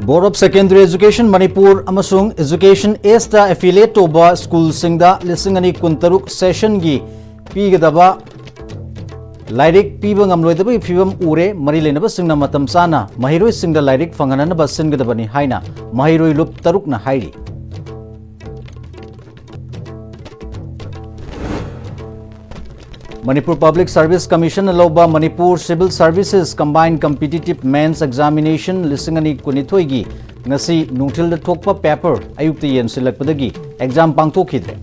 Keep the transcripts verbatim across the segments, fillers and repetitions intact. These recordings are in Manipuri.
Board of Secondary Education Manipur ꯑꯃꯁꯨꯡ Education Ageꯇ affiliate ꯇꯧꯕ ꯁ꯭ꯀꯨꯜꯁꯤꯡꯗ ꯂꯤꯁꯤꯡ ꯑꯅꯤ ꯀꯨꯟꯇꯔꯨꯛ sessionꯒꯤ ꯄꯤꯒꯗꯕ ꯂꯥꯏꯔꯤꯛ ꯄꯤꯕ ꯉꯝꯂꯣꯏꯗꯕꯒꯤ ꯐꯤꯕꯝ ꯎꯔꯦ꯫ ꯃꯔꯤ ꯂꯩꯅꯕꯁꯤꯡꯅ ꯃꯇꯝ ꯆꯥꯅ ꯃꯍꯩꯔꯣꯏꯁꯤꯡꯗ ꯂꯥꯏꯔꯤꯛ ꯐꯪꯍꯟꯅꯕ ꯁꯤꯟꯒꯗꯕꯅꯤ ꯍꯥꯏꯅ ꯃꯍꯩꯔꯣꯏ ꯂꯨꯞ ꯇꯔꯨꯛꯅ ꯍꯥꯏꯔꯤ꯫ ꯃꯅꯤꯄꯨꯔ Public Service Commissionꯅ ꯂꯧꯕ Manipur Civil Services Combined Competitive Mains Examination ꯂꯤꯁꯤꯡ ꯑꯅꯤ ꯀꯨꯟꯅꯤꯊꯣꯏꯒꯤ ꯉꯁꯤ ꯅꯨꯡꯊꯤꯜꯗ ꯊꯣꯛꯄ paper ꯑꯌꯨꯛꯇ ꯌꯦꯟꯁꯤꯜꯂꯛꯄꯗꯒꯤ exam ꯄꯥꯡꯊꯣꯛꯈꯤꯗ꯭ꯔꯦ꯫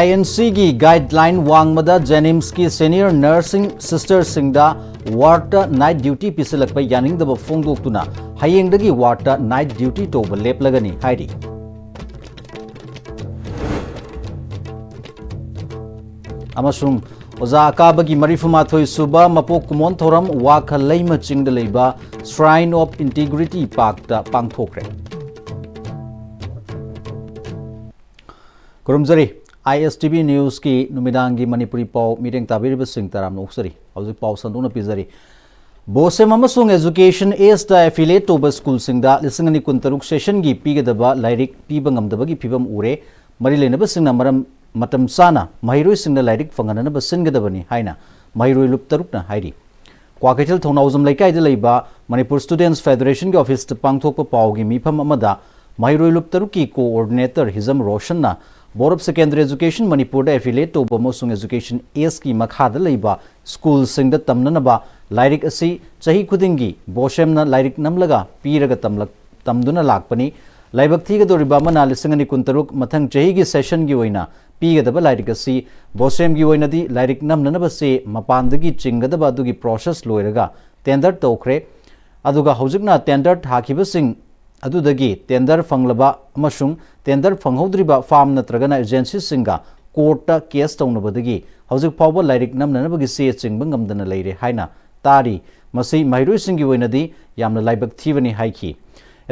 INCꯒꯤ guideline ꯋꯥꯡꯃꯗ JNIMSꯀꯤ senior nursing sisterꯁꯤꯡꯗ wardꯇ night duty ꯄꯤꯁꯤꯜꯂꯛꯄ ꯌꯥꯅꯤꯡꯗꯕ ꯐꯣꯡꯗꯣꯛꯇꯨꯅ ꯍꯌꯦꯡꯗꯒꯤ wardꯇ night duty ꯇꯧꯕ ꯂꯦꯞꯂꯒꯅꯤ ꯍꯥꯏꯔꯤ꯫ ꯑꯃꯁꯨꯡ ꯑꯣꯖꯥ ꯑꯀꯥꯕꯒꯤ ꯃꯔꯤꯐꯨꯃꯥꯊꯣꯏ ꯁꯨꯕ ꯃꯄꯣꯛ ꯀꯨꯝꯑꯣꯟ ꯊꯧꯔꯝ ꯋꯥꯈꯜ ꯂꯩꯃ ꯆꯤꯡꯗ ꯂꯩꯕ Shrine of Integrity Parkꯇ ꯄꯥꯡꯊꯣꯛꯈ꯭ꯔꯦ꯫ ꯈꯨꯔꯨꯝꯖꯔꯤ꯫ ISTV Newsꯀꯤ ꯅꯨꯃꯤꯗꯥꯡꯒꯤ ꯃꯅꯤꯄꯨꯔꯤ ꯄꯥꯎ ꯃꯤꯠꯌꯦꯡ ꯇꯥꯕꯤꯔꯤꯕꯁꯤꯡ ꯇꯔꯥꯝꯅ ꯑꯣꯛꯆꯔꯤ꯫ ꯍꯧꯖꯤꯛ ꯄꯥꯎ ꯁꯟꯗꯣꯛꯅ ꯄꯤꯖꯔꯤ꯫ BOSEM ꯑꯃꯁꯨꯡ Education Ageꯇ affiliate ꯇꯧꯕ ꯁ꯭ꯀꯨꯜꯁꯤꯡꯗ ꯂꯤꯁꯤꯡ ꯑꯅꯤ ꯀꯨꯟꯇꯔꯨꯛ sessionꯒꯤ ꯄꯤꯒꯗꯕ ꯂꯥꯏꯔꯤꯛ ꯄꯤꯕ ꯉꯝꯗꯕꯒꯤ ꯐꯤꯕꯝ ꯎꯔꯦ꯫ ꯃꯔꯤ ꯂꯩꯅꯕꯁꯤꯡꯅ ꯃꯔꯝ, ꯃꯇꯝ ꯆꯥꯅ ꯃꯍꯩꯔꯣꯏꯁꯤꯡꯗ ꯂꯥꯏꯔꯤꯛ ꯐꯪꯍꯟꯅꯕ ꯁꯤꯟꯒꯗꯕꯅꯤ ꯍꯥꯏꯅ ꯃꯍꯩꯔꯣꯏ ꯂꯨꯞ ꯇꯔꯨꯛꯅ ꯍꯥꯏꯔꯤ꯫ ꯀ꯭ꯋꯥꯀꯩꯊꯦꯜ ꯊꯧꯅꯥꯎꯖꯝ ꯂꯩꯀꯥꯏꯗ ꯂꯩꯕ Manipur Students Federationꯒꯤ officeꯇ ꯄꯥꯡꯊꯣꯛꯄ ꯄꯥꯎꯒꯤ ꯃꯤꯐꯝ ꯑꯃꯗ ꯃꯍꯩꯔꯣꯏ ꯂꯨꯞ ꯇꯔꯨꯛꯀꯤ coordinator Hijam ꯔꯣꯁꯟꯅ Board of Secondary Education Manipurꯗ affiliate ꯇꯧꯕ ꯑꯃꯁꯨꯡ Education Ageꯀꯤ ꯃꯈꯥꯗ ꯂꯩꯕ ꯁ꯭ꯀꯨꯜꯁꯤꯡꯗ ꯇꯝꯅꯅꯕ ꯂꯥꯏꯔꯤꯛ ꯑꯁꯤ ꯆꯍꯤ ꯈꯨꯗꯤꯡꯒꯤ BOSEMꯅ ꯂꯥꯏꯔꯤꯛ ꯅꯝꯂꯒ ꯄꯤꯔꯒ ꯇꯝꯂꯛ-, ꯇꯝꯗꯨꯅ ꯂꯥꯛꯄꯅꯤ꯫ ꯂꯥꯏꯕꯛ ꯊꯤꯒꯗꯧꯔꯤꯕ ꯑꯃꯅ ꯂꯤꯁꯤꯡ ꯑꯅꯤ ꯀꯨꯟꯇꯔꯨꯛ ꯃꯊꯪ ꯆꯍꯤꯒꯤ sessionꯒꯤ ꯑꯣꯏꯅ ꯄꯤꯒꯗꯕ ꯂꯥꯏꯔꯤꯛ ꯑꯁꯤ BOSEMꯒꯤ ꯑꯣꯏꯅꯗꯤ ꯂꯥꯏꯔꯤꯛ ꯅꯝꯅꯅꯕ ꯆꯦ ꯃꯄꯥꯟꯗꯒꯤ ꯆꯤꯡꯒꯗꯕ ꯑꯗꯨꯒꯤ process ꯂꯣꯏꯔꯒ tender ꯇꯧꯈ꯭ꯔꯦ꯫ ꯑꯗꯨꯒ ꯍꯧꯖꯤꯛꯅ tender ꯊꯥꯈꯤꯕꯁꯤꯡ ꯑꯗꯨꯗꯒꯤ tender ꯐꯪꯂꯕ ꯑꯃꯁꯨꯡ tender ꯐꯪꯍꯧꯗ꯭ꯔꯤꯕ firm ꯅꯠꯇ꯭ꯔꯒꯅ agencyꯁꯤꯡꯒ courtꯇ case ꯇꯧꯅꯕꯗꯒꯤ ꯍꯧꯖꯤꯛ ꯐꯥꯎꯕ ꯂꯥꯏꯔꯤꯛ ꯅꯝꯅꯅꯕꯒꯤ ꯆꯦ ꯆꯤꯡꯕ ꯉꯝꯗꯅ ꯂꯩꯔꯦ ꯍꯥꯏꯅ ꯇꯥꯔꯤ꯫ ꯃꯁꯤ ꯃꯍꯩꯔꯣꯏꯁꯤꯡꯒꯤ ꯑꯣꯏꯅꯗꯤ ꯌꯥꯝꯅ ꯂꯥꯏꯕꯛ ꯊꯤꯕꯅꯤ ꯍꯥꯏꯈꯤ꯫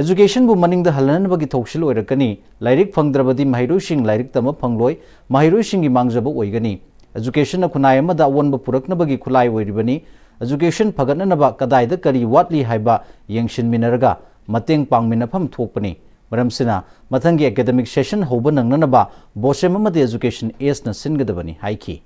Educationꯕꯨ ꯃꯅꯤꯡꯗ ꯍꯜꯍꯟꯅꯕꯒꯤ ꯊꯧꯁꯤꯜ ꯑꯣꯏꯔꯛꯀꯅꯤ꯫ ꯂꯥꯏꯔꯤꯛ ꯐꯪꯗ꯭ꯔꯕꯗꯤ ꯃꯍꯩꯔꯣꯏꯁꯤꯡ ꯂꯥꯏꯔꯤꯛ ꯇꯝꯕ ꯐꯪꯂꯣꯏ꯫ ꯃꯍꯩꯔꯣꯏꯁꯤꯡꯒꯤ ꯃꯥꯡꯖꯕ ꯑꯣꯏꯒꯅꯤ꯫ Educationꯅ ꯈꯨꯟꯅꯥꯏ ꯑꯃꯗ ꯑꯑꯣꯟꯕ ꯄꯨꯔꯛꯅꯕꯒꯤ ꯈꯨꯠꯂꯥꯏ ꯑꯣꯏꯔꯤꯕꯅꯤ꯫ Education ꯐꯒꯠꯅꯅꯕ ꯀꯗꯥꯏꯗ ꯀꯔꯤ ꯋꯥꯠꯂꯤ ꯍꯥꯏꯕ ꯌꯦꯡꯁꯤꯟꯃꯤꯟꯅꯔꯒ ꯃꯇꯦꯡ ꯄꯥꯡꯃꯤꯟꯅꯐꯝ ꯊꯣꯛꯄꯅꯤ꯫ ꯃꯔꯝꯁꯤꯅ ꯃꯊꯪꯒꯤ academic session ꯍꯧꯕ ꯅꯪꯅꯅꯕ BOSEM ꯑꯃꯗꯤ Education Ace ꯅ ꯁꯤꯟꯒꯗꯕꯅꯤ ꯍꯥꯏꯈꯤ꯫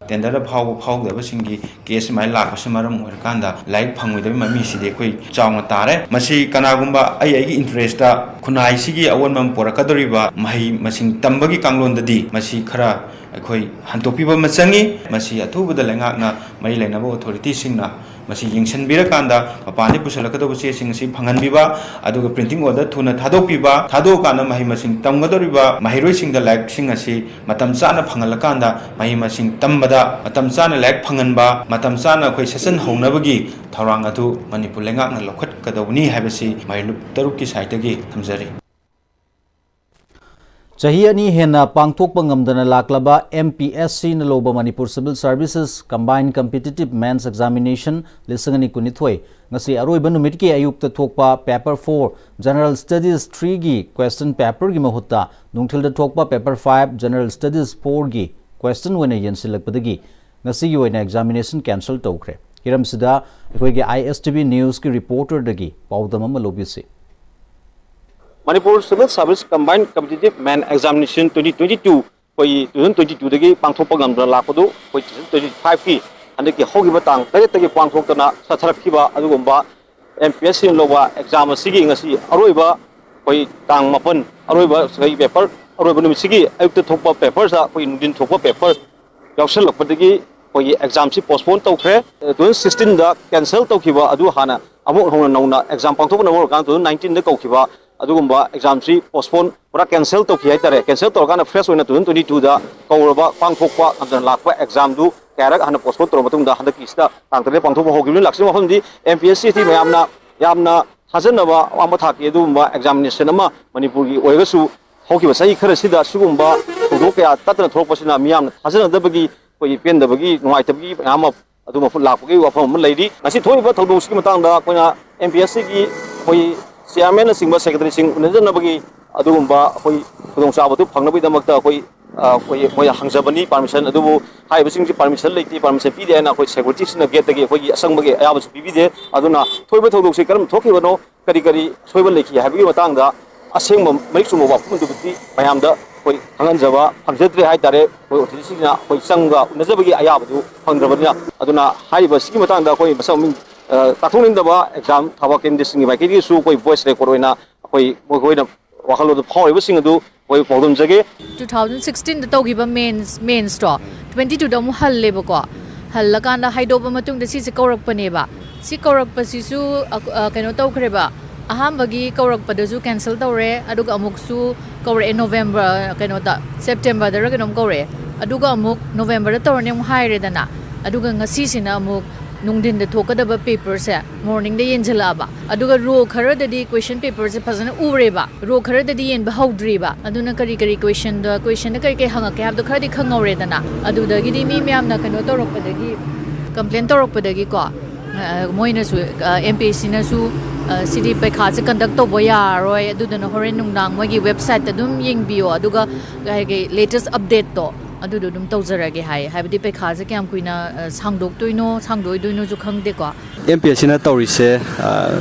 Tender ꯗ ꯐꯥꯎꯕ ꯐꯥꯎꯗꯕꯁꯤꯡꯒꯤ case ꯁꯨꯃꯥꯏꯅ ꯂꯥꯛꯄꯁꯤꯅ ꯃꯔꯝ ꯑꯣꯏꯔꯀꯥꯟꯗ ꯂꯥꯏꯔꯤꯛ ꯐꯪꯉꯣꯏꯗꯕꯒꯤ ꯃꯃꯤꯁꯤꯗꯤ ꯑꯩꯈꯣꯏ ꯆꯥꯎꯅ ꯇꯥꯔꯦ꯫ ꯃꯁꯤ ꯀꯅꯥꯒꯨꯝꯕ ꯑꯩ ꯑꯩꯒꯤ interest ꯇ ꯈꯨꯟꯅꯥꯏꯁꯤꯒꯤ ꯑꯑꯣꯟꯕ ꯑꯃ ꯄꯨꯔꯛꯀꯗꯧꯔꯤꯕ ꯃꯍꯩ ꯃꯁꯤꯡ ꯇꯝꯕꯒꯤ ꯀꯥꯡꯂꯣꯟꯗꯗꯤ ꯃꯁꯤ ꯈꯔ ꯑꯩꯈꯣꯏ ꯍꯟꯗꯣꯛꯄꯤꯕ ꯑꯃ ꯆꯪꯉꯤ꯫ ꯃꯁꯤ ꯑꯊꯨꯕꯗ ꯂꯩꯉꯥꯛꯅ ꯃꯔꯤ ꯂꯩꯅꯕ authority ꯁꯤꯡꯅ ꯃꯁꯤ ꯌꯦꯡꯁꯤꯟꯕꯤꯔꯀꯥꯟꯗ ꯃꯄꯥꯟꯗꯒꯤ ꯄꯨꯁꯤꯜꯂꯛꯀꯗꯧꯕ ꯆꯦꯁꯤꯡ ꯑꯁꯤ ꯐꯪꯍꯟꯕꯤꯕ, ꯑꯗꯨꯒ printing order ꯊꯨꯅ ꯊꯥꯗꯣꯛꯄꯤꯕ, ꯊꯥꯗꯣꯛꯑꯀꯥꯟꯗ ꯃꯍꯩ ꯃꯁꯤꯡ ꯇꯝꯒꯗꯧꯔꯤꯕ ꯃꯍꯩꯔꯣꯏꯁꯤꯡꯗ ꯂꯥꯏꯔꯤꯛꯁꯤꯡ ꯑꯁꯤ ꯃꯇꯝ ꯆꯥꯅ ꯐꯪꯍꯜꯂꯀꯥꯟꯗ ꯃꯍꯩ ꯃꯁꯤꯡ ꯇꯝꯕꯗ ꯃꯇꯝ ꯆꯥꯅ ꯂꯥꯏꯔꯤꯛ ꯐꯪꯍꯟꯕ, ꯃꯇꯝ ꯆꯥꯅ ꯑꯩꯈꯣꯏ session ꯍꯧꯅꯕꯒꯤ ꯊꯧꯔꯥꯡ ꯑꯗꯨ ꯃꯅꯤꯄꯨꯔ ꯂꯩꯉꯥꯛꯅ ꯂꯧꯈꯠꯀꯗꯧꯕꯅꯤ ꯍꯥꯏꯕꯁꯤ ꯃꯍꯩꯂꯨꯞ ꯇꯔꯨꯛꯀꯤ side ꯇꯒꯤ ꯊꯝꯖꯔꯤ꯫ ꯆꯍꯤ ꯑꯅꯤ ꯍꯦꯟꯅ ꯄꯥꯡꯊꯣꯛꯄ ꯉꯝꯗꯅ ꯂꯥꯛꯂꯕ M P S C ꯅ ꯂꯧꯕ Manipur Civil Services Combined Competitive Mains Examination ꯂꯤꯁꯤꯡ ꯑꯅꯤ ꯀꯨꯟꯅꯤꯊꯣꯏ ꯉꯁꯤ ꯑꯔꯣꯏꯕ ꯅꯨꯃꯤꯠꯀꯤ ꯑꯌꯨꯛꯇ ꯊꯣꯛꯄ paper four General Studies three ꯒꯤ question paper ꯒꯤ ꯃꯍꯨꯠꯇ ꯅꯨꯡꯊꯤꯜꯗ ꯊꯣꯛꯄ paper five General Studies four ꯒꯤ question ꯑꯣꯏꯅ ꯌꯦꯡꯁꯤꯜꯂꯛꯄꯗꯒꯤ ꯉꯁꯤꯒꯤ ꯑꯣꯏꯅ examination cancel ꯇꯧꯈ꯭ꯔꯦ꯫ ꯍꯤꯔꯝꯁꯤꯗ ꯑꯩꯈꯣꯏꯒꯤ I S T V news ꯀꯤ reporter ꯗꯒꯤ ꯄꯥꯎꯗꯝ ꯑꯃ ꯂꯧꯕꯤꯁꯤ꯫ Manipur Civil Service Combined Competitive Mains Examination twenty twenty two ꯑꯩꯈꯣꯏꯒꯤ two thousand twenty two ꯗꯒꯤ ꯄꯥꯡꯊꯣꯛꯄ ꯉꯝꯗꯅ ꯂꯥꯛꯄꯗꯨ ꯑꯩꯈꯣꯏ two thousand twenty five ꯀꯤ ꯍꯟꯗꯛꯀꯤ ꯍꯧꯈꯤꯕ ꯇꯥꯡ ꯇꯔꯦꯠꯇꯒꯤ ꯄꯥꯡꯊꯣꯛꯇꯅ ꯆꯠꯊꯔꯛꯈꯤꯕ ꯑꯗꯨꯒꯨꯝꯕ M P S C ꯅ ꯂꯧꯕ exam ꯑꯁꯤꯒꯤ ꯉꯁꯤ ꯑꯔꯣꯏꯕ ꯑꯩꯈꯣꯏ ꯇꯥꯡ ꯃꯥꯄꯟ ꯑꯔꯣꯏꯕ ꯑꯩꯈꯣꯏ paper ꯑꯔꯣꯏꯕ ꯅꯨꯃꯤꯠꯁꯤꯒꯤ ꯑꯌꯨꯛꯇ ꯊꯣꯛꯄ paper ꯁꯤꯗ ꯑꯩꯈꯣꯏ ꯅꯨꯡꯊꯤꯟ ꯊꯣꯛꯄ paper ꯌꯥꯎꯁꯜꯂꯛꯄꯗꯒꯤ ꯑꯩꯈꯣꯏꯒꯤ exam ꯁꯤ postpone ꯇꯧꯈ꯭ꯔꯦ꯫ Two thousand sixteen ꯗ cancel ꯇꯧꯈꯤꯕ ꯑꯗꯨ ꯍꯥꯟꯅ ꯑꯃꯨꯛ ꯍꯧꯅ ꯅꯧꯅ exam ꯄꯥꯡꯊꯣꯛꯅꯕ ꯍꯧꯔꯀꯥꯟꯗ two thousand nineteen ꯗ ꯀꯧꯈꯤꯕ ꯑꯗꯨꯒꯨꯝꯕ exam ꯁꯤ postpone ꯄꯨꯔꯥ cancel ꯇꯧꯈꯤ ꯍꯥꯏꯇꯥꯔꯦ꯫ Cancel ꯇꯧꯔꯀꯥꯟꯗ fresh ꯑꯣꯏꯅ two thousand twenty two ꯗ ꯀꯧꯔꯕ ꯄꯥꯡꯊꯣꯛꯄ ꯉꯝꯗꯅ ꯂꯥꯛꯄ exam ꯗꯨ ꯀꯌꯥꯔꯛ ꯍꯥꯟꯅ postpone ꯇꯧꯔꯕ ꯃꯇꯨꯡꯗ ꯍꯟꯗꯛꯀꯤꯁꯤꯗ ꯇꯥꯡ ꯇꯔꯦꯠ ꯄꯥꯡꯊꯣꯛꯄ ꯍꯧꯈꯤꯕꯅꯤ꯫ ꯂꯥꯛꯆꯔꯤꯕ ꯃꯐꯝꯗꯤ M P S C ꯁꯤ ꯃꯌꯥꯝꯅ ꯌꯥꯝꯅ ꯊꯥꯖꯅꯕ ꯋꯥꯡꯕ ꯊꯥꯛꯀꯤ ꯑꯗꯨꯒꯨꯝꯕ examination ꯑꯃ ꯃꯅꯤꯄꯨꯔꯒꯤ ꯑꯣꯏꯔꯒꯁꯨ ꯍꯧꯈꯤꯕ ꯆꯍꯤ ꯈꯔꯁꯤꯗ ꯁꯤꯒꯨꯝꯕ ꯊꯧꯗꯣꯛ ꯀꯌꯥ ꯇꯠꯇꯅ ꯊꯣꯛꯂꯛꯄꯁꯤꯅ ꯃꯤꯌꯥꯝꯅ ꯊꯥꯖꯅꯗꯕꯒꯤ ꯑꯩꯈꯣꯏꯒꯤ ꯄꯦꯟꯗꯕꯒꯤ ꯅꯨꯡꯉꯥꯏꯇꯕꯒꯤ ꯃꯌꯥꯝ ꯑꯃ ꯑꯗꯨ ꯃꯐꯝ ꯂꯥꯛꯄꯒꯤ ꯋꯥꯐꯝ ꯑꯃ ꯂꯩꯔꯤ꯫ ꯉꯁꯤ ꯊꯣꯛꯏꯕ ꯊꯧꯗꯣꯛꯁꯤꯒꯤ ꯃꯇꯥꯡꯗ ꯑꯩꯈꯣꯏꯅ M P S C ꯒꯤ ꯑꯩꯈꯣꯏ ꯆꯤꯌꯥꯔꯃꯦꯟꯅꯆꯤꯡꯕ ꯁꯦꯀ꯭ꯔꯦꯇꯔꯤꯁꯤꯡ ꯎꯅꯖꯅꯕꯒꯤ ꯑꯗꯨꯒꯨꯝꯕ ꯑꯩꯈꯣꯏ ꯈꯨꯗꯣꯡꯆꯥꯕꯗꯨ ꯐꯪꯅꯕꯒꯤꯗꯃꯛꯇ ꯑꯩꯈꯣꯏ, ꯑ, ꯑꯩꯈꯣꯏ ꯃꯣꯏꯗ ꯍꯪꯖꯕꯅꯤ ꯄꯥꯔꯃꯤꯁꯟ꯫ ꯑꯗꯨꯕꯨ ꯍꯥꯏꯔꯤꯕꯁꯤꯡꯁꯤ ꯄꯥꯔꯃꯤꯁꯟ ꯂꯩꯇꯦ, ꯄꯥꯔꯃꯤꯁꯟ ꯄꯤꯗꯦ ꯍꯥꯏꯅ ꯑꯩꯈꯣꯏ ꯁꯦꯀ꯭ꯌꯨꯔꯤꯇꯤꯁꯤꯡꯅ ꯒꯦꯠꯇꯒꯤ ꯑꯩꯈꯣꯏꯒꯤ ꯑꯁꯪꯕꯒꯤ ꯑꯌꯥꯕꯁꯨ ꯄꯤꯕꯤꯗꯦ꯫ ꯑꯗꯨꯅ ꯊꯣꯛꯏꯕ ꯊꯧꯗꯣꯛꯁꯤ ꯀꯔꯝꯅ ꯊꯣꯛꯈꯤꯕꯅꯣ, ꯀꯔꯤ ꯀꯔꯤ ꯑꯁꯣꯏꯕ ꯂꯩꯈꯤ ꯍꯥꯏꯕꯒꯤ ꯃꯇꯥꯡꯗ ꯑꯁꯦꯡꯕ ꯃꯔꯤꯛ ꯆꯨꯝꯕ ꯋꯥꯐꯝ ꯑꯗꯨꯕꯨꯗꯤ ꯃꯌꯥꯝꯗ ꯑꯩꯈꯣꯏ ꯈꯪꯍꯟꯖꯕ ꯐꯪꯖꯗ꯭ꯔꯦ ꯍꯥꯏꯇꯥꯔꯦ꯫ ꯑꯩꯈꯣꯏ ꯑꯣꯊꯣꯔꯤꯇꯤꯁꯤꯡꯅ ꯑꯩꯈꯣꯏ ꯆꯪꯉꯒ ꯎꯅꯖꯕꯒꯤ ꯑꯌꯥꯕꯗꯨ ꯐꯪꯗ꯭ꯔꯕꯅꯤꯅ꯫ ꯑꯗꯨꯅ ꯍꯥꯏꯔꯤꯕꯁꯤꯒꯤ ꯃꯇꯥꯡꯗ ꯑꯩꯈꯣꯏ ꯃꯁꯛ ꯃꯃꯤꯡ, ꯑ, ꯇꯥꯛꯊꯣꯛꯅꯤꯡꯗꯕ ꯑꯦꯛꯖꯥꯝ ꯊꯥꯕ ꯀꯦꯟꯗꯤꯗꯦꯠꯁꯤꯡꯒꯤ ꯃꯥꯏꯀꯩꯗꯒꯤꯁꯨ ꯑꯩꯈꯣꯏ ꯚꯣꯏꯁ ꯔꯦꯀꯣꯔꯗ ꯑꯣꯏꯅ ꯑꯩꯈꯣꯏ ꯃꯈꯣꯏꯅ ꯋꯥꯈꯜꯂꯣꯟꯗꯣ ꯐꯥꯎꯔꯤꯕꯁꯤꯡ ꯑꯗꯨ ꯑꯩꯈꯣꯏ ꯄꯥꯎꯗꯝꯖꯒꯦ꯫ Two thousand sixteen ꯇꯧꯈꯤꯕ ꯃꯦꯟꯁ, ꯃꯦꯟꯁꯇꯣ twenty two ꯑꯃꯨꯛ ꯍꯜꯂꯦꯕꯀꯣ꯫ ꯍꯜꯂꯀꯥꯟꯗ ꯍꯥꯏꯗꯣꯛꯄ ꯃꯇꯨꯡꯗ ꯁꯤꯁꯦ ꯀꯧꯔꯛꯄꯅꯦꯕ꯫ ꯁꯤ ꯀꯧꯔꯛꯄꯁꯤꯁꯨ ꯑ, ꯑ, ꯀꯩꯅꯣ ꯇꯧꯈ꯭ꯔꯦꯕ꯫ ꯑꯍꯥꯟꯕꯒꯤ ꯀꯧꯔꯛꯄꯗꯁꯨ ꯀꯦꯟꯁꯦꯜ ꯇꯧꯔꯦ, ꯑꯗꯨꯒ ꯑꯃꯨꯛꯁꯨ ꯀꯧꯔꯛꯑꯦ ꯅꯣꯕꯦꯝꯕꯔ, ꯀꯩꯅꯣꯗ, ꯁꯦꯞꯇꯦꯝꯕꯔꯗꯔ ꯀꯩꯅꯣꯝ ꯀꯧꯔꯛꯑꯦ꯫ ꯑꯗꯨꯒ ꯑꯃꯨꯛ ꯅꯣꯕꯦꯝꯕꯔꯗ ꯇꯧꯔꯅꯤ ꯑꯃꯨꯛ ꯍꯥꯏꯔꯦꯗꯅ꯫ ꯑꯗꯨꯒ ꯉꯁꯤꯁꯤꯅ ꯑꯃꯨꯛ ꯅꯨꯡꯊꯤꯟꯗ ꯊꯣꯛꯀꯗꯕ ꯄꯦꯄꯔꯁꯦ ꯃꯣꯔꯅꯤꯡꯗ ꯌꯦꯟꯁꯤꯜꯂꯛꯑꯕ꯫ ꯑꯗꯨꯒ ꯔꯣ ꯈꯔꯗꯗꯤ ꯀꯣꯏꯁꯟ ꯄꯦꯄꯔꯁꯦ ꯐꯖꯅ ꯎꯔꯦꯕ, ꯔꯣ ꯈꯔꯗꯗꯤ ꯌꯦꯟꯕ ꯍꯧꯗ꯭ꯔꯤꯕ꯫ ꯑꯗꯨꯅ ꯀꯔꯤ ꯀꯔꯤ ꯀꯣꯏꯁꯟꯗ, ꯀꯣꯏꯁꯟꯗ ꯀꯔꯤ ꯀꯔꯤ ꯍꯪꯉꯛꯀꯦ ꯍꯥꯏꯕꯗꯣ ꯈꯔꯗꯤ ꯈꯪꯍꯧꯔꯦꯗꯅ꯫ ꯑꯗꯨꯗꯒꯤꯗꯤ ꯃꯤ ꯃꯌꯥꯝꯅ ꯀꯩꯅꯣ ꯇꯧꯔꯛꯄꯗꯒꯤ, ꯀꯝꯄ꯭ꯂꯦꯟ ꯇꯧꯔꯛꯄꯗꯒꯤꯀꯣ, ꯑ, ꯃꯣꯏꯅꯁꯨ, ꯑꯦꯝ ꯄꯤ ꯑꯦꯁ ꯁꯤꯅꯁꯨ, ꯑ, ꯁꯤꯗꯤ ꯄꯩꯈꯥꯁꯦ ꯀꯟꯗꯛ ꯇꯧꯕ ꯌꯥꯔꯔꯣꯏ, ꯑꯗꯨꯗꯨꯅ ꯍꯣꯔꯦꯟ ꯅꯨꯡꯗꯥꯡ ꯃꯣꯏꯒꯤ ꯋꯦꯕꯁꯥꯏꯠꯇ ꯑꯗꯨꯝ ꯌꯦꯡꯕꯤꯌꯣ, ꯑꯗꯨꯒ ꯀꯩ ꯀꯩ ꯂꯦꯇꯦꯁ ꯑꯞꯗꯦꯠꯇꯣ ꯑꯗꯨꯗꯣ ꯑꯗꯨꯝ ꯇꯧꯖꯔꯒꯦ ꯍꯥꯏ꯫ ꯍꯥꯏꯕꯗꯤ ꯄꯩꯈꯥꯁꯦ ꯀꯌꯥꯝ ꯀꯨꯏꯅ, ꯑ, ꯁꯥꯡꯗꯣꯛꯇꯣꯏꯅꯣ, ꯁꯥꯡꯗꯣꯛꯑꯣꯏꯗꯣꯏꯅꯣꯁꯨ ꯈꯪꯗꯦꯀꯣ꯫ ꯑꯦꯝ ꯄꯤ ꯑꯦꯁ ꯁꯤꯅ ꯇꯧꯔꯤꯁꯦ, ꯑ,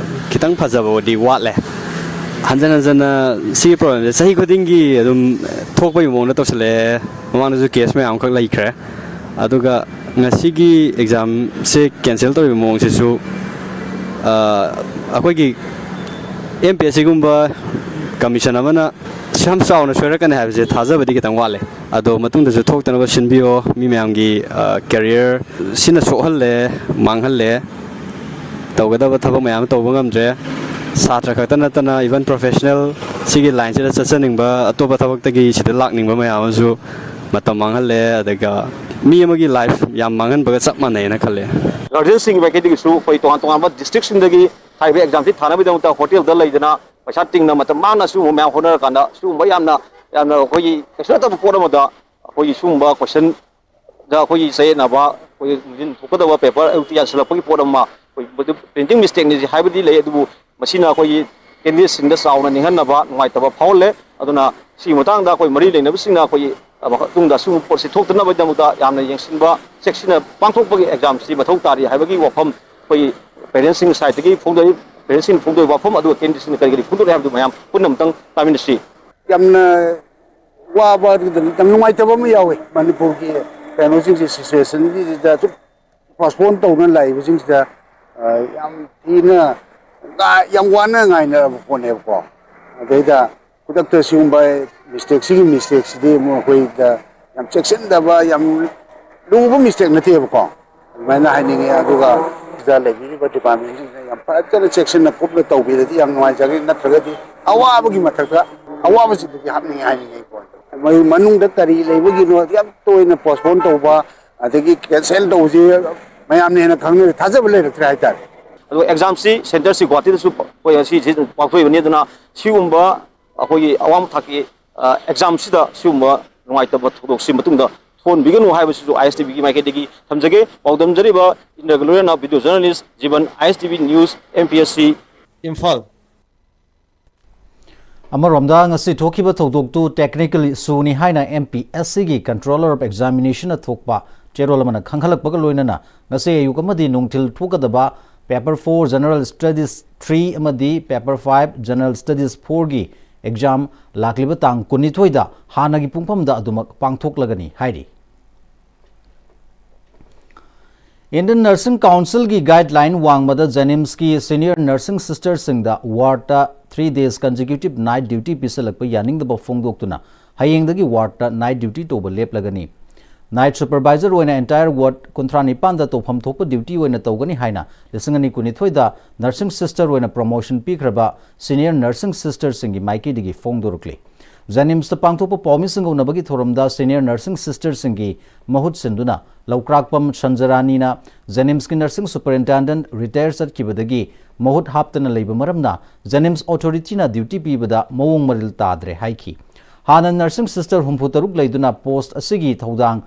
ꯈꯤꯇꯪ ꯐꯖꯕꯕꯨꯗꯤ ꯋꯥꯠꯂꯦ꯫ ꯍꯟꯖꯟ ꯍꯟꯖꯟꯅ ꯁꯤꯒꯤ ꯄ꯭ꯔꯣꯕ꯭ꯂꯦꯝꯁꯦ ꯆꯍꯤ ꯈꯨꯗꯤꯡꯒꯤ ꯑꯗꯨꯝ ꯊꯣꯛꯄꯒꯤ ꯃꯑꯣꯡꯗ ꯇꯧꯁꯜꯂꯛꯑꯦ꯫ ꯃꯃꯥꯡꯗꯁꯨ ꯀꯦꯁ ꯃꯌꯥꯝ ꯑꯃꯈꯛ ꯂꯩꯈ꯭ꯔꯦ꯫ ꯑꯗꯨꯒ ꯉꯁꯤꯒꯤ ꯑꯦꯛꯖꯥꯝꯁꯦ ꯀꯦꯟꯁꯦꯜ ꯇꯧꯔꯤꯕ ꯃꯑꯣꯡꯁꯤꯁꯨ, ꯑ, ꯑꯩꯈꯣꯏꯒꯤ ꯑꯦꯝ ꯄꯤ ꯑꯦꯁ ꯁꯤꯒꯨꯝꯕ ꯀꯃꯤꯁꯟ ꯑꯃꯅ ꯌꯥꯝ ꯆꯥꯎꯅ ꯁꯣꯏꯔꯛꯀꯅꯤ ꯍꯥꯏꯕꯁꯦ ꯊꯥꯖꯕꯗꯤ ꯈꯤꯇꯪ ꯋꯥꯠꯂꯦ꯫ ꯑꯗꯣ ꯃꯇꯨꯡꯗꯁꯨ ꯊꯣꯛꯇꯅꯕ ꯁꯤꯟꯕꯤꯌꯣ꯫ ꯃꯤ ꯃꯌꯥꯝꯒꯤ, ꯑ, ꯀꯦꯔꯤꯌꯔ ꯁꯤꯅ ꯁꯣꯛꯍꯜꯂꯦ, ꯃꯥꯡꯍꯜꯂꯦ꯫ ꯇꯧꯒꯗꯕ ꯊꯕꯛ ꯃꯌꯥꯝ ꯑꯃ ꯇꯧꯕ ꯉꯝꯗ꯭ꯔꯦ꯫ ꯁꯥꯇ꯭ꯔ ꯈꯛꯇ ꯅꯠꯇꯅ even professional ꯁꯤꯒꯤ ꯂꯥꯏꯟꯁꯤꯗ ꯆꯠꯆꯅꯤꯡꯕ, ꯑꯇꯣꯞꯄ ꯊꯕꯛꯇꯒꯤ ꯁꯤꯗ ꯂꯥꯛꯅꯤꯡꯕ ꯃꯌꯥꯝ ꯑꯃꯁꯨ ꯃꯇꯝ ꯃꯥꯡꯍꯜꯂꯦ꯫ ꯑꯗꯨꯒ ꯃꯤ ꯑꯃꯒꯤ ꯂꯥꯏꯐ ꯌꯥꯝ ꯃꯥꯡꯍꯟꯕꯒ ꯆꯞ ꯃꯥꯟꯅꯩꯅ ꯈꯜꯂꯦ꯫ ꯒꯥꯔꯖꯤꯌꯟꯁꯤꯡꯒꯤ ꯃꯥꯏꯀꯩꯗꯒꯤꯁꯨ ꯑꯩꯈꯣꯏ ꯇꯣꯉꯥꯟ ꯇꯣꯉꯥꯟꯕ ꯗꯤꯁꯇ꯭ꯔꯤꯛꯁꯤꯡꯗꯒꯤ ꯍꯥꯏꯔꯤꯕ ꯑꯦꯛꯖꯥꯝꯁꯤ ꯊꯥꯅꯕꯒꯤꯗꯃꯛꯇ ꯍꯣꯇꯦꯜꯗ ꯂꯩꯗꯅ ꯄꯩꯁꯥ ꯇꯤꯡꯅ ꯃꯇꯝ ꯃꯥꯡꯅ ꯁꯤꯒꯨꯝꯕ ꯃꯌꯥꯝ ꯍꯣꯠꯅꯔꯀꯥꯟꯗ ꯁꯤꯒꯨꯝꯕ ꯌꯥꯝꯅ, ꯌꯥꯝꯅ ꯑꯩꯈꯣꯏꯒꯤ ꯀꯩꯁꯨ ꯅꯠꯇꯕ ꯄꯣꯠ ꯑꯃꯗ ꯑꯩꯈꯣꯏꯒꯤ ꯁꯤꯒꯨꯝꯕ ꯀꯣꯏꯁꯟꯗ ꯑꯩꯈꯣꯏꯒꯤ ꯆꯌꯦꯠꯅꯕ, ꯑꯩꯈꯣꯏꯒꯤ ꯅꯨꯡꯊꯤꯟ ꯊꯣꯛꯀꯗꯕ ꯄꯦꯄꯔ ꯑꯌꯨꯛꯇ ꯌꯥꯟꯁꯤꯜꯂꯛꯄꯒꯤ ꯄꯣꯠ ꯑꯃ, ꯑꯩꯈꯣꯏ ꯃꯗꯨ ꯄ꯭ꯔꯤꯟꯇꯤꯡ ꯃꯤꯁꯇꯦꯛꯅꯤ ꯍꯥꯏꯕꯗꯤ ꯂꯩ, ꯑꯗꯨꯕꯨ ꯃꯁꯤꯅ ꯑꯩꯈꯣꯏꯒꯤ ꯀꯦꯟꯗꯤꯗꯦꯠꯁꯤꯡꯗ ꯆꯥꯎꯅ ꯅꯤꯡꯍꯟꯅꯕ, ꯅꯨꯡꯉꯥꯏꯇꯕ ꯐꯥꯎꯍꯜꯂꯦ꯫ ꯑꯗꯨꯅ ꯁꯤꯒꯤ ꯃꯇꯥꯡꯗ ꯑꯩꯈꯣꯏ ꯃꯔꯤ ꯂꯩꯅꯕꯁꯤꯡꯅ ꯑꯩꯈꯣꯏꯒꯤ ꯃꯇꯨꯡꯗ ꯑꯁꯤꯒꯨꯝꯕ ꯄꯣꯠꯁꯤ ꯊꯣꯛꯇꯅꯕꯒꯤꯗꯃꯛꯇ ꯌꯥꯝꯅ ꯌꯦꯡꯁꯤꯟꯕ, ꯆꯦꯛꯁꯤꯟꯅ ꯄꯥꯡꯊꯣꯛꯄꯒꯤ ꯑꯦꯛꯖꯥꯝꯁꯤ ꯃꯊꯧ ꯇꯥꯔꯤ ꯍꯥꯏꯕꯒꯤ ꯋꯥꯐꯝ ꯑꯩꯈꯣꯏꯒꯤ ꯄꯦꯔꯦꯟꯁꯁꯤꯡꯒꯤ ꯁꯥꯏꯠꯇꯒꯤ ꯐꯣꯡꯗꯣꯛꯏ꯫ ꯄꯦꯔꯦꯟꯁꯁꯤꯡꯅ ꯐꯣꯡꯗꯣꯛꯏꯕ ꯋꯥꯐꯝ ꯑꯗꯨꯒ ꯀꯦꯟꯗꯤꯗꯦꯠꯁꯤꯡꯅ ꯀꯔꯤ ꯀꯔꯤ ꯐꯣꯡꯗꯣꯛꯏ ꯍꯥꯏꯕꯗꯨ ꯃꯌꯥꯝ ꯄꯨꯟꯅ ꯑꯃꯨꯛꯇꯪ ꯇꯥꯃꯤꯟꯅꯁꯤ꯫ ꯌꯥꯝꯅ ꯋꯥꯕ, ꯑꯗꯨꯗ ꯌꯥꯝ ꯅꯨꯡꯉꯥꯏꯇꯕ ꯑꯃ ꯌꯥꯎꯋꯦ꯫ ꯃꯅꯤꯄꯨꯔꯒꯤ ꯀꯩꯅꯣꯁꯤꯡꯁꯦ, ꯁꯤꯆꯨꯋꯦꯁꯟꯁꯤꯗ ꯑꯁꯨꯛ ꯄꯣꯁꯄꯣꯟ ꯇꯧꯗꯨꯅ ꯂꯥꯛꯏꯕꯁꯤꯡꯁꯤꯗ, ꯑ, ꯌꯥꯝ ꯊꯤꯅ ꯉꯥ-, ꯌꯥꯝ ꯋꯥꯅ ꯉꯥꯏꯅꯔꯕ ꯄꯣꯠꯅꯦꯕꯀꯣ꯫ ꯑꯗꯩꯗ ꯈꯨꯗꯛꯇ ꯁꯤꯒꯨꯝꯕ ꯃꯤꯁꯇꯦꯛꯁꯤꯒꯤ ꯃꯤꯁꯇꯦꯛꯁꯤꯗꯤ ꯑꯃꯨꯛ ꯑꯩꯈꯣꯏꯗ ꯌꯥꯝ ꯆꯦꯛꯁꯤꯟꯗꯕ, ꯌꯥꯝ ꯂꯨꯕ ꯃꯤꯁꯇꯦꯛ ꯅꯠꯇꯦꯕꯀꯣ꯫ ꯑꯗꯨꯃꯥꯏꯅ ꯍꯥꯏꯅꯤꯡꯉꯤ꯫ ꯑꯗꯨꯒ ꯁꯤꯗ ꯂꯩꯕꯤꯔꯤꯕ ꯗꯤꯄꯥꯔꯠꯃꯦꯟꯁꯤꯡꯁꯤꯅ ꯌꯥꯝ ꯐꯖꯅ ꯆꯦꯛꯁꯤꯟꯅ ꯀꯨꯞꯅ ꯇꯧꯕꯤꯔꯗꯤ ꯌꯥꯝ ꯅꯨꯡꯉꯥꯏꯖꯒꯅꯤ꯫ ꯅꯠꯇ꯭ꯔꯒꯗꯤ ꯑꯋꯥꯕꯒꯤ ꯃꯊꯛꯇ ꯑꯋꯥꯕꯁꯤꯗꯗꯤ ꯍꯥꯞꯅꯤꯡꯉꯦ ꯍꯥꯏꯅꯤꯡꯉꯤ꯫ ꯃꯣꯏ ꯃꯅꯨꯡꯗ ꯀꯔꯤ ꯂꯩꯕꯒꯤꯅꯣ ꯌꯥꯝ ꯇꯣꯏꯅ ꯄꯣꯁꯄꯣꯟ ꯇꯧꯕ, ꯑꯗꯒꯤ ꯀꯦꯟꯁꯦꯜ ꯇꯧꯕꯁꯤ ꯃꯌꯥꯝꯅ ꯍꯦꯟꯅ ꯈꯪꯅꯔꯦ, ꯊꯥꯖꯕ ꯂꯩꯔꯛꯇ꯭ꯔꯦ ꯍꯥꯏꯇꯥꯔꯦ꯫ ꯑꯗꯣ ꯑꯦꯛꯖꯥꯝꯁꯤ ꯁꯦꯟꯇꯔꯁꯤ ꯒꯨꯋꯥꯍꯥꯇꯤꯗꯁꯨ ꯑꯩꯈꯣꯏ ꯑꯁꯤꯁꯤ ꯄꯥꯡꯊꯣꯛꯏꯕꯅꯤ꯫ ꯑꯗꯨꯅ ꯁꯤꯒꯨꯝꯕ ꯑꯩꯈꯣꯏꯒꯤ ꯑꯋꯥꯡꯕ ꯊꯥꯛꯀꯤ, ꯑ, ꯑꯦꯛꯖꯥꯝꯁꯤꯗ ꯁꯤꯒꯨꯝꯕ ꯅꯨꯡꯉꯥꯏꯇꯕ ꯊꯧꯗꯣꯛꯁꯤ ꯃꯇꯨꯡꯗ ꯊꯣꯛꯍꯟꯕꯤꯒꯅꯨ ꯍꯥꯏꯕꯁꯤꯁꯨ ꯑꯥꯏ ꯑꯦꯁ ꯇꯤ ꯚꯤꯒꯤ ꯃꯥꯏꯀꯩꯗꯒꯤ ꯊꯝꯖꯒꯦ꯫ ꯄꯥꯎ ꯗꯝꯖꯔꯤꯕ ꯏꯟꯗ꯭ꯔꯒ ꯂꯣꯏꯔꯅ video journalist Jiban, I S T V news, M P S C. Imphal. ꯑꯃꯔꯣꯝꯗ ꯉꯁꯤ ꯊꯣꯛꯈꯤꯕ ꯊꯧꯗꯣꯛꯇꯨ technical issueꯅꯤ ꯍꯥꯏꯅ M P S Cꯒꯤ Controller of Examinationꯅ ꯊꯣꯛꯄ ꯆꯦꯔꯣꯜ ꯑꯃꯅ ꯈꯪꯍꯜꯂꯛꯄꯒ ꯂꯣꯏꯅꯅ ꯉꯁꯤ ꯑꯌꯨꯛ ꯑꯃꯗꯤ ꯅꯨꯡꯊꯤꯜ ꯊꯣꯛꯀꯗꯕ Paper four General Studies three ꯑꯃꯗꯤ Paper five General Studies fourꯒꯤ exam ꯂꯥꯛꯂꯤꯕ ꯇꯥꯡ ꯀꯨꯟꯅꯤꯊꯣꯏꯗ ꯍꯥꯟꯅꯒꯤ ꯄꯨꯡꯐꯝꯗ ꯑꯗꯨꯃꯛ ꯄꯥꯡꯊꯣꯛꯂꯒꯅꯤ ꯍꯥꯏꯔꯤ꯫ Indian Nursing Councilꯒꯤ guideline ꯋꯥꯡꯃꯗ JNIMSꯀꯤ senior nursing sisterꯁꯤꯡꯗ wardꯇ three days consecutive night duty ꯄꯤꯁꯜꯂꯛꯄ ꯌꯥꯅꯤꯡꯗꯕ ꯐꯣꯡꯗꯣꯛꯇꯨꯅ ꯍꯌꯦꯡꯗꯒꯤ wardꯇ night duty ꯇꯧꯕ ꯂꯦꯞꯂꯒꯅꯤ꯫ Night supervisor ꯑꯣꯏꯅ entire ward ꯀꯨꯟꯊ꯭ꯔꯥ ꯅꯤꯄꯥꯟꯗ ꯇꯧꯐꯝ ꯊꯣꯛꯄ duty ꯑꯣꯏꯅ ꯇꯧꯒꯅꯤ ꯍꯥꯏꯅ ꯂꯤꯁꯤꯡ ꯑꯅꯤ ꯀꯨꯟꯅꯤꯊꯣꯏꯗ nursing sister ꯑꯣꯏꯅ promotion ꯄꯤꯈ꯭ꯔꯕ senior nursing sisterꯁꯤꯡꯒꯤ ꯃꯥꯏꯀꯩꯗꯒꯤ ꯐꯣꯡꯗꯣꯔꯛꯂꯤ꯫ JNIMSꯇ ꯄꯥꯡꯊꯣꯛꯄ ꯄꯥꯎꯃꯤꯁꯤꯡꯒ ꯎꯅꯕꯒꯤ ꯊꯧꯔꯝꯗ senior nursing sisterꯁꯤꯡꯒꯤ ꯃꯍꯨꯠ ꯁꯤꯟꯗꯨꯅ ꯂꯧꯀ꯭ꯔꯥꯛꯄꯝ ꯁꯟꯖꯔꯥꯅꯤꯅ JNIMSꯀꯤ nursing superintendent retire ꯆꯠꯈꯤꯕꯗꯒꯤ ꯃꯍꯨꯠ ꯍꯥꯞꯇꯅ ꯂꯩꯕ ꯃꯔꯝꯅ JNIMS authorityꯅ duty ꯄꯤꯕꯗ ꯃꯑꯣꯡ ꯃꯔꯤꯜ ꯇꯥꯗ꯭ꯔꯦ ꯍꯥꯏꯈꯤ꯫ ꯍꯥꯟꯅ nursing sister ꯍꯨꯝꯐꯨ ꯇꯔꯨꯛ ꯂꯩꯗꯨꯅ post ꯑꯁꯤꯒꯤ ꯊꯧꯗꯥꯡ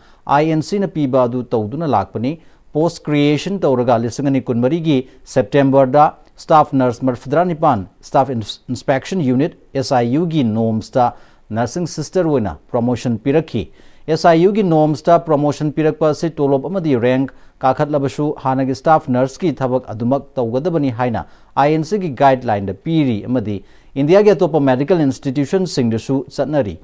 INCꯅ ꯄꯤꯕ ꯑꯗꯨ ꯇꯧꯗꯨꯅ ꯂꯥꯛꯄꯅꯤ꯫ Post creation ꯇꯧꯔꯒ ꯂꯤꯁꯤꯡ ꯑꯅꯤ ꯀꯨꯟꯃꯔꯤꯒꯤ Septemberꯗ staff nurse ꯃꯔꯐꯨꯇꯔꯥ ꯅꯤꯄꯥꯟ staff ins-, inspection unit, S I U ꯒꯤ norms ꯇ nursing sister ꯑꯣꯏꯅ promotion ꯄꯤꯔꯛꯈꯤ꯫ S I U ꯒꯤ norms ꯇ promotion ꯄꯤꯔꯛꯄ ꯑꯁꯤ ꯇꯣꯂꯣꯞ ꯑꯃꯗꯤ rank ꯀꯥꯈꯠꯂꯕꯁꯨ ꯍꯥꯟꯅꯒꯤ staff nurse ꯀꯤ ꯊꯕꯛ ꯑꯗꯨꯃꯛ ꯇꯧꯒꯗꯕꯅꯤ ꯍꯥꯏꯅ I N C ꯒꯤ guideline ꯗ ꯄꯤꯔꯤ ꯑꯃꯗꯤ ꯏꯟꯗꯤꯌꯥꯒꯤ ꯑꯇꯣꯞꯄ medical institution ꯁꯤꯡꯗꯁꯨ ꯆꯠꯅꯔꯤ꯫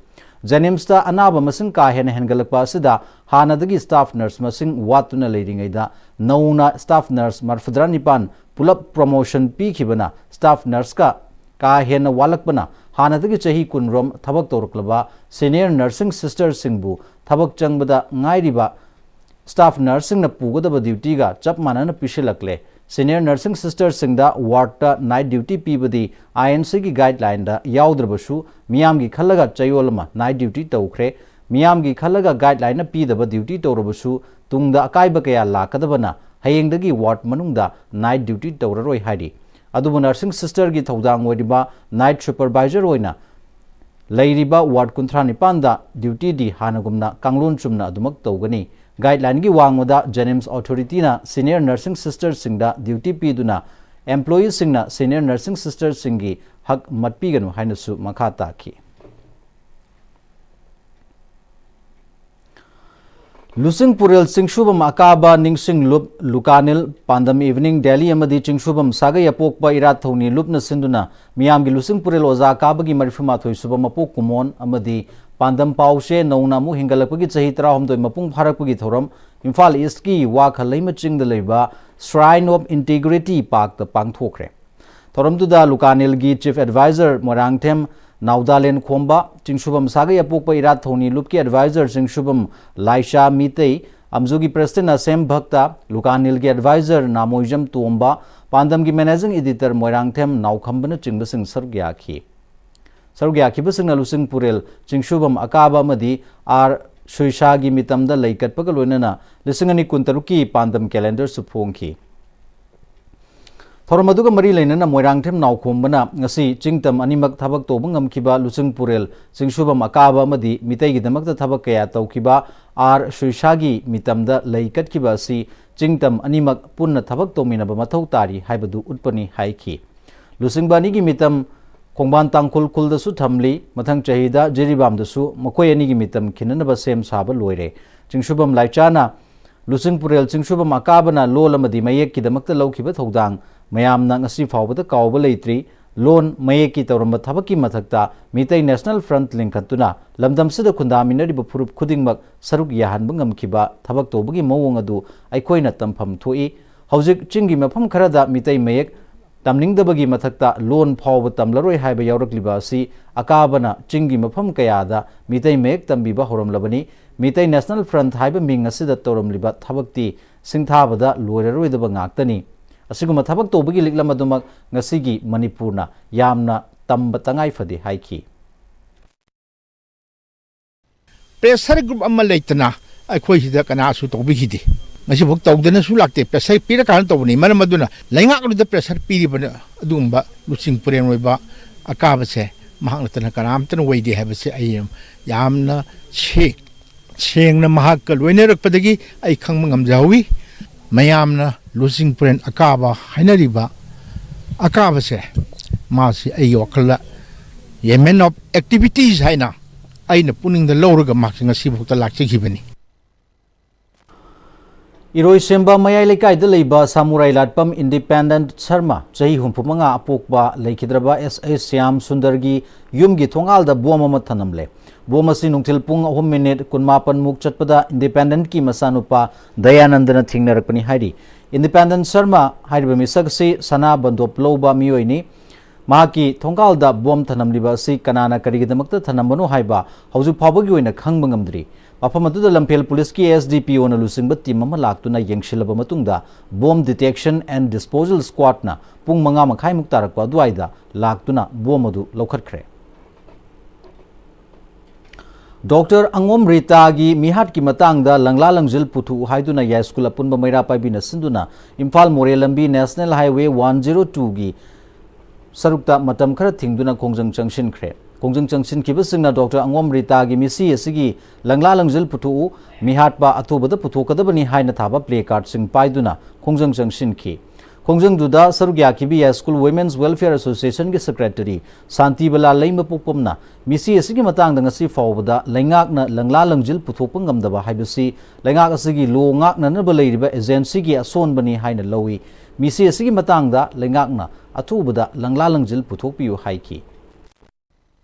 JNIMS ꯇ ꯑꯅꯥꯕ ꯃꯁꯤꯡ ꯀꯥ ꯍꯦꯟꯅ ꯍꯦꯟꯒꯠꯂꯛꯄ ꯑꯁꯤꯗ ꯍꯥꯟꯅꯗꯒꯤ staff nurse ꯃꯁꯤꯡ ꯋꯥꯠꯇꯨꯅ ꯂꯩꯔꯤꯉꯩꯗ ꯅꯧꯅ staff nurse ꯃꯔꯐꯨꯇꯔꯥ ꯅꯤꯄꯥꯟ ꯄꯨꯂꯞ promotion ꯄꯤꯈꯤꯕꯅ staff nurse ꯀ ꯀꯥ ꯍꯦꯟꯅ ꯋꯥꯠꯂꯛꯄꯅ ꯍꯥꯟꯅꯗꯒꯤ ꯆꯍꯤ ꯀꯨꯟꯔꯣꯝ ꯊꯕꯛ ꯇꯧꯔꯛꯂꯕ senior nursing sister ꯁꯤꯡꯕꯨ ꯊꯕꯛ ꯆꯪꯕꯗ ꯉꯥꯏꯔꯤꯕ staff nurse ꯁꯤꯡꯅ ꯄꯨꯒꯗꯕ duty ꯒ ꯆꯞ ꯃꯥꯟꯅꯅ ꯄꯤꯁꯤꯜꯂꯛꯂꯦ꯫ Senior nursing sister ꯁꯤꯡꯗ ward ꯇ night duty ꯄꯤꯕꯗꯤ I N C ꯒꯤ guideline ꯗ ꯌꯥꯎꯗ꯭ꯔꯕꯁꯨ ꯃꯤꯌꯥꯝꯒꯤ ꯈꯜꯂꯒ ꯆꯌꯣꯜ ꯑꯃ night duty ꯇꯧꯈ꯭ꯔꯦ꯫ ꯃꯤꯌꯥꯝꯒꯤ ꯈꯜꯂꯒ guideline ꯅ ꯄꯤꯗꯕ duty ꯇꯧꯔꯕꯁꯨ ꯇꯨꯡꯗ ꯑꯀꯥꯏꯕ ꯀꯌꯥ ꯂꯥꯛꯀꯗꯕꯅ ꯍꯌꯦꯡꯗꯒꯤ ward ꯃꯅꯨꯡꯗ night duty ꯇꯧꯔꯔꯣꯏ ꯍꯥꯏꯔꯤ꯫ ꯑꯗꯨꯕꯨ nursing sister ꯒꯤ ꯊꯧꯗꯥꯡ ꯑꯣꯏꯔꯤꯕ night supervisor ꯑꯣꯏꯅ ꯂꯩꯔꯤꯕ ward ꯀꯨꯟꯊ꯭ꯔꯥ ꯅꯤꯄꯥꯟꯗ duty ꯗꯤ ꯍꯥꯟꯅꯒꯨꯝꯅ ꯀꯥꯡꯂꯣꯟ ꯆꯨꯝꯅ ꯑꯗꯨꯃꯛ ꯇꯧꯒꯅꯤ꯫ Guideline ꯒꯤ ꯋꯥꯡꯃꯗ JNIMS authority ꯅ senior nursing sister ꯁꯤꯡꯗ duty ꯄꯤꯗꯨꯅ employee ꯁꯤꯡꯅ senior nursing sister ꯁꯤꯡꯒꯤ ꯍꯛ ꯃꯠꯄꯤꯒꯅꯨ ꯍꯥꯏꯅꯁꯨ ꯃꯈꯥ ꯇꯥꯈꯤ꯫ ꯂꯨꯆꯤꯡꯄꯨꯔꯦꯜ ꯆꯤꯡꯁꯨꯕꯝ ꯑꯀꯥꯕ ꯅꯤꯡꯁꯤꯡ ꯂꯨꯞ ꯂꯨꯀꯥꯅꯤꯜ ꯄꯥꯟꯗꯝ ꯏꯚꯤꯅꯤꯡ ꯗꯦꯂꯤ ꯑꯃꯗꯤ ꯆꯤꯡꯁꯨꯕꯝ ꯁꯥꯒꯩ ꯑꯄꯣꯛꯄ ꯏꯔꯥꯠ ꯊꯧꯅꯤ ꯂꯨꯞꯅ ꯁꯤꯟꯗꯨꯅ ꯃꯤꯌꯥꯝꯒꯤ ꯂꯨꯆꯤꯡꯄꯨꯔꯦꯜ ꯑꯣꯖꯥ ꯀꯥꯕꯒꯤ ꯃꯔꯤꯐꯨ ꯃꯥꯊꯣꯏ ꯁꯨꯕ ꯃꯄꯣꯛ ꯀꯨꯝꯑꯣꯟ ꯑꯃꯗꯤ ꯄꯥꯟꯗꯝ ꯄꯥꯎꯆꯦ ꯅꯧꯅ ꯑꯃꯨꯛ ꯍꯤꯡꯒꯠꯂꯛꯄꯒꯤ ꯆꯍꯤ ꯇꯔꯥꯍꯨꯝꯗꯣꯏ ꯃꯄꯨꯡ ꯐꯥꯔꯛꯄꯒꯤ ꯊꯧꯔꯝ ꯏꯝꯐꯥꯜ ꯏꯁꯀꯤ ꯋꯥꯈꯜ ꯂꯩꯃ ꯆꯤꯡꯗ ꯂꯩꯕ Shrine of Integrity Park ꯇ ꯄꯥꯡꯊꯣꯛꯈ꯭ꯔꯦ꯫ ꯊꯧꯔꯝꯗꯨꯗ ꯂꯨꯀꯥꯅꯤꯜꯒꯤ Chief Advisor ꯃꯣꯏꯔꯥꯡꯊꯦꯝ ꯅꯥꯎꯗꯥꯂꯦꯟ ꯈꯣꯝꯕ, ꯆꯤꯡꯁꯨꯕꯝ ꯁꯥꯒꯩ ꯑꯄꯣꯛꯄ ꯏꯔꯥꯠ ꯊꯧꯅꯤ ꯂꯨꯞꯀꯤ Advisor ꯆꯤꯡꯁꯨꯕꯝ ꯂꯥꯏꯁꯥ ꯃꯤꯇꯩ, ꯑꯝꯖꯨꯒꯤ President ꯑꯁꯦꯝ ꯚꯛꯇ, ꯂꯨꯀꯥꯅꯤꯜꯒꯤ Advisor ꯅꯥꯃꯣꯏꯖꯝ ꯇꯣꯝꯕ, ꯄꯥꯟꯗꯝꯒꯤ Managing Editor ꯃꯣꯏꯔꯥꯡꯊꯦꯝ ꯅꯥꯎꯈꯝꯕꯅꯆꯤꯡꯕꯁꯤꯡ ꯁꯔꯨꯛ ꯌꯥꯈꯤ꯫ ꯁꯔꯨꯛ ꯌꯥꯈꯤꯕꯁꯤꯡꯅ ꯂꯨꯆꯤꯡꯄꯨꯔꯦꯜ ꯆꯤꯡꯁꯨꯕꯝ ꯑꯀꯥꯕ ꯑꯃꯗꯤ ꯑꯥꯔ ꯁꯨꯏꯁꯥꯒꯤ ꯃꯤꯇꯝꯗ ꯂꯩ ꯀꯠꯄꯒ ꯂꯣꯏꯅꯅ ꯂꯤꯁꯤꯡ ꯑꯅꯤ ꯀꯨꯟꯇꯔꯨꯛꯀꯤ ꯄꯥꯟꯗꯝ calendarꯁꯨ ꯐꯣꯡꯈꯤ꯫ ꯊꯧꯔꯝ ꯑꯗꯨꯒ ꯃꯔꯤ ꯂꯩꯅꯅ ꯃꯣꯏꯔꯥꯡꯊꯦꯝ ꯅꯥꯎꯈꯣꯝꯕꯅ ꯉꯁꯤ ꯆꯤꯡꯇꯝ ꯑꯅꯤꯃꯛ ꯊꯕꯛ ꯇꯧꯕ ꯉꯝꯈꯤꯕ ꯂꯨꯆꯤꯡꯄꯨꯔꯦꯜ ꯆꯤꯡꯁꯨꯕꯝ ꯑꯀꯥꯕ ꯑꯃꯗꯤ ꯃꯤꯇꯩꯒꯤꯗꯃꯛꯇ ꯊꯕꯛ ꯀꯌꯥ ꯇꯧꯈꯤꯕ ꯑꯥꯔ ꯁ꯭ꯔꯤꯁꯥꯒꯤ ꯃꯤꯇꯝꯗ ꯂꯩ ꯀꯠꯈꯤꯕ ꯑꯁꯤ ꯆꯤꯡꯇꯝ ꯑꯅꯤꯃꯛ ꯄꯨꯟꯅ ꯊꯕꯛ ꯇꯧꯃꯤꯟꯅꯕ ꯃꯊꯧ ꯇꯥꯔꯤ ꯍꯥꯏꯕꯗꯨ ꯎꯠꯄꯅꯤ ꯍꯥꯏꯈꯤ꯫ ꯂꯨꯆꯤꯡꯕ ꯑꯅꯤꯒꯤ ꯃꯤꯇꯝ ꯈꯣꯡꯕꯥꯟ ꯇꯥꯡꯈꯨꯜ ꯈꯨꯜꯗꯁꯨ ꯊꯝꯂꯤ꯫ ꯃꯊꯪ ꯆꯍꯤꯗ ꯖꯤꯔꯤꯕꯥꯝꯗꯁꯨ ꯃꯈꯣꯏ ꯑꯅꯤꯒꯤ ꯃꯤꯇꯝ ꯈꯤꯟꯅꯅꯕ ꯁꯦꯝ ꯁꯥꯕ ꯂꯣꯏꯔꯦ꯫ ꯆꯤꯡꯁꯨꯕꯝ ꯂꯥꯏꯆꯥꯅ ꯂꯨꯆꯤꯡꯄꯨꯔꯦꯜ ꯆꯤꯡꯁꯨꯕꯝ ꯑꯀꯥꯕꯅ ꯂꯣꯜ ꯑꯃꯗꯤ ꯃꯌꯦꯛꯀꯤꯗꯃꯛꯇ ꯂꯧꯈꯤꯕ ꯊꯧꯗꯥꯡ ꯃꯌꯥꯝꯅ ꯉꯁꯤ ꯐꯥꯎꯕꯗ ꯀꯥꯎꯕ ꯂꯩꯇ꯭ꯔꯤ꯫ ꯂꯣꯟ ꯃꯌꯦꯛꯀꯤ ꯇꯧꯔꯝꯕ ꯊꯕꯛꯀꯤ ꯃꯊꯛꯇ ꯃꯤꯇꯩ ꯅꯦꯁꯅꯦꯜ ꯐ꯭ꯔꯟꯠ ꯂꯤꯡꯈꯠꯇꯨꯅ ꯂꯝꯗꯝꯁꯤꯗ ꯈꯨꯟꯗꯥꯃꯤꯟꯅꯔꯤꯕ ꯐꯨꯔꯨꯞ ꯈꯨꯗꯤꯡꯃꯛ ꯁꯔꯨꯛ ꯌꯥꯍꯟꯕ ꯉꯝꯈꯤꯕ ꯊꯕꯛ ꯇꯧꯕꯒꯤ ꯃꯑꯣꯡ ꯑꯗꯨ ꯑꯩꯈꯣꯏꯅ ꯇꯝꯐꯝ ꯊꯣꯛꯏ꯫ ꯍꯧꯖꯤꯛ ꯆꯤꯡꯒꯤ ꯃꯐꯝ ꯈꯔꯗ ꯃꯤꯇꯩ ꯃꯌꯦꯛ ꯇꯝꯅꯤꯡꯗꯕꯒꯤ ꯃꯊꯛꯇ ꯂꯣꯟ ꯐꯥꯎꯕ ꯇꯝꯂꯔꯣꯏ ꯍꯥꯏꯕ ꯌꯥꯎꯔꯛꯂꯤꯕ ꯑꯁꯤ ꯑꯀꯥꯕꯅ ꯆꯤꯡꯒꯤ ꯃꯐꯝ ꯀꯌꯥꯗ ꯃꯤꯇꯩ ꯃꯌꯦꯛ ꯇꯝꯕꯤꯕ ꯍꯧꯔꯝꯂꯕꯅꯤ꯫ ꯃꯤꯇꯩ ꯅꯦꯁꯅꯦꯜ ꯐ꯭ꯔꯟꯠ ꯍꯥꯏꯕ ꯃꯤꯡ ꯑꯁꯤꯗ ꯇꯧꯔꯝꯂꯤꯕ ꯊꯕꯛꯇꯤ ꯁꯤꯡꯊꯥꯕꯗ ꯂꯣꯏꯔꯔꯣꯏꯗꯕ ꯉꯥꯛꯇꯅꯤ꯫ ꯑꯁꯤꯒꯨꯝꯕ ꯊꯕꯛ ꯇꯧꯕꯒꯤ ꯂꯤꯛꯂꯝ ꯑꯗꯨꯃꯛ ꯉꯁꯤꯒꯤ ꯃꯅꯤꯄꯨꯔꯅ ꯌꯥꯝꯅ ꯇꯝꯕ ꯇꯉꯥꯏ ꯐꯗꯦ ꯍꯥꯏꯈꯤ꯫ ꯄ꯭ꯔꯦꯁꯔ ꯒ꯭ꯔꯨꯞ ꯑꯃ ꯂꯩꯇꯅ ꯑꯩꯈꯣꯏꯁꯤꯗ ꯀꯅꯥꯁꯨ ꯇꯧꯕꯤꯈꯤꯗꯦ꯫ ꯉꯁꯤꯐꯥꯎ ꯇꯧꯗꯅꯁꯨ ꯂꯥꯛꯇꯦ꯫ ꯄ꯭ꯔꯦꯁꯔ ꯄꯤꯔꯀꯥꯟꯗ ꯇꯧꯕꯅꯤ꯫ ꯃꯔꯝ ꯑꯗꯨꯅ ꯂꯩꯉꯥꯛꯂꯣꯏꯗ ꯄ꯭ꯔꯦꯁꯔ ꯄꯤꯔꯤꯕ ꯑꯗꯨꯒꯨꯝꯕ ꯂꯨꯆꯤꯡ ꯄꯨꯔꯦꯟ ꯑꯣꯏꯕ ꯑꯀꯥꯕꯁꯦ ꯃꯍꯥꯛ ꯅꯠꯇꯅ ꯀꯅꯥꯝꯇꯅ ꯑꯣꯏꯗꯦ ꯍꯥꯏꯕꯁꯦ ꯑꯩ ꯌꯥꯝꯅ ꯁꯦꯡ-, ꯁꯦꯡꯅ ꯃꯍꯥꯛꯀ ꯂꯣꯏꯅꯔꯛꯄꯗꯒꯤ ꯑꯩ ꯈꯪꯕ ꯉꯝꯖꯍꯧꯋꯤ꯫ ꯃꯌꯥꯝꯅ ꯂꯨꯆꯤꯡ ꯄꯨꯔꯦꯟ ꯑꯀꯥꯕ ꯍꯥꯏꯅꯔꯤꯕ ꯑꯀꯥꯕꯁꯦ, ꯃꯥꯁꯤ ꯑꯩꯒꯤ ꯋꯥꯈꯜꯗ a man of activities ꯍꯥꯏꯅ ꯑꯩꯅ ꯄꯨꯛꯅꯤꯡꯗ ꯂꯧꯔꯒ ꯃꯍꯥꯛꯁꯤ ꯉꯁꯤꯐꯥꯎꯗ ꯂꯥꯛꯆꯈꯤꯕꯅꯤ꯫ ꯏꯔꯣꯏꯁꯦꯝꯕ ꯃꯌꯥꯏ ꯂꯩꯀꯥꯏꯗ ꯂꯩꯕ ꯁꯥꯃꯨꯔꯥꯏ ꯂꯥꯠꯄꯝ ꯏꯟꯗꯤꯄꯦꯟꯗꯦꯟꯠ ꯁꯔꯃ, ꯆꯍꯤ ꯍꯨꯝꯐꯨ ꯃꯉꯥ ꯑꯄꯣꯛꯄ, ꯂꯩꯈꯤꯗ꯭ꯔꯕ ꯑꯦꯁ ꯑꯦꯁ ꯁ꯭ꯌꯥꯝ ꯁꯨꯟꯗꯔꯒꯤ ꯌꯨꯝꯒꯤ ꯊꯣꯡꯒꯥꯜꯗ ꯕꯣꯝ ꯑꯃ ꯊꯅꯝꯂꯦ꯫ ꯕꯣꯝ ꯑꯁꯤ ꯅꯨꯡꯊꯤꯜ ꯄꯨꯡ ꯑꯍꯨꯝ ꯃꯤꯅꯤꯠ ꯀꯨꯟꯃꯥꯄꯟ ꯃꯨꯛ ꯆꯠꯄꯗ ꯏꯟꯗꯤꯄꯦꯟꯗꯦꯟꯠꯀꯤ ꯃꯆꯥꯅꯨꯄꯥ ꯗꯌꯥꯅꯟꯗꯅ ꯊꯦꯡꯅꯔꯛꯄꯅꯤ ꯍꯥꯏꯔꯤ꯫ ꯏꯟꯗꯤꯄꯦꯟꯗꯦꯟꯠ ꯁꯔꯃ ꯍꯥꯏꯔꯤꯕ ꯃꯤꯁꯛ ꯑꯁꯤ ꯁꯅꯥ ꯕꯟꯗꯣꯞ ꯂꯧꯕ ꯃꯤꯑꯣꯏꯅꯤ꯫ ꯃꯍꯥꯛꯀꯤ ꯊꯣꯡꯒꯥꯜꯗ ꯕꯣꯝ ꯊꯅꯝꯂꯤꯕ ꯑꯁꯤ ꯀꯅꯥꯅ ꯀꯔꯤꯒꯤꯗꯃꯛꯇ ꯊꯅꯝꯕꯅꯣ ꯍꯥꯏꯕ ꯍꯧꯖꯤꯛ ꯐꯥꯎꯕꯒꯤ ꯑꯣꯏꯅ ꯈꯪꯕ ꯉꯝꯗ꯭ꯔꯤ꯫ ꯃꯐꯝ ꯑꯗꯨꯗ ꯂꯝꯐꯦꯜ ꯄꯨꯂꯤꯁꯀꯤ ꯑꯦꯁ ꯗꯤ ꯄꯤ ꯑꯣꯅ ꯂꯨꯆꯤꯡꯕ ꯇꯤꯝ ꯑꯃ ꯂꯥꯛꯇꯨꯅ ꯌꯦꯡꯁꯤꯜꯂꯕ ꯃꯇꯨꯡꯗ, ꯕꯣꯝ ꯗꯤꯇꯦꯛꯁꯟ ꯑꯦꯟ ꯗꯤꯁꯄꯣꯖꯦꯜ ꯁ꯭ꯀ꯭ꯋꯥꯗꯅ ꯄꯨꯡ ꯃꯉꯥ ꯃꯈꯥꯏꯃꯨꯛ ꯇꯥꯔꯛꯄ ꯑꯗꯨꯋꯥꯏꯗ ꯂꯥꯛꯇꯨꯅ ꯕꯣꯝ ꯑꯗꯨ ꯂꯧꯈꯠꯈ꯭ꯔꯦ꯫ ꯗꯣꯛꯇꯔ ꯑꯉꯣꯝ ꯔꯤꯇꯥꯒꯤ ꯃꯤꯍꯥꯠꯀꯤ ꯃꯇꯥꯡꯗ ꯂꯪꯂꯥ ꯂꯪꯖꯤꯜ ꯄꯨꯊꯣꯛꯎ ꯍꯥꯏꯗꯨꯅ ꯌꯥꯏꯁ꯭ꯀꯨꯜ ꯑꯄꯨꯟꯕ ꯃꯩꯔꯥ ꯄꯥꯏꯕꯤꯅ ꯁꯤꯟꯗꯨꯅ ꯏꯝꯐꯥꯜ ꯃꯣꯔꯦ ꯂꯝꯕꯤ ꯅꯦꯁꯅꯦꯜ ꯍꯥꯏꯋꯦ ꯋꯥꯟ ꯖꯤꯔꯣ ꯇꯨꯒꯤ ꯁꯔꯨꯛꯇ ꯃꯇꯝ ꯈꯔ ꯊꯤꯡꯗꯨꯅ ꯈꯣꯡꯖꯪ ꯆꯪꯁꯤꯟꯈ꯭ꯔꯦ꯫ ꯈꯣꯡꯖꯪ ꯆꯪꯁꯤꯟꯈꯤꯕꯁꯤꯡꯅ ꯗꯣꯛꯇꯔ ꯑꯉꯣꯝ ꯔꯤꯇꯥꯒꯤ ꯃꯤꯁꯤ ꯑꯁꯤꯒꯤ ꯂꯪꯂꯥ ꯂꯪꯖꯤꯜ ꯄꯨꯊꯣꯛꯎ, ꯃꯤꯍꯥꯠꯄ ꯑꯊꯨꯕꯗ ꯄꯨꯊꯣꯛꯀꯗꯕꯅꯤ ꯍꯥꯏꯅ ꯊꯥꯕ ꯄ꯭ꯂꯦ ꯀꯥꯔꯗꯁꯤꯡ ꯄꯥꯏꯗꯨꯅ ꯈꯣꯡꯖꯪ ꯆꯪꯁꯤꯟꯈꯤ꯫ ꯈꯣꯡꯖꯪꯗꯨꯗ ꯁꯔꯨꯛ ꯌꯥꯈꯤꯕ ꯌꯥꯏꯁ꯭ꯀꯨꯜ ꯋꯤꯃꯦꯟꯁ ꯋꯦꯜꯐꯤꯌꯔ ꯑꯦꯁꯣꯁꯤꯌꯦꯁꯟꯒꯤ ꯁꯦꯀ꯭ꯔꯦꯇꯔꯤ ꯁꯥꯟꯇꯤꯕꯂꯥ ꯂꯩꯃꯄꯣꯛꯄꯝꯅ ꯃꯤꯁꯤ ꯑꯁꯤꯒꯤ ꯃꯇꯥꯡꯗ ꯉꯁꯤ ꯐꯥꯎꯕꯗ ꯂꯩꯉꯥꯛꯅ ꯂꯪꯂꯥ ꯂꯪꯖꯤꯜ ꯄꯨꯊꯣꯛꯄ ꯉꯝꯗꯕ ꯍꯥꯏꯕꯁꯤ ꯂꯩꯉꯥꯛ ꯑꯁꯤꯒꯤ ꯂꯣ ꯉꯥꯛꯅꯅꯕ ꯂꯩꯔꯤꯕ ꯑꯦꯖꯦꯟꯁꯤꯒꯤ ꯑꯁꯣꯟꯕꯅꯤ ꯍꯥꯏꯅ ꯂꯧꯏ꯫ ꯃꯤꯁꯤ ꯑꯁꯤꯒꯤ ꯃꯇꯥꯡꯗ ꯂꯩꯉꯥꯛꯅ ꯑꯊꯨꯕꯗ ꯂꯪꯂꯥ ꯂꯪꯖꯤꯜ ꯄꯨꯊꯣꯛꯄꯤꯌꯨ ꯍꯥꯏꯈꯤ꯫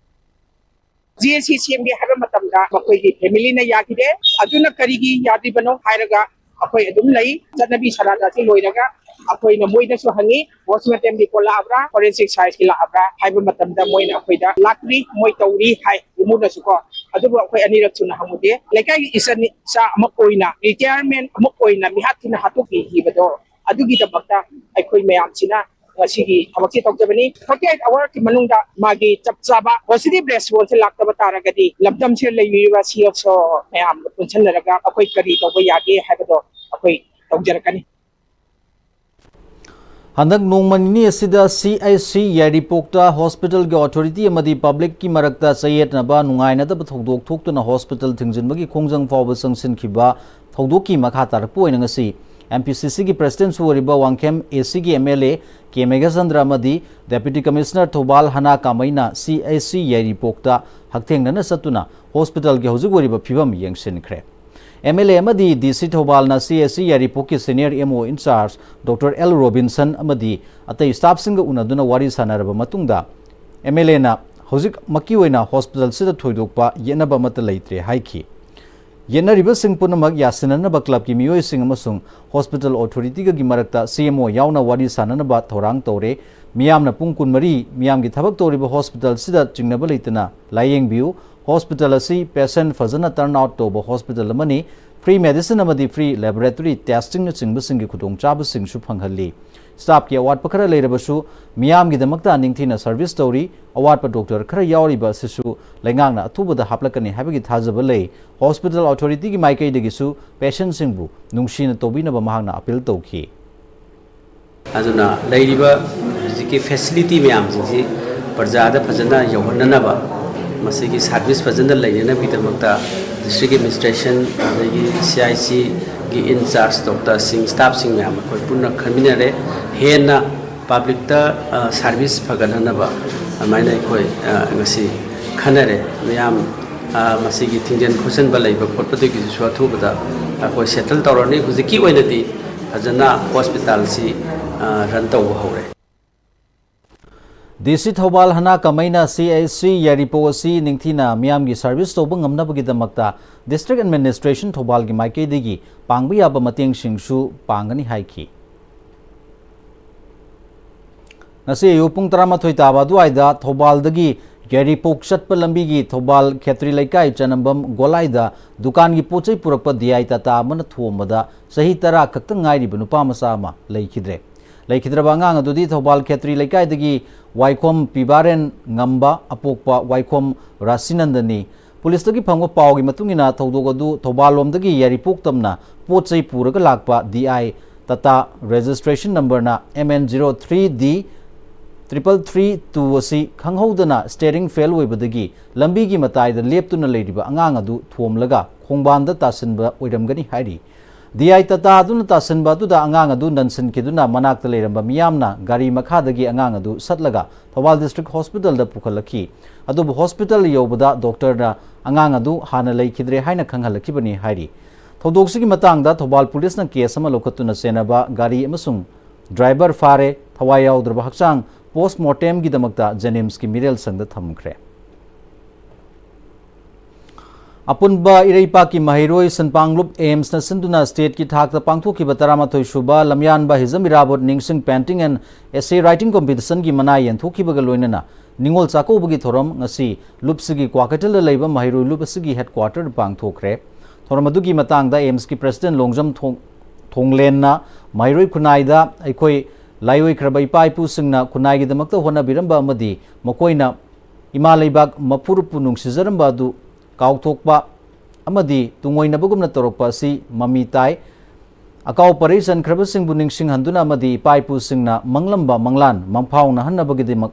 ꯖꯤ ꯑꯦꯁ ꯁꯤ ꯁꯦꯝꯒꯦ ꯍꯥꯏꯕ ꯃꯇꯝꯗ ꯃꯈꯣꯏꯒꯤ ꯐꯦꯃꯤꯂꯤꯅ ꯌꯥꯈꯤꯗꯦ꯫ ꯑꯗꯨꯅ ꯀꯔꯤꯒꯤ ꯌꯥꯗ꯭ꯔꯤꯕꯅꯣ ꯍꯥꯏꯔꯒ ꯑꯩꯈꯣꯏ ꯑꯗꯨꯝ ꯂꯩ꯫ ꯆꯠꯅꯕꯤ ꯁꯔꯥꯗꯥꯁꯤ ꯂꯣꯏꯔꯒ ꯑꯩꯈꯣꯏꯅ ꯃꯣꯏꯗꯁꯨ ꯍꯪꯉꯤ, ꯄꯣꯁꯃꯣꯔꯇꯦꯝ ꯔꯤꯄꯣꯔꯠ ꯂꯥꯛꯑꯕ꯭ꯔꯥ, ꯐꯣꯔꯦꯟꯁꯤꯛ ꯁꯥꯏꯟꯁꯀꯤ ꯂꯥꯛꯑꯕ꯭ꯔꯥ ꯍꯥꯏꯕ ꯃꯇꯝꯗ ꯃꯣꯏꯅ ꯑꯩꯈꯣꯏꯗ ꯂꯥꯛꯇ꯭ꯔꯤ, ꯃꯣꯏ ꯇꯧꯔꯤ ꯍꯥꯏ ꯏꯃꯨꯡꯅꯁꯨꯀꯣ꯫ ꯑꯗꯨꯕꯨ ꯑꯩꯈꯣꯏ ꯑꯅꯤꯔꯛ ꯁꯨꯅ ꯍꯪꯉꯨꯗꯦ꯫ ꯂꯩꯀꯥꯏꯒꯤ ꯏꯆꯟ ꯏꯆꯥ ꯑꯃ ꯑꯣꯏꯅ, ꯔꯤꯇꯥꯌꯔꯃꯦꯟ ꯑꯃ ꯑꯣꯏꯅ ꯃꯤꯍꯥꯠ ꯊꯤꯅ ꯍꯥꯠꯇꯣꯛꯄꯤꯈꯤꯕꯗꯣ, ꯑꯗꯨꯒꯤꯗꯃꯛꯇ ꯑꯩꯈꯣꯏ ꯃꯌꯥꯝꯁꯤꯅ ꯉꯁꯤꯒꯤ ꯊꯕꯛꯁꯤ ꯇꯧꯖꯕꯅꯤ꯫ ꯐꯣꯔꯇꯤ ꯑꯩꯠ ꯑꯋꯥꯔꯒꯤ ꯃꯅꯨꯡꯗ ꯃꯥꯒꯤ ꯆꯞ ꯆꯥꯕ ꯄꯣꯖꯤꯇꯤꯚ ꯔꯦꯁꯄꯣꯟꯁꯁꯦ ꯂꯥꯛꯇꯕ ꯇꯥꯔꯒꯗꯤ ꯂꯝꯗꯝꯁꯤꯗ ꯂꯩꯕꯤꯔꯤꯕ ꯁꯤ ꯑꯦꯐ ꯑꯣ ꯃꯌꯥꯝꯒ ꯄꯨꯟꯁꯤꯟꯅꯔꯒ ꯑꯩꯈꯣꯏ ꯀꯔꯤ ꯇꯧꯕ ꯌꯥꯒꯦ ꯍꯥꯏꯕꯗꯣ ꯑꯩꯈꯣꯏ ꯇꯧꯖꯔꯛꯀꯅꯤ꯫ ꯍꯟꯗꯛ ꯅꯣꯡꯃ ꯅꯤꯅꯤ ꯑꯁꯤꯗ ꯁꯤ ꯑꯩꯆ ꯁꯤ ꯌꯥꯏꯔꯤꯄꯣꯛꯇ ꯍꯣꯁꯄꯤꯇꯥꯜꯒꯤ ꯑꯣꯊꯣꯔꯤꯇꯤ ꯑꯃꯗꯤ ꯄꯕ꯭ꯂꯤꯛꯀꯤ ꯃꯔꯛꯇ ꯆꯌꯦꯠꯅꯕ, ꯅꯨꯡꯉꯥꯏꯅꯗꯕ ꯊꯧꯗꯣꯛ ꯊꯣꯛꯇꯨꯅ ꯍꯣꯁꯄꯤꯇꯥꯜ ꯊꯤꯡꯖꯤꯟꯕꯒꯤ ꯈꯣꯡꯖꯪ ꯐꯥꯎꯕ ꯆꯪꯁꯤꯟꯈꯤꯕ ꯊꯧꯗꯣꯛꯀꯤ ꯃꯈꯥ ꯇꯥꯔꯛꯄ ꯑꯣꯏꯅ ꯉꯁꯤ ꯑꯦꯝ ꯄꯤ ꯁꯤ ꯁꯤꯒꯤ ꯄ꯭ꯔꯦꯁꯤꯗꯦꯟꯠꯁꯨ ꯑꯣꯏꯔꯤꯕ ꯋꯥꯡꯈꯦꯝ ꯑꯦ ꯁꯤꯒꯤ ꯑꯦꯝ ꯑꯦꯜ ꯑꯦ ꯀꯦ ꯃꯦꯘꯆꯟꯗ꯭ꯔ ꯑꯃꯗꯤ ꯗꯦꯄ꯭ꯌꯨꯇꯤ ꯀꯃꯤꯁꯅꯔ ꯊꯧꯕꯥꯜ ꯍꯅꯥ ꯀꯥꯃꯩꯅ ꯁꯤ ꯑꯩꯆ ꯁꯤ ꯌꯥꯏꯔꯤꯄꯣꯛꯇ ꯍꯛꯊꯦꯡꯅꯅ ꯆꯠꯇꯨꯅ ꯍꯣꯁꯄꯤꯇꯥꯜꯒꯤ ꯍꯧꯖꯤꯛ ꯑꯣꯏꯔꯤꯕ ꯐꯤꯕꯝ ꯌꯦꯡꯁꯤꯟꯈ꯭ꯔꯦ꯫ ꯑꯦꯝ ꯑꯦꯜ ꯑꯦ ꯑꯃꯗꯤ ꯗꯤ ꯁꯤ ꯊꯧꯕꯥꯜꯅ ꯁꯤ H C ꯌꯥꯏꯔꯤꯄꯣꯛꯀꯤ senior M O in-charge doctor L Robinson ꯑꯃꯗꯤ ꯑꯇꯩ ꯁ꯭ꯇꯥꯐꯁꯤꯡꯒ ꯎꯅꯗꯨꯅ ꯋꯥꯔꯤ ꯁꯥꯟꯅꯔꯕ ꯃꯇꯨꯡꯗ, ꯑꯦꯝ ꯑꯦꯜ ꯑꯦꯅ ꯍꯧꯖꯤꯛꯃꯛꯀꯤ ꯑꯣꯏꯅ ꯍꯣꯁꯄꯤꯇꯥꯜꯁꯤꯗ ꯊꯣꯏꯗꯣꯛꯄ ꯌꯦꯠꯅꯕ ꯑꯃꯠꯇ ꯂꯩꯇ꯭ꯔꯦ ꯍꯥꯏꯈꯤ꯫ ꯌꯦꯠꯅꯔꯤꯕꯁꯤꯡ ꯄꯨꯝꯅꯃꯛ ꯌꯥꯁꯤꯟꯅꯅꯕ ꯀ꯭ꯂꯕꯀꯤ ꯃꯤꯑꯣꯏꯁꯤꯡ ꯑꯃꯁꯨꯡ ꯍꯣꯁꯄꯤꯇꯥꯜ ꯑꯣꯊꯣꯔꯤꯇꯤꯒꯒꯤ ꯃꯔꯛꯇ ꯁꯤ ꯑꯦꯝ ꯑꯣ ꯌꯥꯎꯅ ꯋꯥꯔꯤ ꯁꯥꯟꯅꯅꯕ ꯊꯧꯔꯥꯡ ꯇꯧꯔꯦ꯫ ꯃꯤꯌꯥꯝꯅ ꯄꯨꯡ ꯀꯨꯟꯃꯔꯤ ꯃꯤꯌꯥꯝꯒꯤ ꯊꯕꯛ ꯇꯧꯔꯤꯕ ꯍꯣꯁꯄꯤꯇꯥꯜꯁꯤꯗ ꯆꯤꯡꯅꯕ ꯂꯩꯇꯅ ꯂꯥꯌꯦꯡꯕꯤꯌꯨ꯫ ꯍꯣꯁꯄꯤꯇꯥꯜ ꯑꯁꯤ ꯄꯦꯁꯦꯟꯠ ꯐꯖꯅ ꯇꯔꯟ ꯑꯥꯎꯠ ꯇꯧꯕ ꯍꯣꯁꯄꯤꯇꯥꯜ ꯑꯃꯅꯤ꯫ ꯐ꯭ꯔꯤ ꯃꯦꯗꯤꯁꯤꯟ ꯑꯃꯗꯤ ꯐ꯭ꯔꯤ ꯂꯦꯕꯣꯔꯦꯇꯣꯔꯤ ꯇꯦꯁꯇꯤꯡꯅꯆꯤꯡꯕꯁꯤꯡꯒꯤ ꯈꯨꯗꯣꯡꯆꯥꯕꯁꯤꯡꯁꯨ ꯐꯪꯍꯜꯂꯤ꯫ ꯁ꯭ꯇꯥꯐꯀꯤ ꯑꯋꯥꯠꯄ ꯈꯔ ꯂꯩꯔꯕꯁꯨ ꯃꯤꯌꯥꯝꯒꯤꯗꯃꯛꯇ ꯅꯤꯡꯊꯤꯅ ꯁꯔꯚꯤꯁ ꯇꯧꯔꯤ꯫ ꯑꯋꯥꯠꯄ ꯗꯣꯛꯇꯔ ꯈꯔ ꯌꯥꯎꯔꯤꯕ ꯑꯁꯤꯁꯨ ꯂꯩꯉꯥꯛꯅ ꯑꯊꯨꯕꯗ ꯍꯥꯞꯂꯛꯀꯅꯤ ꯍꯥꯏꯕꯒꯤ ꯊꯥꯖꯕ ꯂꯩ꯫ ꯍꯣꯁꯄꯤꯇꯥꯜ ꯑꯣꯊꯣꯔꯤꯇꯤꯒꯤ ꯃꯥꯏꯀꯩꯗꯒꯤꯁꯨ ꯄꯦꯁꯦꯟꯁꯤꯡꯕꯨ ꯅꯨꯡꯁꯤꯅ ꯇꯧꯕꯤꯅꯕ ꯃꯍꯥꯛꯅ ꯑꯄꯤꯜ ꯇꯧꯈꯤ꯫ ꯑꯗꯨꯅ ꯂꯩꯔꯤꯕ ꯍꯧꯖꯤꯛꯀꯤ ꯐꯦꯁꯤꯂꯤꯇꯤ ꯃꯌꯥꯝꯁꯤꯡꯁꯤ ꯄ꯭ꯔꯖꯥꯗ ꯐꯖꯅ ꯌꯧꯍꯟꯅꯅꯕ, ꯃꯁꯤꯒꯤ ꯁꯥꯔꯚꯤꯁ ꯐꯖꯅ ꯂꯩꯅꯅꯕꯒꯤꯗꯃꯛꯇ ꯗꯤꯁꯇ꯭ꯔꯤꯛ ꯑꯦꯗꯃꯤꯅꯤꯁꯇ꯭ꯔꯦꯁꯟ, ꯑꯗꯒꯤ ꯁꯤ ꯑꯥꯏ ꯁꯤꯒꯤ ꯏꯟ ꯆꯥꯔꯖ ꯗꯣꯛꯇꯔꯁꯤꯡ, ꯁ꯭ꯇꯥꯐꯁꯤꯡ ꯃꯌꯥꯝ ꯑꯩꯈꯣꯏ ꯄꯨꯟꯅ ꯈꯟꯃꯤꯟꯅꯔꯦ꯫ ꯍꯦꯟꯅ ꯄꯕ꯭ꯂꯤꯛꯇ ꯁꯥꯔꯚꯤꯁ ꯐꯒꯠꯍꯟꯅꯕ ꯑꯗꯨꯃꯥꯏꯅ ꯑꯩꯈꯣꯏ ꯉꯁꯤ ꯈꯟꯅꯔꯦ꯫ ꯃꯌꯥꯝ ꯃꯁꯤꯒꯤ ꯊꯤꯡꯖꯤꯟ ꯈꯣꯠꯆꯤꯟꯕ ꯂꯩꯕ ꯈꯣꯠꯄꯗꯨꯒꯤꯁꯨ ꯑꯊꯨꯕꯗ ꯑꯩꯈꯣꯏ ꯁꯦꯇꯜ ꯇꯧꯔꯅꯤ꯫ ꯍꯧꯖꯤꯛꯀꯤ ꯑꯣꯏꯅꯗꯤ ꯐꯖꯅ ꯍꯣꯁꯄꯤꯇꯥꯜꯁꯤ ꯔꯟ ꯇꯧꯕ ꯍꯧꯔꯦ꯫ ꯗꯤ ꯁꯤ ꯊꯧꯕꯥꯜ ꯍꯅꯥ ꯀꯃꯩꯅ ꯁꯤ ꯑꯩꯆ ꯁꯤ ꯌꯥꯏꯔꯤꯄꯣꯛ ꯑꯁꯤ ꯅꯤꯡꯊꯤꯅ ꯃꯤꯌꯥꯝꯒꯤ ꯁꯔꯚꯤꯁ ꯇꯧꯕ ꯉꯝꯅꯕꯒꯤꯗꯃꯛꯇ ꯗꯤꯁꯇ꯭ꯔꯤꯛ ꯑꯦꯗꯃꯤꯅꯤꯁꯇ꯭ꯔꯦꯁꯟ ꯊꯧꯕꯥꯜꯒꯤ ꯃꯥꯏꯀꯩꯗꯒꯤ ꯄꯥꯡꯕ ꯌꯥꯕ ꯃꯇꯦꯡꯁꯤꯡꯁꯨ ꯄꯥꯡꯒꯅꯤ ꯍꯥꯏꯈꯤ꯫ ꯉꯁꯤ ꯑꯌꯨꯛ ꯄꯨꯡ ꯇꯔꯥꯃꯥꯊꯣꯏ ꯇꯥꯕ ꯑꯗꯨꯋꯥꯏꯗ ꯊꯧꯕꯥꯜꯗꯒꯤ ꯌꯥꯏꯔꯤꯄꯣꯛ ꯆꯠꯄ ꯂꯝꯕꯤꯒꯤ ꯊꯧꯕꯥꯜ ꯈꯦꯇ꯭ꯔꯤ ꯂꯩꯀꯥꯏ ꯆꯅꯝꯕꯝ ꯒꯣꯂꯥꯏꯗ ꯗꯨꯀꯥꯟꯒꯤ ꯄꯣꯠ ꯆꯩ ꯄꯨꯔꯛꯄ ꯗꯤ ꯑꯥꯏ ꯇꯥꯇꯥ ꯑꯃꯅ ꯊꯣꯝꯕꯗ ꯆꯍꯤ ꯇꯔꯥ ꯈꯛꯇ ꯉꯥꯏꯔꯤꯕ ꯅꯨꯄꯥ ꯃꯆꯥ ꯑꯃ ꯂꯩꯈꯤꯗ꯭ꯔꯦ꯫ ꯂꯩꯈꯤꯗ꯭ꯔꯕ ꯑꯉꯥꯡ ꯑꯗꯨꯗꯤ ꯊꯧꯕꯥꯜ ꯈꯦꯇ꯭ꯔꯤ ꯂꯩꯀꯥꯏꯗꯒꯤ ꯋꯥꯏꯈꯣꯝ ꯄꯤꯕꯥꯔꯦꯟ ꯉꯝꯕ ꯑꯄꯣꯛꯄ ꯋꯥꯏꯈꯣꯝ ꯔꯥꯁꯤꯅꯟꯗꯅꯤ꯫ ꯄꯨꯂꯤꯁꯇꯒꯤ ꯐꯪꯕ ꯄꯥꯎꯒꯤ ꯃꯇꯨꯡ ꯏꯟꯅ ꯊꯧꯗꯣꯛ ꯑꯗꯨ ꯊꯧꯕꯥꯜ ꯂꯣꯝꯗꯒꯤ ꯌꯥꯏꯔꯤꯄꯣꯛ ꯇꯝꯅ ꯄꯣꯠ ꯆꯩ ꯄꯨꯔꯒ ꯂꯥꯛꯄ ꯗꯤ ꯑꯥꯏ ꯇꯥꯇꯥ, ꯔꯦꯖꯤꯁꯇ꯭ꯔꯦꯁꯟ ꯅꯝꯕꯔꯅ M N zero three D triple three two ꯑꯁꯤ ꯈꯪꯍꯧꯗꯅ ꯁ꯭ꯇꯤꯌꯔꯤꯡ ꯐꯦꯜ ꯑꯣꯏꯕꯗꯒꯤ ꯂꯝꯕꯤꯒꯤ ꯃꯇꯥꯏꯗ ꯂꯦꯞꯇꯨꯅ ꯂꯩꯔꯤꯕ ꯑꯉꯥꯡ ꯑꯗꯨ ꯊꯣꯝꯂꯒ ꯈꯣꯡꯕꯥꯟꯗ ꯇꯥꯁꯤꯟꯕ ꯑꯣꯏꯔꯝꯒꯅꯤ ꯍꯥꯏꯔꯤ꯫ ꯗꯤ ꯑꯥꯏ ꯇꯥꯇꯥ ꯑꯗꯨꯅ ꯇꯥꯁꯤꯟꯕ ꯑꯗꯨꯗ ꯑꯉꯥꯡ ꯑꯗꯨ ꯅꯟꯁꯤꯟꯈꯤꯗꯨꯅ ꯃꯅꯥꯛꯇ ꯂꯩꯔꯝꯕ ꯃꯤꯌꯥꯝꯅ ꯒꯥꯔꯤ ꯃꯈꯥꯗꯒꯤ ꯑꯉꯥꯡ ꯑꯗꯨ ꯁꯠꯂꯒ ꯊꯧꯕꯥꯜ ꯗꯤꯁꯇ꯭ꯔꯤꯛ ꯍꯣꯁꯄꯤꯇꯥꯜꯗ ꯄꯨꯈꯠꯂꯛꯈꯤ꯫ ꯑꯗꯨꯕꯨ ꯍꯣꯁꯄꯤꯇꯥꯜ ꯌꯧꯕꯗ ꯗꯣꯛꯇꯔꯅ ꯑꯉꯥꯡ ꯑꯗꯨ ꯍꯥꯟꯅ ꯂꯩꯈꯤꯗ꯭ꯔꯦ ꯍꯥꯏꯅ ꯈꯪꯍꯜꯂꯛꯈꯤꯕꯅꯤ ꯍꯥꯏꯔꯤ꯫ ꯊꯧꯗꯣꯛꯁꯤꯒꯤ ꯃꯇꯥꯡꯗ ꯊꯧꯕꯥꯜ ꯄꯨꯂꯤꯁꯅ ꯀꯦꯁ ꯑꯃ ꯂꯧꯈꯠꯇꯨꯅ ꯆꯦꯟꯅꯕ ꯒꯥꯔꯤ ꯑꯃꯁꯨꯡ ꯗ꯭ꯔꯥꯏꯚꯔ ꯐꯥꯔꯦ꯫ ꯊꯋꯥꯏ ꯌꯥꯎꯗ꯭ꯔꯕ ꯍꯛꯆꯥꯡ ꯄꯣꯁꯃꯣꯔꯇꯦꯝꯒꯤꯗꯃꯛꯇ ꯖꯦꯅꯤꯝꯁꯀꯤ ꯃꯤꯔꯦꯜ ꯁꯪꯗ ꯊꯝꯈ꯭ꯔꯦ꯫ ꯑꯄꯨꯟꯕ ꯏꯔꯩꯄꯥꯛꯀꯤ ꯃꯍꯩꯔꯣꯏ ꯁꯤꯟꯄꯥꯡꯂꯨꯞ ꯑꯦꯝꯁꯅ ꯁꯤꯟꯗꯨꯅ ꯁ꯭ꯇꯦꯠꯀꯤ ꯊꯥꯛꯇ ꯄꯥꯡꯊꯣꯛꯈꯤꯕ ꯇꯔꯥꯃꯥꯊꯣꯏ ꯁꯨꯕ ꯂꯝꯌꯥꯟꯕ ꯍꯤꯖꯝ ꯏꯔꯥꯕꯣꯠ ꯅꯤꯡꯁꯤꯡ ꯄꯦꯟꯇꯤꯡ ꯑꯦꯟ ꯑꯦꯁꯦ ꯔꯥꯏꯇꯤꯡ ꯀꯝꯄꯤꯇꯤꯁꯟꯒꯤ ꯃꯅꯥ ꯌꯦꯟꯊꯣꯛꯈꯤꯕꯒ ꯂꯣꯏꯅꯅ ꯅꯤꯉꯣꯜ ꯆꯥꯛꯀꯧꯕꯒꯤ ꯊꯧꯔꯝ ꯉꯁꯤ ꯂꯨꯞꯁꯤꯒꯤ ꯀ꯭ꯋꯥꯀꯩꯊꯦꯜꯗ ꯂꯩꯕ ꯃꯍꯩꯔꯣꯏ ꯂꯨꯞ ꯑꯁꯤꯒꯤ ꯍꯦꯗꯀ꯭ꯋꯥꯇꯔꯗ ꯄꯥꯡꯊꯣꯛꯈ꯭ꯔꯦ꯫ ꯊꯧꯔꯝ ꯑꯗꯨꯒꯤ ꯃꯇꯥꯡꯗ ꯑꯦꯝꯁꯀꯤ ꯄ꯭ꯔꯦꯁꯤꯗꯦꯟꯠ ꯂꯣꯡꯖꯝ ꯊꯣꯡ-, ꯊꯣꯡꯂꯦꯟꯅ ꯃꯍꯩꯔꯣꯏ ꯈꯨꯟꯅꯥꯏꯗ ꯑꯩꯈꯣꯏ ꯂꯥꯏꯑꯣꯏꯈ꯭ꯔꯕ ꯏꯄꯥ ꯏꯄꯨꯁꯤꯡꯅ ꯈꯨꯟꯅꯥꯏꯒꯤꯗꯃꯛꯇ ꯍꯣꯠꯅꯕꯤꯔꯝꯕ ꯑꯃꯗꯤ ꯃꯈꯣꯏꯅ ꯏꯃꯥ ꯂꯩꯕꯥꯛ ꯃꯄꯨꯔꯨꯞꯄꯨ ꯅꯨꯡꯁꯤꯖꯔꯝꯕ ꯑꯗꯨ ꯀꯥꯎꯊꯣꯛꯄ ꯑꯃꯗꯤ ꯇꯨꯡꯑꯣꯏꯅꯕꯒꯨꯝꯅ ꯇꯧꯔꯛꯄ ꯑꯁꯤ ꯃꯃꯤ ꯇꯥꯏ꯫ ꯑꯀꯥꯎ ꯄꯔꯩ ꯆꯟꯈ꯭ꯔꯕꯁꯤꯡꯕꯨ ꯅꯤꯡꯁꯤꯡꯍꯟꯗꯨꯅ ꯑꯃꯗꯤ ꯏꯄꯥ ꯏꯄꯨꯁꯤꯡꯅ ꯃꯪꯂꯝꯕ ꯃꯪꯂꯥꯟ ꯃꯪꯐꯥꯎꯅꯍꯟꯅꯕꯒꯤꯗꯃꯛ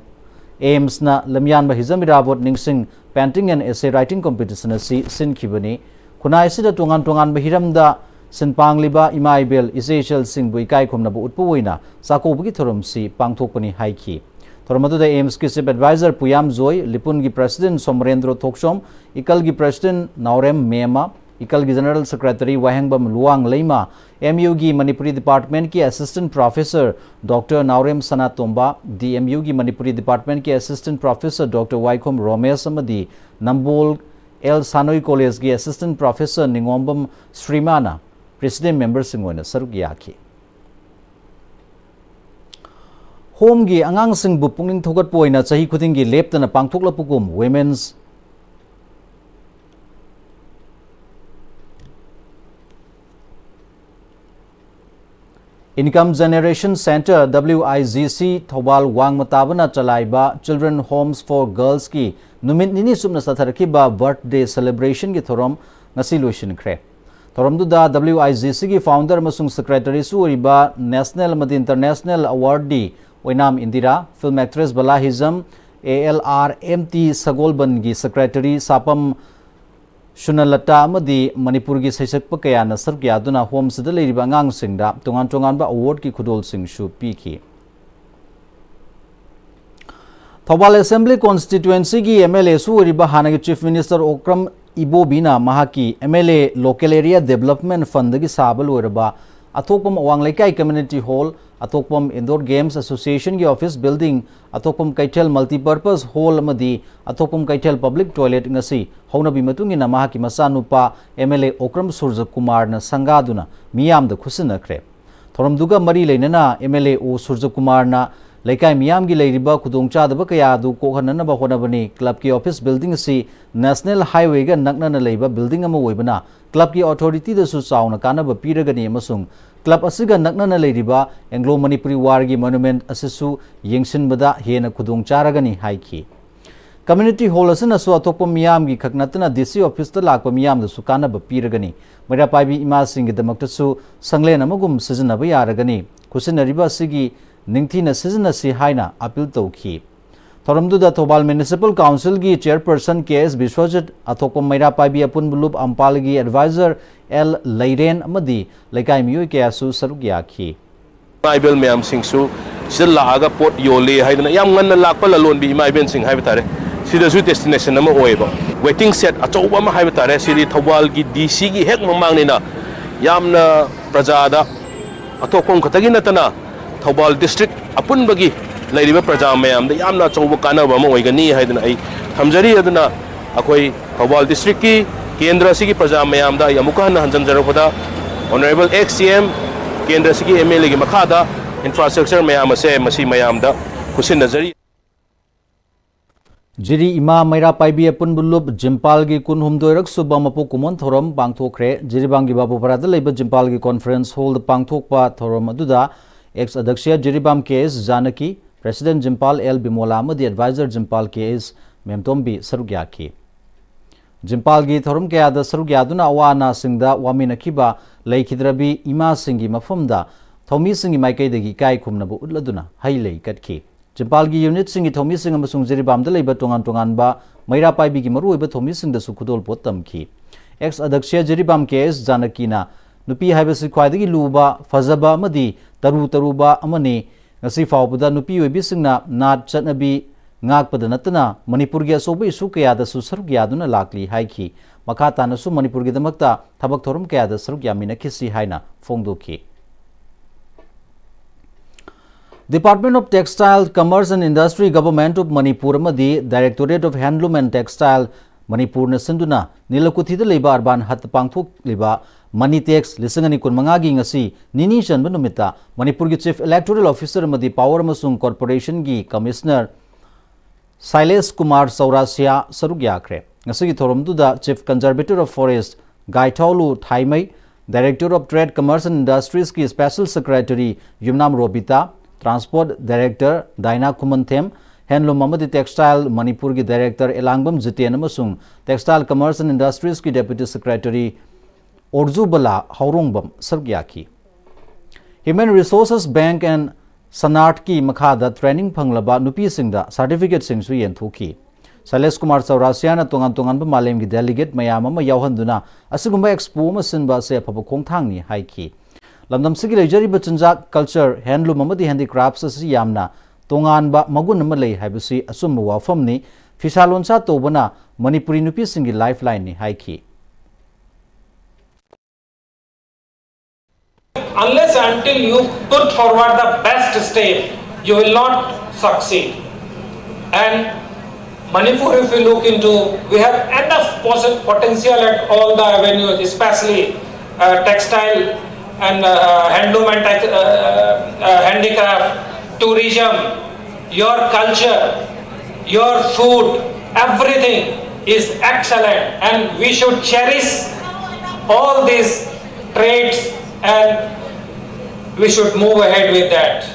ꯑꯦꯝꯁꯅ ꯂꯝꯌꯥꯟꯕ ꯍꯤꯖꯝ ꯏꯔꯥꯕꯣꯠ ꯅꯤꯡꯁꯤꯡ painting and essay writing competition ꯑꯁꯤ ꯁꯤꯟꯈꯤꯕꯅꯤ꯫ ꯈꯨꯟꯅꯥꯏ ꯑꯁꯤꯗ ꯇꯣꯉꯥꯟ ꯇꯣꯉꯥꯟꯕ ꯍꯤꯔꯝꯗ ꯁꯤꯟ ꯄꯥꯡꯂꯤꯕ ꯏꯃꯥ ꯏꯕꯦꯜ, ꯏꯆꯦ ꯏꯆꯜꯁꯤꯡꯕꯨ ꯏꯀꯥꯏ ꯈꯨꯝꯅꯕ ꯎꯠꯄ ꯑꯣꯏꯅ ꯆꯥꯛꯀꯧꯕꯒꯤ ꯊꯧꯔꯝꯁꯤ ꯄꯥꯡꯊꯣꯛꯄꯅꯤ ꯍꯥꯏꯈꯤ꯫ ꯊꯧꯔꯝ ꯑꯗꯨꯗ ꯑꯦꯝꯁꯀꯤ Chief Advisor ꯄꯨꯌꯥꯝ ꯖꯣꯏ, ꯂꯤꯄꯨꯟꯒꯤ President ꯁꯣꯃꯔꯦꯟꯗ꯭ꯔꯣ ꯊꯣꯛꯆꯣꯝ, ꯏꯀꯜꯒꯤ President ꯅꯥꯎꯔꯦꯝ ꯃꯦꯃ, ꯏꯀꯜꯒꯤ General Secretary ꯋꯥꯍꯦꯡꯕꯝ ꯂꯨꯋꯥꯡ ꯂꯩꯃ, ꯑꯦꯝ ꯌꯨꯒꯤ ꯃꯅꯤꯄꯨꯔꯤ Department ꯀꯤ Assistant Professor Doctor ꯅꯥꯎꯔꯦꯝ ꯁꯅꯥꯇꯣꯝꯕ, ꯗꯤ ꯑꯦꯝ ꯌꯨꯒꯤ ꯃꯅꯤꯄꯨꯔꯤ Department ꯀꯤ Assistant Professor Doctor ꯋꯥꯏꯈꯣꯝ ꯔꯣꯃꯦꯁ ꯑꯃꯗꯤ ꯅꯝꯕꯣꯜ ꯑꯦꯜ ꯁꯥꯅꯣꯏ College ꯀꯤ Assistant Professor ꯅꯤꯉꯣꯝꯕꯝ ꯁ꯭ꯔꯤꯃꯥꯅ President member ꯁꯤꯡ ꯑꯣꯏꯅ ꯁꯔꯨꯛ ꯌꯥꯈꯤ꯫ ꯍꯣꯝꯒꯤ ꯑꯉꯥꯡꯁꯤꯡꯕꯨ ꯄꯨꯛꯅꯤꯡ ꯊꯧꯒꯠꯄ ꯑꯣꯏꯅ ꯆꯍꯤ ꯈꯨꯗꯤꯡꯒꯤ ꯂꯦꯞꯇꯅ ꯄꯥꯡꯊꯣꯛꯂꯛꯄꯒꯨꯝ Women's Income Generation Centre, W I G C, Thoubal ꯋꯥꯡꯃ ꯇꯥꯕꯅ ꯆꯂꯥꯏꯕ Children Homes for Girls ꯀꯤ ꯅꯨꯃꯤꯠ ꯅꯤꯅꯤ ꯆꯨꯞꯅ ꯆꯠꯊꯔꯛꯈꯤꯕ Birthday Celebration ꯒꯤ ꯊꯧꯔꯝ ꯉꯁꯤ ꯂꯣꯏꯁꯤꯟꯈ꯭ꯔꯦ꯫ ꯊꯧꯔꯝꯗꯨꯗ W I G C ꯒꯤ Founder ꯑꯃꯁꯨꯡ Secretary ꯁꯨ ꯑꯣꯏꯔꯤꯕ National ꯑꯃꯗꯤ International Awardee Oinam Indira, Film Actress Bala Hijam, A L R M T ꯁꯒꯣꯜꯕꯟꯒꯤ Secretary ꯁꯥꯄꯝ ꯁꯨꯅꯂꯇꯥ ꯑꯃꯗꯤ ꯃꯅꯤꯄꯨꯔꯒꯤ ꯁꯩꯁꯛꯄ ꯀꯌꯥꯅ ꯁꯔꯨꯛ ꯌꯥꯗꯨꯅ ꯍꯣꯝꯁꯤꯗ ꯂꯩꯔꯤꯕ ꯑꯉꯥꯡꯁꯤꯡꯗ ꯇꯣꯉꯥꯟ ꯇꯣꯉꯥꯟꯕ award ꯀꯤ ꯈꯨꯗꯣꯜꯁꯤꯡꯁꯨ ꯄꯤꯈꯤ꯫ ꯊꯧꯕꯥꯜ Assembly Constituency ꯒꯤ M L A ꯁꯨ ꯑꯣꯏꯔꯤꯕ ꯍꯥꯟꯅꯒꯤ Chief Minister ꯑꯣꯀ꯭ꯔꯝ ꯏꯕꯣꯕꯤꯅ ꯃꯍꯥꯛꯀꯤ M L A Local Area Development Fund ꯗꯒꯤ ꯁꯥꯕ ꯂꯣꯏꯔꯕ ꯑꯊꯣꯛꯄꯝ ꯑꯋꯥꯡ ꯂꯩꯀꯥꯏ Community Hall, ꯑꯊꯣꯛꯄꯝ Indoor Games Association ꯒꯤ Office Building, ꯑꯊꯣꯛꯄꯝ ꯀꯩꯊꯦꯜ Multipurpose Hall ꯑꯃꯗꯤ ꯑꯊꯣꯛꯄꯝ ꯀꯩꯊꯦꯜ Public Toilet ꯉꯁꯤ ꯍꯧꯅꯕꯤ ꯃꯇꯨꯡ ꯏꯟꯅ ꯃꯍꯥꯛꯀꯤ ꯃꯆꯥꯅꯨꯄꯥ M L A ꯑꯣꯀ꯭ꯔꯝ ꯁꯨꯔꯖꯀꯨꯃꯥꯔꯅ ꯁꯪꯒꯥꯗꯨꯅ ꯃꯤꯌꯥꯝꯗ ꯈꯨꯠꯁꯤꯟꯅꯈ꯭ꯔꯦ꯫ ꯊꯧꯔꯝꯗꯨꯒ ꯃꯔꯤ ꯂꯩꯅꯅ M L A ꯑꯣ ꯁꯨꯔꯖꯀꯨꯃꯥꯔꯅ ꯂꯩꯀꯥꯏ ꯃꯤꯌꯥꯝꯒꯤ ꯂꯩꯔꯤꯕ ꯈꯨꯗꯣꯡꯆꯥꯗꯕ ꯀꯌꯥ ꯑꯗꯨ ꯀꯣꯛꯍꯟꯅꯅꯕ ꯍꯣꯠꯅꯕꯅꯤ꯫ ꯀ꯭ꯂꯕꯀꯤ ꯑꯣꯐꯤꯁ ꯕꯤꯜꯗꯤꯡ ꯑꯁꯤ ꯅꯦꯁꯅꯦꯜ ꯍꯥꯏꯋꯦꯒ ꯅꯛꯅꯅ ꯂꯩꯕ ꯕꯤꯜꯗꯤꯡ ꯑꯃ ꯑꯣꯏꯕꯅ ꯀ꯭ꯂꯕꯀꯤ ꯑꯣꯊꯣꯔꯤꯇꯤꯗꯁꯨ ꯆꯥꯎꯅ ꯀꯥꯟꯅꯕ ꯄꯤꯔꯒꯅꯤ ꯑꯃꯁꯨꯡ ꯀ꯭ꯂꯕ ꯑꯁꯤꯒ ꯅꯛꯅꯅ ꯂꯩꯔꯤꯕ ꯑꯦꯡꯒ꯭ꯂꯣ ꯃꯅꯤꯄꯨꯔꯤ ꯋꯥꯔꯒꯤ ꯃꯣꯅꯨꯃꯦꯟꯠ ꯑꯁꯤꯁꯨ ꯌꯦꯡꯁꯤꯟꯕꯗ ꯍꯦꯟꯅ ꯈꯨꯗꯣꯡ ꯆꯥꯔꯒꯅꯤ ꯍꯥꯏꯈꯤ꯫ ꯀꯝꯃ꯭ꯌꯨꯅꯤꯇꯤ ꯍꯣꯜ ꯑꯁꯤꯅꯁꯨ ꯑꯇꯣꯞꯄ ꯃꯤꯌꯥꯝꯒꯤ ꯈꯛ ꯅꯠꯇꯅ ꯗꯤ ꯁꯤ ꯑꯣꯐꯤꯁꯇ ꯂꯥꯛꯄ ꯃꯤꯌꯥꯝꯗꯁꯨ ꯀꯥꯟꯅꯕ ꯄꯤꯔꯒꯅꯤ꯫ ꯃꯩꯔꯥ ꯄꯥꯏꯕꯤ ꯏꯃꯥꯁꯤꯡꯒꯤꯗꯃꯛꯇꯁꯨ ꯁꯪꯂꯦꯟ ꯑꯃꯒꯨꯝ ꯁꯤꯖꯤꯟꯅꯕ ꯌꯥꯔꯒꯅꯤ꯫ ꯈꯨꯠꯁꯤꯟꯅꯔꯤꯕ ꯑꯁꯤꯒꯤ ꯅꯤꯡꯊꯤꯅ ꯁꯤꯖꯤꯟꯅꯁꯤ ꯍꯥꯏꯅ ꯑꯄꯤꯜ ꯇꯧꯈꯤ꯫ ꯊꯧꯔꯝꯗꯨꯗ ꯊꯧꯕꯥꯜ ꯃ꯭ꯌꯨꯅꯤꯁꯤꯄꯥꯜ ꯀꯥꯎꯟꯁꯤꯜꯒꯤ ꯆꯦꯌꯔꯄꯔꯁꯟ ꯀꯦ ꯑꯦꯁ ꯕꯤꯁ꯭ꯋꯖꯤꯠ, ꯑꯊꯣꯛꯄꯝ ꯃꯩꯔꯥ ꯄꯥꯏꯕꯤ ꯑꯄꯨꯟꯕ ꯂꯨꯞ ꯑꯝꯄꯥꯜꯒꯤ ꯑꯦꯗꯚꯥꯏꯖꯔ ꯑꯦꯜ ꯂꯩꯔꯦꯟ ꯑꯃꯗꯤ ꯂꯩꯀꯥꯏ ꯃꯤꯑꯣꯏ ꯀꯌꯥꯁꯨ ꯁꯔꯨꯛ ꯌꯥꯈꯤ꯫ ꯏꯃꯥ ꯏꯕꯦꯜ ꯃꯌꯥꯝꯁꯤꯡꯁꯨ ꯁꯤꯗ ꯂꯥꯛꯑꯒ ꯄꯣꯠ ꯌꯣꯜꯂꯤ ꯍꯥꯏꯗꯅ ꯌꯥꯝ ꯉꯟꯅ ꯂꯥꯛꯄ ꯂꯂꯣꯟꯕꯤ ꯏꯃꯥ ꯏꯕꯦꯜꯁꯤꯡ ꯍꯥꯏꯕ ꯇꯥꯔꯦ, ꯁꯤꯗꯁꯨ ꯗꯦꯁꯇꯤꯅꯦꯁꯟ ꯑꯃ ꯑꯣꯏꯌꯦꯕ꯫ ꯋꯦꯇꯤꯡ ꯁꯦꯠ ꯑꯆꯧꯕ ꯑꯃ ꯍꯥꯏꯕ ꯇꯥꯔꯦ, ꯁꯤꯗꯤ ꯊꯧꯕꯥꯜꯒꯤ ꯗꯤ ꯁꯤꯒꯤ ꯍꯦꯛ ꯃꯃꯥꯡꯅꯤꯅ ꯌꯥꯝꯅ ꯄ꯭ꯔꯖꯥꯗ, ꯑꯊꯣꯛꯄꯝ ꯈꯛꯇꯒꯤ ꯅꯠꯇꯅ ꯊꯧꯕꯥꯜ ꯗꯤꯁꯇ꯭ꯔꯤꯛ ꯑꯄꯨꯟꯕꯒꯤ ꯂꯩꯔꯤꯕ ꯄ꯭ꯔꯖꯥ ꯃꯌꯥꯝꯗ ꯌꯥꯝꯅ ꯑꯆꯧꯕ ꯀꯥꯟꯅꯕ ꯑꯃ ꯑꯣꯏꯒꯅꯤ ꯍꯥꯏꯗꯅ ꯑꯩ ꯊꯝꯖꯔꯤ꯫ ꯑꯗꯨꯅ ꯑꯩꯈꯣꯏ ꯊꯧꯕꯥꯜ ꯗꯤꯁꯇ꯭ꯔꯤꯛꯀꯤ ꯀꯦꯟꯗ꯭ꯔ ꯑꯁꯤꯒꯤ ꯄ꯭ꯔꯖꯥ ꯃꯌꯥꯝꯗ ꯑꯩ ꯑꯃꯨꯛꯀ ꯍꯟꯅ ꯍꯟꯖꯤꯟꯖꯔꯛꯄꯗ, ꯑꯣꯅꯔꯦꯕꯜ ꯑꯦꯛꯁ ꯁꯤ ꯑꯦꯝ, ꯀꯦꯟꯗ꯭ꯔ ꯑꯁꯤꯒꯤ ꯑꯦꯝ ꯑꯦꯜ ꯑꯦꯒꯤ ꯃꯈꯥꯗ ꯏꯟꯐ꯭ꯔꯥꯁ꯭ꯇ꯭ꯔꯛꯆꯔ ꯃꯌꯥꯝ ꯑꯁꯦ ꯃꯁꯤ ꯃꯌꯥꯝꯗ ꯈꯨꯠꯁꯤꯟꯅꯖꯔꯤ꯫ ꯖꯤꯔꯤ ꯏꯃꯥ ꯃꯩꯔꯥ ꯄꯥꯏꯕꯤ ꯑꯄꯨꯟꯕ ꯂꯨꯞ ꯖꯤꯝꯄꯥꯜꯒꯤ ꯀꯨꯟꯍꯨꯝꯗꯣꯏꯔꯛ ꯁꯨꯕ ꯃꯄꯣꯛ ꯀꯨꯝꯑꯣꯟ ꯊꯧꯔꯝ ꯄꯥꯡꯊꯣꯛꯈ꯭ꯔꯦ꯫ ꯖꯤꯔꯤꯕꯥꯝꯒꯤ ꯕꯥꯕꯨꯄꯥꯔꯥꯗ ꯂꯩꯕ ꯖꯤꯝꯄꯥꯜꯒꯤ ꯀꯣꯟꯐꯔꯦꯟꯁ ꯍꯣꯜꯗ ꯄꯥꯡꯊꯣꯛꯄ ꯊꯧꯔꯝ ꯑꯗꯨꯗ ꯑꯦꯛꯁ ꯑꯗꯛꯁ꯭ꯌ ꯖꯤꯔꯤꯕꯥꯝ ꯀꯦ ꯑꯦꯁ ꯖꯥꯅꯀꯤ, ꯄ꯭ꯔꯦꯁꯤꯗꯦꯟꯠ ꯖꯤꯝꯄꯥꯜ ꯑꯦꯜ ꯕꯤꯃꯣꯂꯥ ꯑꯃꯗꯤ ꯑꯦꯗꯚꯥꯏꯖꯔ ꯖꯤꯝꯄꯥꯜ ꯀꯦ ꯑꯦꯁ ꯃꯦꯝꯇꯣꯝꯕꯤ ꯁꯔꯨꯛ ꯌꯥꯈꯤ꯫ ꯖꯤꯝꯄꯥꯜꯒꯤ ꯊꯧꯔꯝ ꯀꯌꯥꯗ ꯁꯔꯨꯛ ꯌꯥꯗꯨꯅ ꯑꯋꯥ ꯑꯅꯥꯁꯤꯡꯗ ꯋꯥꯃꯤꯟꯅꯈꯤꯕ ꯂꯩꯈꯤꯗ꯭ꯔꯕꯤ ꯏꯃꯥꯁꯤꯡꯒꯤ ꯃꯐꯝꯗ ꯊꯧꯃꯤꯁꯤꯡꯒꯤ ꯃꯥꯏꯀꯩꯗꯒꯤ ꯏꯀꯥꯏ ꯈꯨꯝꯅꯕ ꯎꯠꯂꯗꯨꯅ ꯍꯩ ꯂꯩ ꯀꯠꯈꯤ꯫ ꯖꯤꯝꯄꯥꯜꯒꯤ ꯌꯨꯅꯤꯠꯁꯤꯡꯒꯤ ꯊꯧꯃꯤꯁꯤꯡ ꯑꯃꯁꯨꯡ ꯖꯤꯔꯤꯕꯥꯝꯗ ꯂꯩꯕ ꯇꯣꯉꯥꯟ ꯇꯣꯉꯥꯟꯕ ꯃꯩꯔꯥ ꯄꯥꯏꯕꯤꯒꯤ ꯃꯔꯨꯑꯣꯏꯕ ꯊꯧꯃꯤꯁꯤꯡꯗꯁꯨ ꯈꯨꯗꯣꯜꯄꯣꯠ ꯇꯝꯈꯤ꯫ ꯑꯦꯛꯁ ꯑꯗꯛꯁ꯭ꯌ ꯖꯤꯔꯤꯕꯥꯝ ꯀꯦ ꯑꯦꯁ ꯖꯥꯅꯀꯤꯅ ꯅꯨꯄꯤ ꯍꯥꯏꯕꯁꯤ ꯈ꯭ꯋꯥꯏꯗꯒꯤ ꯂꯨꯕ, ꯐꯖꯕ ꯑꯃꯗꯤ ꯇꯔꯨ ꯇꯔꯨꯕ ꯑꯃꯅꯤ꯫ ꯉꯁꯤ ꯐꯥꯎꯕꯗ ꯅꯨꯄꯤ ꯑꯣꯏꯕꯤꯁꯤꯡꯅ ꯅꯥꯠ ꯆꯠꯅꯕꯤ ꯉꯥꯛꯄꯗ ꯅꯠꯇꯅ ꯃꯅꯤꯄꯨꯔꯒꯤ ꯑꯆꯧꯕ ꯏꯁꯨ ꯀꯌꯥꯗꯁꯨ ꯁꯔꯨꯛ ꯌꯥꯗꯨꯅ ꯂꯥꯛꯂꯤ ꯍꯥꯏꯈꯤ꯫ ꯃꯈꯥ ꯇꯥꯅꯁꯨ ꯃꯅꯤꯄꯨꯔꯒꯤꯗꯃꯛꯇ ꯊꯕꯛ ꯊꯧꯔꯝ ꯀꯌꯥꯗ ꯁꯔꯨꯛ ꯌꯥꯃꯤꯟꯅꯈꯤꯁꯤ ꯍꯥꯏꯅ ꯐꯣꯡꯗꯣꯛꯈꯤ꯫ Department of Textile, Commerce and Industry, Government of Manipur ꯑꯃꯗꯤ Directorate of Handloom and Textile, ꯃꯅꯤꯄꯨꯔꯅ ꯁꯤꯟꯗꯨꯅ ꯅꯤꯂꯀꯨꯊꯤꯗ ꯂꯩꯕ ꯑꯔꯕꯥꯟ ꯍꯠꯇ ꯄꯥꯡꯊꯣꯛꯂꯤꯕ Money Tax ꯂꯤꯁꯤꯡ ꯑꯅꯤ ꯀꯨꯟꯃꯉꯥꯒꯤ ꯉꯁꯤ ꯅꯤꯅꯤ ꯆꯟꯕ ꯅꯨꯃꯤꯠꯇ ꯃꯅꯤꯄꯨꯔꯒꯤ Chief Electoral Officer ꯑꯃꯗꯤ Power ꯑꯃꯁꯨꯡ Corporationꯒꯤ Commissioner ꯁꯥꯏꯂꯦꯁ ꯀꯨꯃꯥꯔ ꯆꯧꯔꯥꯁꯤꯌꯥ ꯁꯔꯨꯛ ꯌꯥꯈ꯭ꯔꯦ꯫ ꯉꯁꯤꯒꯤ ꯊꯧꯔꯝꯗꯨꯗ Chief Conservator of Forest ꯒꯥꯏꯊꯥꯎꯂꯨ ꯊꯥꯏꯃꯩ, Director of Trade, Commerce and Industriesꯀꯤ Special Secretary Yumnam Robita, Transport Director ꯗꯥꯏꯅꯥ Khumanthem, Handloom ꯑꯃꯗꯤ Textile ꯃꯅꯤꯄꯨꯔꯒꯤ Director ꯑꯦꯂꯥꯡꯕꯝ ꯖꯤꯇꯦꯟ ꯑꯃꯁꯨꯡ Textile Commerce and Industriesꯀꯤ Deputy Secretary ꯑꯣꯔꯖꯨꯕꯂꯥ ꯍꯧꯔꯣꯡꯕꯝ ꯁꯔꯨꯛ ꯌꯥꯈꯤ꯫ Human Resources Bank and ꯁꯅꯥꯔꯠꯀꯤ ꯃꯈꯥꯗ training ꯐꯪꯂꯕ ꯅꯨꯄꯤꯁꯤꯡꯗ certificateꯁꯤꯡꯁꯨ ꯌꯦꯟꯊꯣꯛꯈꯤ꯫ ꯁꯥꯏꯂꯦꯁ ꯀꯨꯃꯥꯔ ꯆꯧꯔꯥꯁꯤꯌꯥꯅ ꯇꯣꯉꯥꯟ ꯇꯣꯉꯥꯟꯕ ꯃꯥꯂꯦꯝꯒꯤ delegate ꯃꯌꯥꯝ ꯑꯃ ꯌꯥꯎꯍꯟꯗꯨꯅ ꯑꯁꯤꯒꯨꯝꯕ expo ꯑꯃ ꯁꯤꯟꯕ ꯑꯁꯤ ꯑꯐꯕ ꯈꯣꯡꯊꯥꯡꯅꯤ ꯍꯥꯏꯈꯤ꯫ ꯂꯝꯗꯝꯁꯤꯒꯤ ꯂꯩꯖꯔꯤꯕ ꯆꯤꯟꯖꯥꯛ, culture, handloom ꯑꯃꯗꯤ handicrafts ꯑꯁꯤ ꯌꯥꯝꯅ ꯇꯣꯉꯥꯟꯕ ꯃꯒꯨꯟ ꯑꯃ ꯂꯩ ꯍꯥꯏꯕꯁꯤ ꯑꯆꯨꯝꯕ ꯋꯥꯐꯝꯅꯤ꯫ ꯐꯤꯁꯥ ꯂꯣꯟꯁꯥ ꯇꯧꯕꯅ ꯃꯅꯤꯄꯨꯔꯤ ꯅꯨꯄꯤꯁꯤꯡꯒꯤ lifelineꯅꯤ ꯍꯥꯏꯈꯤ꯫ Unless until you put forward the best step, you will not succeed. And Manipur, if we look into, we have enough possi- potential at all the avenues, especially uh, textile and uh, handloom and tex- uh, uh, handicraft, tourism, your culture, your food, everything is excellent, and we should cherish all these trades and we should move ahead with that.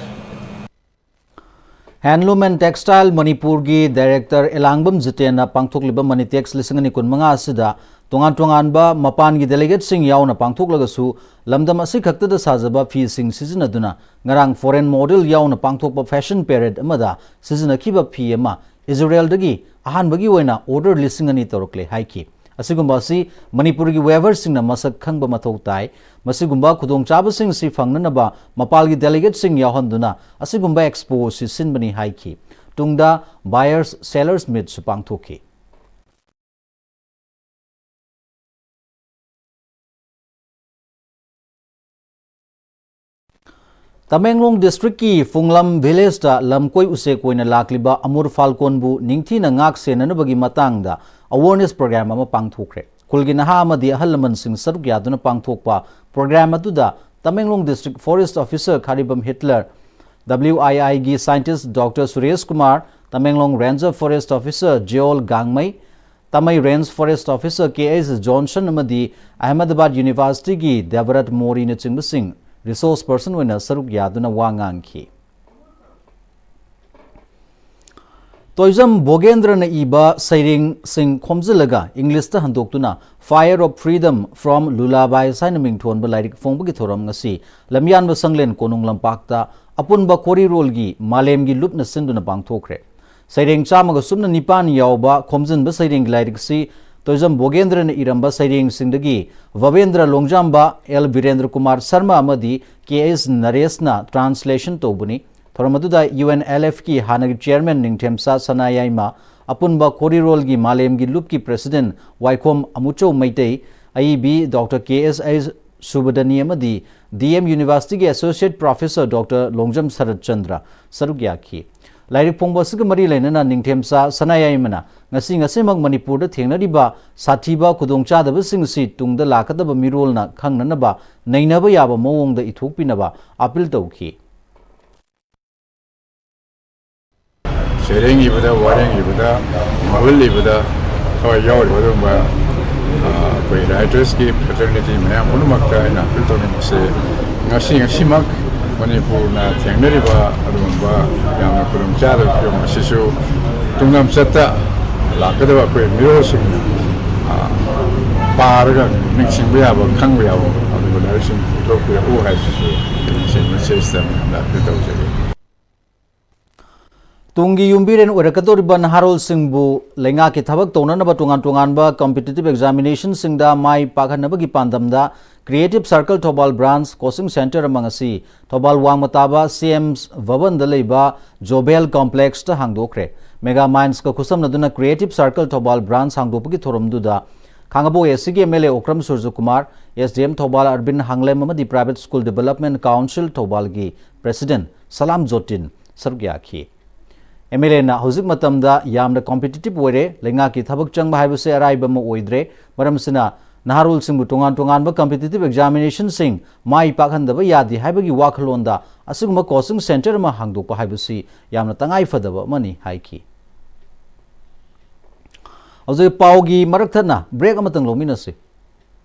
Handloom and Textile ꯃꯅꯤꯄꯨꯔꯒꯤ Director ꯑꯦꯂꯥꯡꯕꯝ ꯖꯤꯇꯦꯟꯅ ꯄꯥꯡꯊꯣꯛꯂꯤꯕ Money Tax ꯂꯤꯁꯤꯡ ꯑꯅꯤ ꯀꯨꯟꯃꯉꯥ ꯑꯁꯤꯗ ꯇꯣꯉꯥꯟ ꯇꯣꯉꯥꯟꯕ ꯃꯄꯥꯟꯒꯤ delegateꯁꯤꯡ ꯌꯥꯎꯅ ꯄꯥꯡꯊꯣꯛꯂꯒꯁꯨ ꯂꯝꯗꯝ ꯑꯁꯤ ꯈꯛꯇꯗ ꯁꯥꯖꯕ ꯐꯤꯁꯤꯡ ꯁꯤꯖꯤꯟꯅꯗꯨꯅ ꯉꯔꯥꯡ foreign model ꯌꯥꯎꯅ ꯄꯥꯡꯊꯣꯛꯄ fashion parade ꯑꯃꯗ ꯁꯤꯖꯤꯟꯅꯈꯤꯕ ꯐꯤ ꯑꯃ ꯏꯖꯔꯦꯜꯗꯒꯤ ꯑꯍꯥꯟꯕꯒꯤ ꯑꯣꯏꯅ order ꯂꯤꯁꯤꯡ ꯑꯅꯤ ꯇꯧꯔꯛꯂꯦ ꯍꯥꯏꯈꯤ꯫ ꯑꯁꯤꯒꯨꯝꯕ ꯑꯁꯤ ꯃꯅꯤꯄꯨꯔꯒꯤ weaverꯁꯤꯡꯅ ꯃꯁꯛ ꯈꯪꯕ ꯃꯊꯧ ꯇꯥꯏ꯫ ꯃꯁꯤꯒꯨꯝꯕ ꯈꯨꯗꯣꯡꯆꯥꯕꯁꯤꯡ ꯑꯁꯤ ꯐꯪꯅꯅꯕ ꯃꯄꯥꯜꯒꯤ delegateꯁꯤꯡ ꯌꯥꯎꯍꯟꯗꯨꯅ ꯑꯁꯤꯒꯨꯝꯕ expo ꯑꯁꯤ ꯁꯤꯟꯕꯅꯤ ꯍꯥꯏꯈꯤ꯫ ꯇꯨꯡꯗ buyers sellers meetꯁꯨ ꯄꯥꯡꯊꯣꯛꯈꯤ꯫ ꯇꯃꯦꯡꯂꯣꯡ districtꯀꯤ ꯐꯨꯡꯂꯝ villageꯇ ꯂꯝꯀꯣꯏ ꯎꯆꯦꯛ ꯑꯣꯏꯅ ꯂꯥꯛꯂꯤꯕ ꯑꯃꯨꯔ falconꯕꯨ ꯅꯤꯡꯊꯤꯅ ꯉꯥꯛ ꯁꯦꯟꯅꯅꯕꯒꯤ ꯃꯇꯥꯡꯗ awareness program ꯑꯃ ꯄꯥꯡꯊꯣꯛꯈ꯭ꯔꯦ꯫ ꯈꯨꯜꯒꯤ ꯅꯍꯥ ꯑꯃꯗꯤ ꯑꯍꯜ ꯂꯃꯟꯁꯤꯡ ꯁꯔꯨꯛ ꯌꯥꯗꯨꯅ ꯄꯥꯡꯊꯣꯛꯄ ꯄ꯭ꯔꯣꯒ꯭ꯔꯥꯝ ꯑꯗꯨꯗ Tamenglong district forest officer Kharibam Hitler, W I ꯑꯥꯏꯒꯤ scientist doctor Suresh Kumar, Tamenglong ranger forest officer Jeol Gangmei, Tamei range forest officer K H Johnson ꯑꯃꯗꯤ ꯑꯍꯃꯗꯕꯥꯗ ꯌꯨꯅꯤꯚꯔꯁꯤꯇꯤꯒꯤ ꯗꯦꯕꯔꯠ ꯃꯣꯔꯤꯅꯆꯤꯡꯕꯁꯤꯡ ꯔꯤꯁꯣꯔꯁ ꯄꯔꯁꯟ ꯑꯣꯏꯅ ꯁꯔꯨꯛ ꯌꯥꯗꯨꯅ ꯋꯥ ꯉꯥꯡꯈꯤ꯫ ꯇꯣꯏꯖꯝ ꯚꯣꯒꯦꯟꯗ꯭ꯔꯅ ꯏꯕ ꯁꯩꯔꯦꯡꯁꯤꯡ ꯈꯣꯝꯖꯤꯜꯂꯒ ꯏꯪꯂꯤꯁꯇ ꯍꯟꯗꯣꯛꯇꯨꯅ Fire of Freedom from Lullabies ꯍꯥꯏꯅ ꯃꯤꯡꯊꯣꯟꯕ ꯂꯥꯏꯔꯤꯛ ꯐꯣꯡꯕꯒꯤ ꯊꯧꯔꯝ ꯉꯁꯤ ꯂꯝꯌꯥꯟꯕ ꯁꯪꯂꯦꯟ ꯀꯣꯅꯨꯡ ꯂꯝꯄꯥꯛꯇ ꯑꯄꯨꯟꯕ ꯈꯣꯔꯤꯔꯣꯜꯒꯤ ꯃꯥꯂꯦꯝꯒꯤ ꯂꯨꯞꯅ ꯁꯤꯟꯗꯨꯅ ꯄꯥꯡꯊꯣꯛꯈ꯭ꯔꯦ꯫ ꯁꯩꯔꯦꯡ ꯆꯥꯝꯃꯒ ꯁꯨꯞꯅ ꯅꯤꯄꯥꯟ ꯌꯥꯎꯕ ꯈꯣꯝꯖꯤꯟꯕ ꯁꯩꯔꯦꯡꯒꯤ ꯂꯥꯏꯔꯤꯛꯁꯤ ꯇꯣꯏꯖꯝ ꯚꯣꯒꯦꯟꯗ꯭ꯔꯅ ꯏꯔꯝꯕ ꯁꯩꯔꯦꯡꯁꯤꯡꯗꯒꯤ ꯚꯕꯦꯟꯗ꯭ꯔ ꯂꯣꯡꯖꯥꯝꯕ, ꯑꯦꯜ ꯕꯤꯔꯦꯟꯗ꯭ꯔ ꯀꯨꯃꯥꯔ ꯁꯔꯃ ꯑꯃꯗꯤ ꯀꯦ ꯑꯦꯁ ꯅꯔꯦꯁꯅ ꯇ꯭ꯔꯥꯟꯁꯂꯦꯁꯟ ꯇꯧꯕꯅꯤ꯫ ꯊꯧꯔꯝ ꯑꯗꯨꯗ ꯌꯨ ꯑꯦꯟ ꯑꯦꯜ ꯑꯦꯐꯀꯤ ꯍꯥꯟꯅꯒꯤ ꯆꯤꯌꯔꯃꯦꯟ ꯅꯤꯡꯊꯦꯝꯆꯥ ꯁꯅꯥꯌꯥꯏꯃ, ꯑꯄꯨꯟꯕ ꯈꯣꯔꯤꯔꯣꯜꯒꯤ ꯃꯥꯂꯦꯝꯒꯤ ꯂꯨꯞꯀꯤ ꯄ꯭ꯔꯦꯁꯤꯗꯦꯟꯠ ꯋꯥꯏꯈꯣꯝ ꯑꯃꯨꯆꯧ ꯃꯩꯇꯩ, ꯑꯏꯕꯤ ꯗꯣꯛꯇꯔ ꯀꯦ ꯑꯦꯁ ꯑꯩꯆ ꯁꯨꯕꯗꯅꯤ ꯑꯃꯗꯤ ꯗꯤ ꯑꯦꯝ ꯌꯨꯅꯤꯚꯔꯁꯤꯇꯤꯒꯤ associate professor doctor Longjam Sarat Chandra ꯁꯔꯨꯛ ꯌꯥꯈꯤ꯫ ꯂꯥꯏꯔꯤꯛ ꯐꯣꯡꯕ ꯑꯁꯤꯒ ꯃꯔꯤ ꯂꯩꯅꯅ ꯅꯤꯡꯊꯦꯝꯆꯥ ꯁꯅꯥꯌꯥꯏꯃꯅ ꯉꯁꯤ ꯉꯁꯤꯃꯛ ꯃꯅꯤꯄꯨꯔꯗ ꯊꯦꯡꯅꯔꯤꯕ ꯁꯥꯊꯤꯕ ꯈꯨꯗꯣꯡꯆꯥꯗꯕꯁꯤꯡ ꯑꯁꯤ ꯇꯨꯡꯗ ꯂꯥꯛꯀꯗꯕ ꯃꯤꯔꯣꯜꯅ ꯈꯪꯅꯅꯕ ꯅꯩꯅꯕ ꯌꯥꯕ ꯃꯑꯣꯡꯗ ꯏꯊꯣꯛꯄꯤꯅꯕ ꯑꯥꯄꯤꯜ ꯇꯧꯈꯤ꯫ ꯁꯩꯔꯦꯡ ꯏꯕꯗ, ꯋꯥꯔꯦꯡ ꯏꯕꯗ, ꯅꯣꯕꯦꯜ ꯏꯕꯗ ꯊꯋꯥꯏ ꯌꯥꯎꯔꯤꯕ ꯑꯗꯨꯒꯨꯝꯕ ꯑꯩꯈꯣꯏ ꯔꯥꯏꯇꯔꯁꯀꯤ ꯐ꯭ꯔꯦꯇꯔꯅꯤꯇꯤ ꯃꯌꯥꯝ ꯄꯨꯝꯅꯃꯛꯇ ꯑꯩꯅ ꯑꯄꯤꯜ ꯇꯧꯅꯤꯡꯕꯁꯦ, ꯉꯁꯤ ꯉꯁꯤꯃꯛ ꯃꯅꯤꯄꯨꯔꯅ ꯊꯦꯡꯅꯔꯤꯕ ꯑꯗꯨꯒꯨꯝꯕ ꯌꯥꯝꯅ ꯈꯨꯗꯣꯡꯆꯥꯗꯕ ꯐꯤꯕꯝ ꯑꯁꯤꯁꯨ ꯇꯨꯡꯂꯝꯆꯠꯇ ꯂꯥꯛꯀꯗꯕ ꯑꯩꯈꯣꯏ ꯃꯤꯔꯣꯜꯁꯤꯡꯅ ꯄꯥꯔꯒ ꯅꯤꯡꯁꯤꯡꯕ ꯌꯥꯕ, ꯈꯪꯕ ꯌꯥꯕ ꯑꯗꯨꯒꯨꯝꯕ ꯂꯥꯏꯔꯤꯛꯁꯤꯡ ꯄꯨꯊꯣꯛꯄꯤꯔꯛꯎ ꯍꯥꯏꯕꯁꯤꯁꯨ ꯉꯁꯤ ꯃꯦꯁꯦꯖꯇ ꯃꯌꯥꯝꯗ ꯑꯄꯤꯜ ꯇꯧꯖꯒꯦ꯫ ꯇꯨꯡꯒꯤ ꯌꯨꯝꯕꯤꯔꯦꯟ ꯑꯣꯏꯔꯛꯀꯗꯧꯔꯤꯕ ꯅꯍꯥꯔꯣꯜꯁꯤꯡꯕꯨ ꯂꯩꯉꯥꯛꯀꯤ ꯊꯕꯛ ꯇꯧꯅꯅꯕ ꯇꯣꯉꯥꯟ ꯇꯣꯉꯥꯟꯕ ꯀꯝꯄꯤꯇꯤꯇꯤꯚ ꯑꯦꯛꯖꯥꯃꯤꯅꯦꯁꯟꯁꯤꯡꯗ ꯃꯥꯏ ꯄꯥꯛꯍꯟꯅꯕꯒꯤ ꯄꯥꯟꯗꯝꯗ creative circle Thoubal branch coaching centre ꯑꯃ ꯉꯁꯤ ꯊꯧꯕꯥꯜ ꯋꯥꯡꯃ ꯇꯥꯕ ꯁꯤ ꯑꯦꯝꯁ ꯚꯕꯟꯗ ꯂꯩꯕ ꯖꯣꯕꯦꯜ ꯀꯣꯝꯄ꯭ꯂꯦꯛꯁꯇ ꯍꯥꯡꯗꯣꯛꯈ꯭ꯔꯦ꯫ ꯃꯦꯒꯥ ꯃꯥꯏꯟꯁꯀ ꯈꯨꯠꯁꯝꯅꯗꯨꯅ ꯀ꯭ꯔꯤꯌꯦꯇꯤꯚ ꯁꯔꯀꯜ ꯊꯧꯕꯥꯜ ꯕ꯭ꯔꯥꯟꯁ ꯍꯥꯡꯗꯣꯛꯄꯒꯤ ꯊꯧꯔꯝꯗꯨꯗ ꯈꯥꯡꯉꯕꯣꯛ ꯑꯦ ꯁꯤꯒꯤ M L A Okram Surajkumar, S D M Thoubal Arbin Hanglem ꯑꯃꯗꯤ ꯄ꯭ꯔꯥꯏꯚꯦꯠ ꯁ꯭ꯀꯨꯜ ꯗꯤꯕꯦꯂꯞꯃꯦꯟ ꯀꯥꯎꯟꯁꯤꯜ ꯊꯧꯕꯥꯜꯒꯤ ꯄ꯭ꯔꯦꯁꯤꯗꯦꯟꯠ ꯁꯂꯥꯝ ꯖꯣꯇꯤꯟ ꯁꯔꯨꯛ ꯌꯥꯈꯤ꯫ ꯑꯦꯝ ꯑꯦꯜ ꯑꯦꯅ ꯍꯧꯖꯤꯛ ꯃꯇꯝꯗ ꯌꯥꯝꯅ ꯀꯝꯄꯤꯇꯤꯇꯤꯞ ꯑꯣꯏꯔꯦ, ꯂꯩꯉꯥꯛꯀꯤ ꯊꯕꯛ ꯆꯪꯕ ꯍꯥꯏꯕꯁꯦ ꯑꯔꯥꯏꯕ ꯑꯃ ꯑꯣꯏꯗ꯭ꯔꯦ, ꯃꯔꯝ ꯑꯁꯤꯅ ꯅꯍꯥꯔꯣꯜꯁꯤꯡꯕꯨ ꯇꯣꯉꯥꯟ ꯇꯣꯉꯥꯟꯕ ꯀꯝꯄꯤꯇꯤꯇꯤꯞ ꯑꯦꯛꯖꯥꯃꯤꯅꯦꯁꯟꯁꯤꯡ ꯃꯥꯏ ꯄꯥꯛꯍꯟꯗꯕ ꯌꯥꯗꯦ ꯍꯥꯏꯕꯒꯤ ꯋꯥꯈꯜꯂꯣꯟꯗ ꯑꯁꯤꯒꯨꯝꯕ ꯀꯣꯆꯤꯡ ꯁꯦꯟꯇꯔ ꯑꯃ ꯍꯥꯡꯗꯣꯛꯄ ꯍꯥꯏꯕꯁꯤ ꯌꯥꯝꯅ ꯇꯉꯥꯏ ꯐꯗꯕ ꯑꯃꯅꯤ ꯍꯥꯏꯈꯤ꯫ ꯍꯧꯖꯤꯛ ꯄꯥꯎꯒꯤ ꯃꯔꯛ ꯊꯠꯅ ꯕ꯭ꯔꯦꯛ ꯑꯃꯇꯪ ꯂꯧꯃꯤꯟꯅꯁꯤ꯫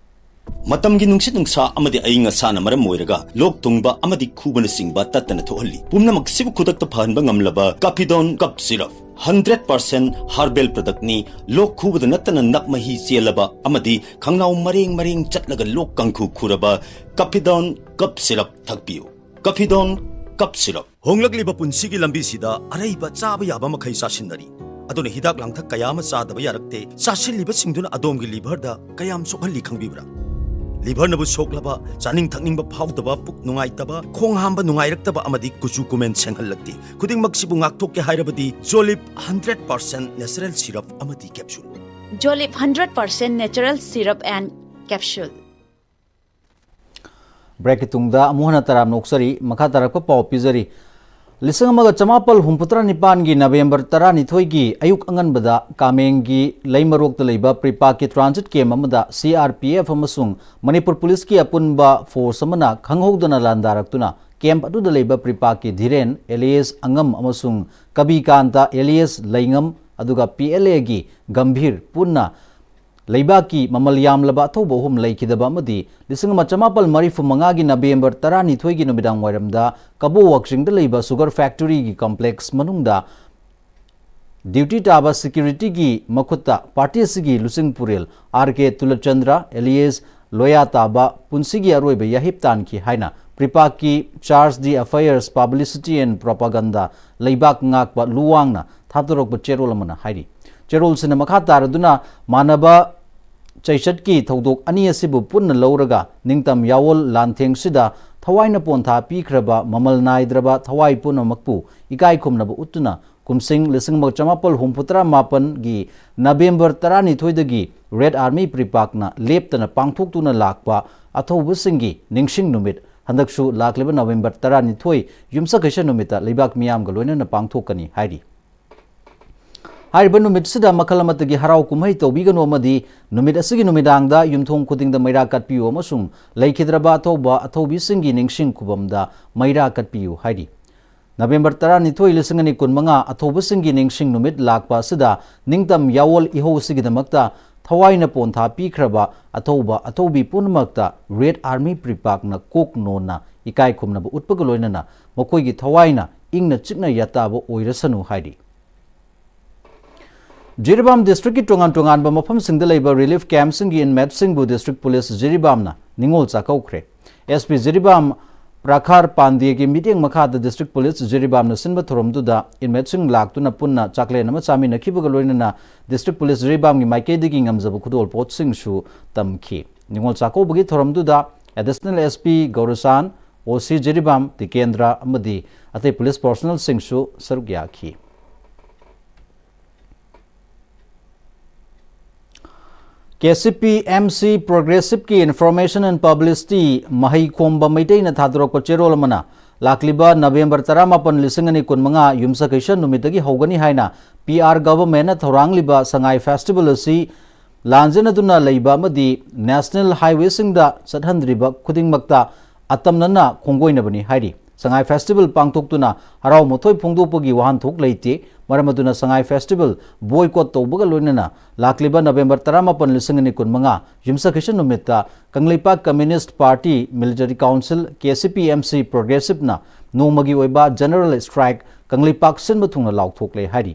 ꯃꯇꯝꯒꯤ ꯅꯨꯡꯁꯤꯠ ꯅꯨꯡꯁꯥ ꯑꯃꯗꯤ ꯑꯏꯪ ꯑꯁꯥꯅ ꯃꯔꯝ ꯑꯣꯏꯔꯒ ꯂꯣꯛ ꯊꯨꯡꯕ ꯑꯃꯗꯤ ꯈꯨꯕꯅꯆꯤꯡꯕ ꯇꯠꯇꯅ ꯊꯣꯛꯍꯜꯂꯤ꯫ ꯄꯨꯝꯅꯃꯛꯁꯤꯕꯨ ꯈꯨꯗꯛꯇ ꯐꯍꯟꯕ ꯉꯝꯂꯕ ꯀꯥꯐꯤꯗꯣꯟ cough syrup. Hundred percent herbal ꯄ꯭ꯔꯗꯛꯅꯤ꯫ ꯂꯣꯛ ꯈꯨꯕꯗ ꯅꯠꯇꯅ ꯅꯞ ꯃꯍꯤ ꯆꯦꯜꯂꯕ ꯑꯃꯗꯤ ꯈꯪꯅꯥꯎ ꯃꯔꯦꯡ ꯃꯔꯦꯡ ꯆꯠꯂꯒ ꯂꯣꯛ ꯀꯥꯡꯈꯨ ꯈꯨꯔꯕ ꯀꯥꯐꯤꯗꯣꯟ ꯀꯞ ꯁꯤꯔꯞ ꯊꯛꯄꯤꯌꯨ꯫ ꯀꯥꯐꯤꯗꯣꯟ cough syrup. ꯍꯣꯡꯂꯛꯂꯤꯕ ꯄꯨꯟꯁꯤꯒꯤ ꯂꯝꯕꯤꯁꯤꯗ ꯑꯔꯩꯕ ꯆꯥꯕ ꯌꯥꯕ ꯃꯈꯩ ꯆꯥꯁꯤꯟꯅꯔꯤ꯫ ꯑꯗꯨꯅ ꯍꯤꯗꯥꯛ ꯂꯥꯡꯊꯛ ꯀꯌꯥ ꯑꯃ ꯆꯥꯗꯕ ꯌꯥꯔꯛꯇꯦ꯫ ꯆꯥꯁꯤꯜꯂꯤꯕꯁꯤꯡꯗꯨꯅ ꯑꯗꯣꯝꯒꯤ ꯂꯤꯚꯔꯗ ꯀꯌꯥꯝ ꯁꯣꯛꯍꯜꯂꯤ ꯈꯪꯕꯤꯕ꯭ꯔꯥ? ꯂꯤꯚꯔꯅꯕꯨ ꯁꯣꯛꯂꯕ, ꯆꯥꯅꯤꯡ ꯊꯛꯅꯤꯡꯕ ꯐꯥꯎꯗꯕ, ꯄꯨꯛ ꯅꯨꯡꯉꯥꯏꯇꯕ, ꯈꯣꯡ ꯍꯥꯝꯕ ꯅꯨꯡꯉꯥꯏꯔꯛꯇꯕ ꯑꯃꯗꯤ ꯀꯨꯆꯨ ꯀꯨꯃꯦꯟ ꯁꯦꯡꯍꯜꯂꯛꯇꯦ꯫ ꯈꯨꯗꯤꯡꯃꯛꯁꯤꯕꯨ ꯉꯥꯛꯊꯣꯛꯀꯦ ꯍꯥꯏꯔꯕꯗꯤ ꯖꯣꯂꯤꯞ ꯍꯟꯗ꯭ꯔꯦꯠ ꯄꯥꯔꯁꯦꯟ ꯅꯦꯆꯔꯦꯜ ꯁꯤꯔꯞ ꯑꯃꯗꯤ capsule. Jolip hundred percent natural syrup and capsule. ꯕ꯭ꯔꯦꯛꯀꯤ ꯇꯨꯡꯗ ꯑꯃꯨꯛ ꯍꯟꯅ ꯇꯔꯥꯝꯅ ꯑꯣꯛꯆꯔꯤ꯫ ꯃꯈꯥ ꯇꯥꯔꯛꯄ ꯄꯥꯎ ꯄꯤꯖꯔꯤ꯫ ꯂꯤꯁꯤꯡ ꯑꯃꯒ ꯆꯃꯥꯄꯜ ꯍꯨꯝꯐꯨꯇꯔꯥ ꯅꯤꯄꯥꯟꯒꯤ ꯅꯕꯦꯝꯕꯔ ꯇꯔꯥꯅꯤꯊꯣꯏꯒꯤ ꯑꯌꯨꯛ ꯑꯉꯟꯕꯗ ꯀꯥꯃꯦꯡꯒꯤ ꯂꯩꯃꯔꯣꯛꯇ ꯂꯩꯕ ꯄ꯭ꯔꯤꯄꯥꯛꯀꯤ ꯇ꯭ꯔꯥꯟꯖꯤꯠ ꯀꯦꯝꯞ ꯑꯃꯗ ꯁꯤ ꯑꯥꯔ ꯄꯤ ꯑꯦꯐ ꯑꯃꯁꯨꯡ ꯃꯅꯤꯄꯨꯔ ꯄꯨꯂꯤꯁꯀꯤ ꯑꯄꯨꯟꯕ ꯐꯣꯔꯁ ꯑꯃꯅ ꯈꯪꯍꯧꯗꯅ ꯂꯥꯟꯗꯥꯔꯛꯇꯨꯅ ꯀꯦꯝꯞ ꯑꯗꯨꯗ ꯂꯩꯕ ꯄ꯭ꯔꯤꯄꯥꯛꯀꯤ ꯙꯤꯔꯦꯟ, ꯑꯦꯂꯤꯌꯦꯁ ꯑꯉꯝ ꯑꯃꯁꯨꯡ ꯀꯕꯤꯀꯥꯟꯇ, ꯑꯦꯂꯤꯌꯦꯁ ꯂꯩꯉꯝ, ꯑꯗꯨꯒ ꯄꯤ ꯑꯦꯜ ꯑꯦꯒꯤ ꯒꯝꯚꯤꯔ ꯄꯨꯟꯅ ꯂꯩꯕꯥꯛꯀꯤ ꯃꯃꯜ ꯌꯥꯝꯂꯕ ꯑꯊꯧꯕ ꯑꯍꯨꯝ ꯂꯩꯈꯤꯗꯕ ꯑꯃꯗꯤ ꯂꯤꯁꯤꯡ ꯑꯃ ꯆꯃꯥꯄꯜ ꯃꯔꯤꯐꯨ ꯃꯉꯥꯒꯤ ꯅꯕꯦꯝꯕꯔ ꯇꯔꯥꯅꯤꯊꯣꯏꯒꯤ ꯅꯨꯃꯤꯗꯥꯡ ꯋꯥꯏꯔꯝꯗ ꯀꯕꯣ ꯋꯥꯛꯆꯤꯡꯗ ꯂꯩꯕ ꯁꯨꯒꯔ ꯐꯦꯛꯇꯔꯤꯒꯤ ꯀꯝꯄ꯭ꯂꯦꯛꯁ ꯃꯅꯨꯡꯗ ꯗ꯭ꯌꯨꯇꯤ ꯇꯥꯕ ꯁꯦꯀ꯭ꯌꯨꯔꯤꯇꯤꯒꯤ ꯃꯈꯨꯠꯇ ꯄꯥꯔꯇꯤ ꯑꯁꯤꯒꯤ ꯂꯨꯆꯤꯡ ꯄꯨꯔꯦꯜ ꯑꯥꯔ ꯀꯦ ꯇꯨꯂꯆꯟꯗ꯭ꯔ ꯑꯦꯂꯤꯌꯦꯁ ꯂꯣꯌꯥ ꯇꯥꯕ ꯄꯨꯟꯁꯤꯒꯤ ꯑꯔꯣꯏꯕ ꯌꯥꯍꯤꯞ ꯇꯥꯟꯈꯤ ꯍꯥꯏꯅ ꯄ꯭ꯔꯤꯄꯥꯛꯀꯤ ꯆꯥꯔꯖ ꯗꯤ ꯑꯐꯦꯌꯔꯁ ꯄꯕ꯭ꯂꯤꯁꯤꯇꯤ ꯑꯦꯟ ꯄ꯭ꯔꯣꯄꯥꯒꯟꯗ ꯂꯩꯕꯥꯛ ꯉꯥꯛꯄ ꯂꯨꯋꯥꯡꯅ ꯊꯥꯗꯣꯔꯛꯄ ꯆꯦꯔꯣꯜ ꯑꯃꯅ ꯍꯥꯏꯔꯤ꯫ ꯆꯦꯔꯣꯜꯁꯤꯅ ꯃꯈꯥ ꯇꯥꯔꯗꯨꯅ ꯃꯥꯟꯅꯕ ꯆꯩꯆꯠꯀꯤ ꯊꯧꯗꯣꯛ ꯑꯅꯤ ꯑꯁꯤꯕꯨ ꯄꯨꯟꯅ ꯂꯧꯔꯒ ꯅꯤꯡꯇꯝ ꯌꯥꯑꯣꯜ ꯂꯥꯟꯊꯦꯡꯁꯤꯗ ꯊꯋꯥꯏꯅ ꯄꯣꯟꯊꯥ ꯄꯤꯈ꯭ꯔꯕ ꯃꯃꯜ ꯅꯥꯏꯗ꯭ꯔꯕ ꯊꯋꯥꯏ ꯄꯨꯝꯅꯃꯛꯄꯨ ꯏꯀꯥꯏ ꯈꯨꯝꯅꯕ ꯎꯠꯇꯨꯅ ꯀꯨꯝꯁꯤꯡ ꯂꯤꯁꯤꯡ ꯑꯃ ꯆꯃꯥꯄꯜ ꯍꯨꯝꯐꯨꯇꯔꯥ ꯃꯥꯄꯟꯒꯤ ꯅꯕꯦꯝꯕꯔ ꯇꯔꯥꯅꯤꯊꯣꯏꯗꯒꯤ ꯔꯦꯗ ꯑꯥꯔꯃꯤ ꯄ꯭ꯔꯤꯄꯥꯛꯅ ꯂꯦꯞꯇꯅ ꯄꯥꯡꯊꯣꯛꯇꯨꯅ ꯂꯥꯛꯄ ꯑꯊꯧꯕꯁꯤꯡꯒꯤ ꯅꯤꯡꯁꯤꯡ ꯅꯨꯃꯤꯠ ꯍꯟꯗꯛꯁꯨ ꯂꯥꯛꯂꯤꯕ ꯅꯕꯦꯝꯕꯔ ꯇꯔꯥꯅꯤꯊꯣꯏ ꯌꯨꯝꯁꯀꯩꯁ ꯅꯨꯃꯤꯠꯇ ꯂꯩꯕꯥꯛ ꯃꯤꯌꯥꯝꯒ ꯂꯣꯏꯅꯅ ꯄꯥꯡꯊꯣꯛꯀꯅꯤ ꯍꯥꯏꯔꯤ꯫ ꯍꯥꯏꯔꯤꯕ ꯅꯨꯃꯤꯠꯁꯤꯗ ꯃꯈꯜ ꯑꯃꯠꯇꯒꯤ ꯍꯔꯥꯎ ꯀꯨꯝꯍꯩ ꯇꯧꯕꯤꯒꯅꯨ ꯑꯃꯗꯤ ꯅꯨꯃꯤꯠ ꯑꯁꯤꯒꯤ ꯅꯨꯃꯤꯗꯥꯡꯗ ꯌꯨꯝꯊꯣꯡ ꯈꯨꯗꯤꯡꯗ ꯃꯩꯔꯥ ꯀꯠꯄꯤꯌꯨ ꯑꯃꯁꯨꯡ ꯂꯩꯈꯤꯗ꯭ꯔꯕ ꯑꯊꯧꯕ ꯑꯊꯧꯕꯤꯁꯤꯡꯒꯤ ꯅꯤꯡꯁꯤꯡ ꯈꯨꯕꯝꯗ ꯃꯩꯔꯥ ꯀꯠꯄꯤꯌꯨ ꯍꯥꯏꯔꯤ꯫ ꯅꯕꯦꯝꯕꯔ ꯇꯔꯥꯅꯤꯊꯣꯏ, ꯂꯤꯁꯤꯡ ꯑꯅꯤ ꯀꯨꯟꯃꯉꯥ, ꯑꯊꯧꯕꯁꯤꯡꯒꯤ ꯅꯤꯡꯁꯤꯡ ꯅꯨꯃꯤꯠ ꯂꯥꯛꯄ ꯑꯁꯤꯗ ꯅꯤꯡꯇꯝ ꯌꯥꯑꯣꯜ ꯏꯍꯧꯁꯤꯒꯤꯗꯃꯛꯇ ꯊꯋꯥꯏꯅ ꯄꯣꯟꯊꯥ ꯄꯤꯈ꯭ꯔꯕ ꯑꯊꯧꯕ ꯑꯊꯧꯕꯤ ꯄꯨꯝꯅꯃꯛꯇ Red Army ꯄ꯭ꯔꯤꯄꯥꯛꯅ ꯀꯣꯛ ꯅꯣꯟꯅ ꯏꯀꯥꯏ ꯈꯨꯝꯅꯕ ꯎꯠꯄꯒ ꯂꯣꯏꯅꯅ ꯃꯈꯣꯏꯒꯤ ꯊꯋꯥꯏꯅ ꯏꯪꯅ ꯆꯤꯛꯅ ꯌꯥꯇꯥꯕ ꯑꯣꯏꯔꯁꯅꯨ ꯍꯥꯏꯔꯤ꯫ ꯖꯤꯔꯤꯕꯥꯝ ꯗꯤꯁꯇ꯭ꯔꯤꯛꯀꯤ ꯇꯣꯉꯥꯟ ꯇꯣꯉꯥꯟꯕ ꯃꯐꯝꯁꯤꯡꯗ ꯂꯩꯕ ꯔꯤꯂꯤꯐ ꯀꯦꯝꯞꯁꯤꯡꯒꯤ ꯏꯟꯃꯦꯠꯁꯤꯡꯕꯨ ꯗꯤꯁꯇ꯭ꯔꯤꯛ ꯄꯨꯂꯤꯁ ꯖꯤꯔꯤꯕꯥꯝꯅ ꯅꯤꯡꯉꯣꯜ ꯆꯥꯛꯀꯧꯈ꯭ꯔꯦ꯫ ꯑꯦꯁ ꯄꯤ ꯖꯤꯔꯤꯕꯥꯝ ꯄ꯭ꯔꯈꯥꯔ ꯄꯥꯟꯗꯦꯒꯤ ꯃꯤꯠꯌꯦꯡ ꯃꯈꯥꯗ ꯗꯤꯁꯇ꯭ꯔꯤꯛ ꯄꯨꯂꯤꯁ ꯖꯤꯔꯤꯕꯥꯝꯅ ꯁꯤꯟꯕ ꯊꯧꯔꯝꯗꯨꯗ ꯏꯟꯃꯦꯠꯁꯤꯡ ꯂꯥꯛꯇꯨꯅ ꯄꯨꯟꯅ ꯆꯥꯛꯂꯦꯟ ꯑꯃ ꯆꯥꯃꯤꯟꯅꯈꯤꯕꯒ ꯂꯣꯏꯅꯅ ꯗꯤꯁꯇ꯭ꯔꯤꯛ ꯄꯨꯂꯤꯁ ꯖꯤꯔꯤꯕꯥꯝꯒꯤ ꯃꯥꯏꯀꯩꯗꯒꯤ ꯉꯝꯖꯕ ꯈꯨꯗꯣꯜꯄꯣꯠꯁꯤꯡꯁꯨ ꯇꯝꯈꯤ꯫ ꯅꯤꯡꯉꯣꯜ ꯆꯥꯛꯀꯧꯕꯒꯤ ꯊꯧꯔꯝꯗꯨꯗ ꯑꯦꯗꯤꯁꯅꯦꯜ ꯑꯦꯁ ꯄꯤ ꯒꯧꯔꯆꯥꯟ, ꯑꯣ ꯁꯤ ꯖꯤꯔꯤꯕꯥꯝ ꯇꯤꯀꯦꯟꯗ꯭ꯔ ꯑꯃꯗꯤ ꯑꯇꯩ ꯄꯨꯂꯤꯁ ꯄꯥꯔꯁꯣꯅꯦꯜꯁꯤꯡꯁꯨ ꯁꯔꯨꯛ ꯌꯥꯈꯤ꯫ K C P M C ꯄ꯭ꯔꯣꯒ꯭ꯔꯦꯁꯤꯞꯀꯤ Information and Publicity ꯃꯍꯩ ꯈꯣꯝꯕ ꯃꯩꯇꯩꯅ ꯊꯥꯗꯣꯔꯛꯄ ꯆꯦꯔꯣꯜ ꯑꯃꯅ ꯂꯥꯛꯂꯤꯕ ꯅꯕꯦꯝꯕꯔ ꯇꯔꯥꯃꯥꯄꯟ, ꯂꯤꯁꯤꯡ ꯑꯅꯤ ꯀꯨꯟꯃꯉꯥ, ꯌꯨꯝꯁꯀꯩꯁ ꯅꯨꯃꯤꯠꯇꯒꯤ ꯍꯧꯒꯅꯤ ꯍꯥꯏꯅ ꯄꯤ ꯑꯥꯔ ꯒꯚꯔꯟꯃꯦꯟꯠꯅ ꯊꯧꯔꯥꯡꯂꯤꯕ ꯁꯉꯥꯏ ꯐꯦꯁꯇꯤꯚꯦꯜ ꯑꯁꯤ ꯂꯥꯟꯖꯦꯟꯅꯗꯨꯅ ꯂꯩꯕ ꯑꯃꯗꯤ ꯅꯦꯁꯅꯦꯜ ꯍꯥꯏꯋꯦꯁꯤꯡꯗ ꯆꯠꯍꯟꯗ꯭ꯔꯤꯕ ꯈꯨꯗꯤꯡꯃꯛꯇ ꯑꯇꯝꯅꯅ ꯈꯣꯡꯒꯣꯏꯅꯕꯅꯤ ꯍꯥꯏꯔꯤ꯫ ꯁꯉꯥꯏ ꯐꯦꯁꯇꯤꯚꯦꯜ ꯄꯥꯡꯊꯣꯛꯇꯨꯅ ꯍꯔꯥꯎ ꯃꯊꯣꯏ ꯐꯣꯡꯗꯣꯛꯄꯒꯤ ꯋꯥꯍꯟꯊꯣꯛ ꯂꯩꯇꯦ꯫ ꯃꯔꯝ ꯑꯗꯨꯅ ꯁꯉꯥꯏ ꯐꯦꯁꯇꯤꯚꯦꯜ ꯕꯣꯏꯀꯣꯠ ꯇꯧꯕꯒ ꯂꯣꯏꯅꯅ ꯂꯥꯛꯂꯤꯕ ꯅꯕꯦꯝꯕꯔ ꯇꯔꯥꯃꯥꯄꯟ, ꯂꯤꯁꯤꯡ ꯑꯅꯤ ꯀꯨꯟꯃꯉꯥ, ꯌꯨꯝꯁꯀꯩꯁ ꯅꯨꯃꯤꯠꯇ Kangleipak communist party, military council, K C P M C ꯄ꯭ꯔꯣꯒ꯭ꯔꯦꯁꯤꯞꯅ ꯅꯣꯡꯃꯒꯤ ꯑꯣꯏꯕ ꯖꯦꯅꯔꯦꯜ ꯁ꯭ꯇ꯭ꯔꯥꯏꯛ ꯀꯪꯂꯩꯄꯥꯛ ꯁꯤꯟꯕ ꯊꯨꯡꯅ ꯂꯥꯎꯊꯣꯛꯂꯦ ꯍꯥꯏꯔꯤ꯫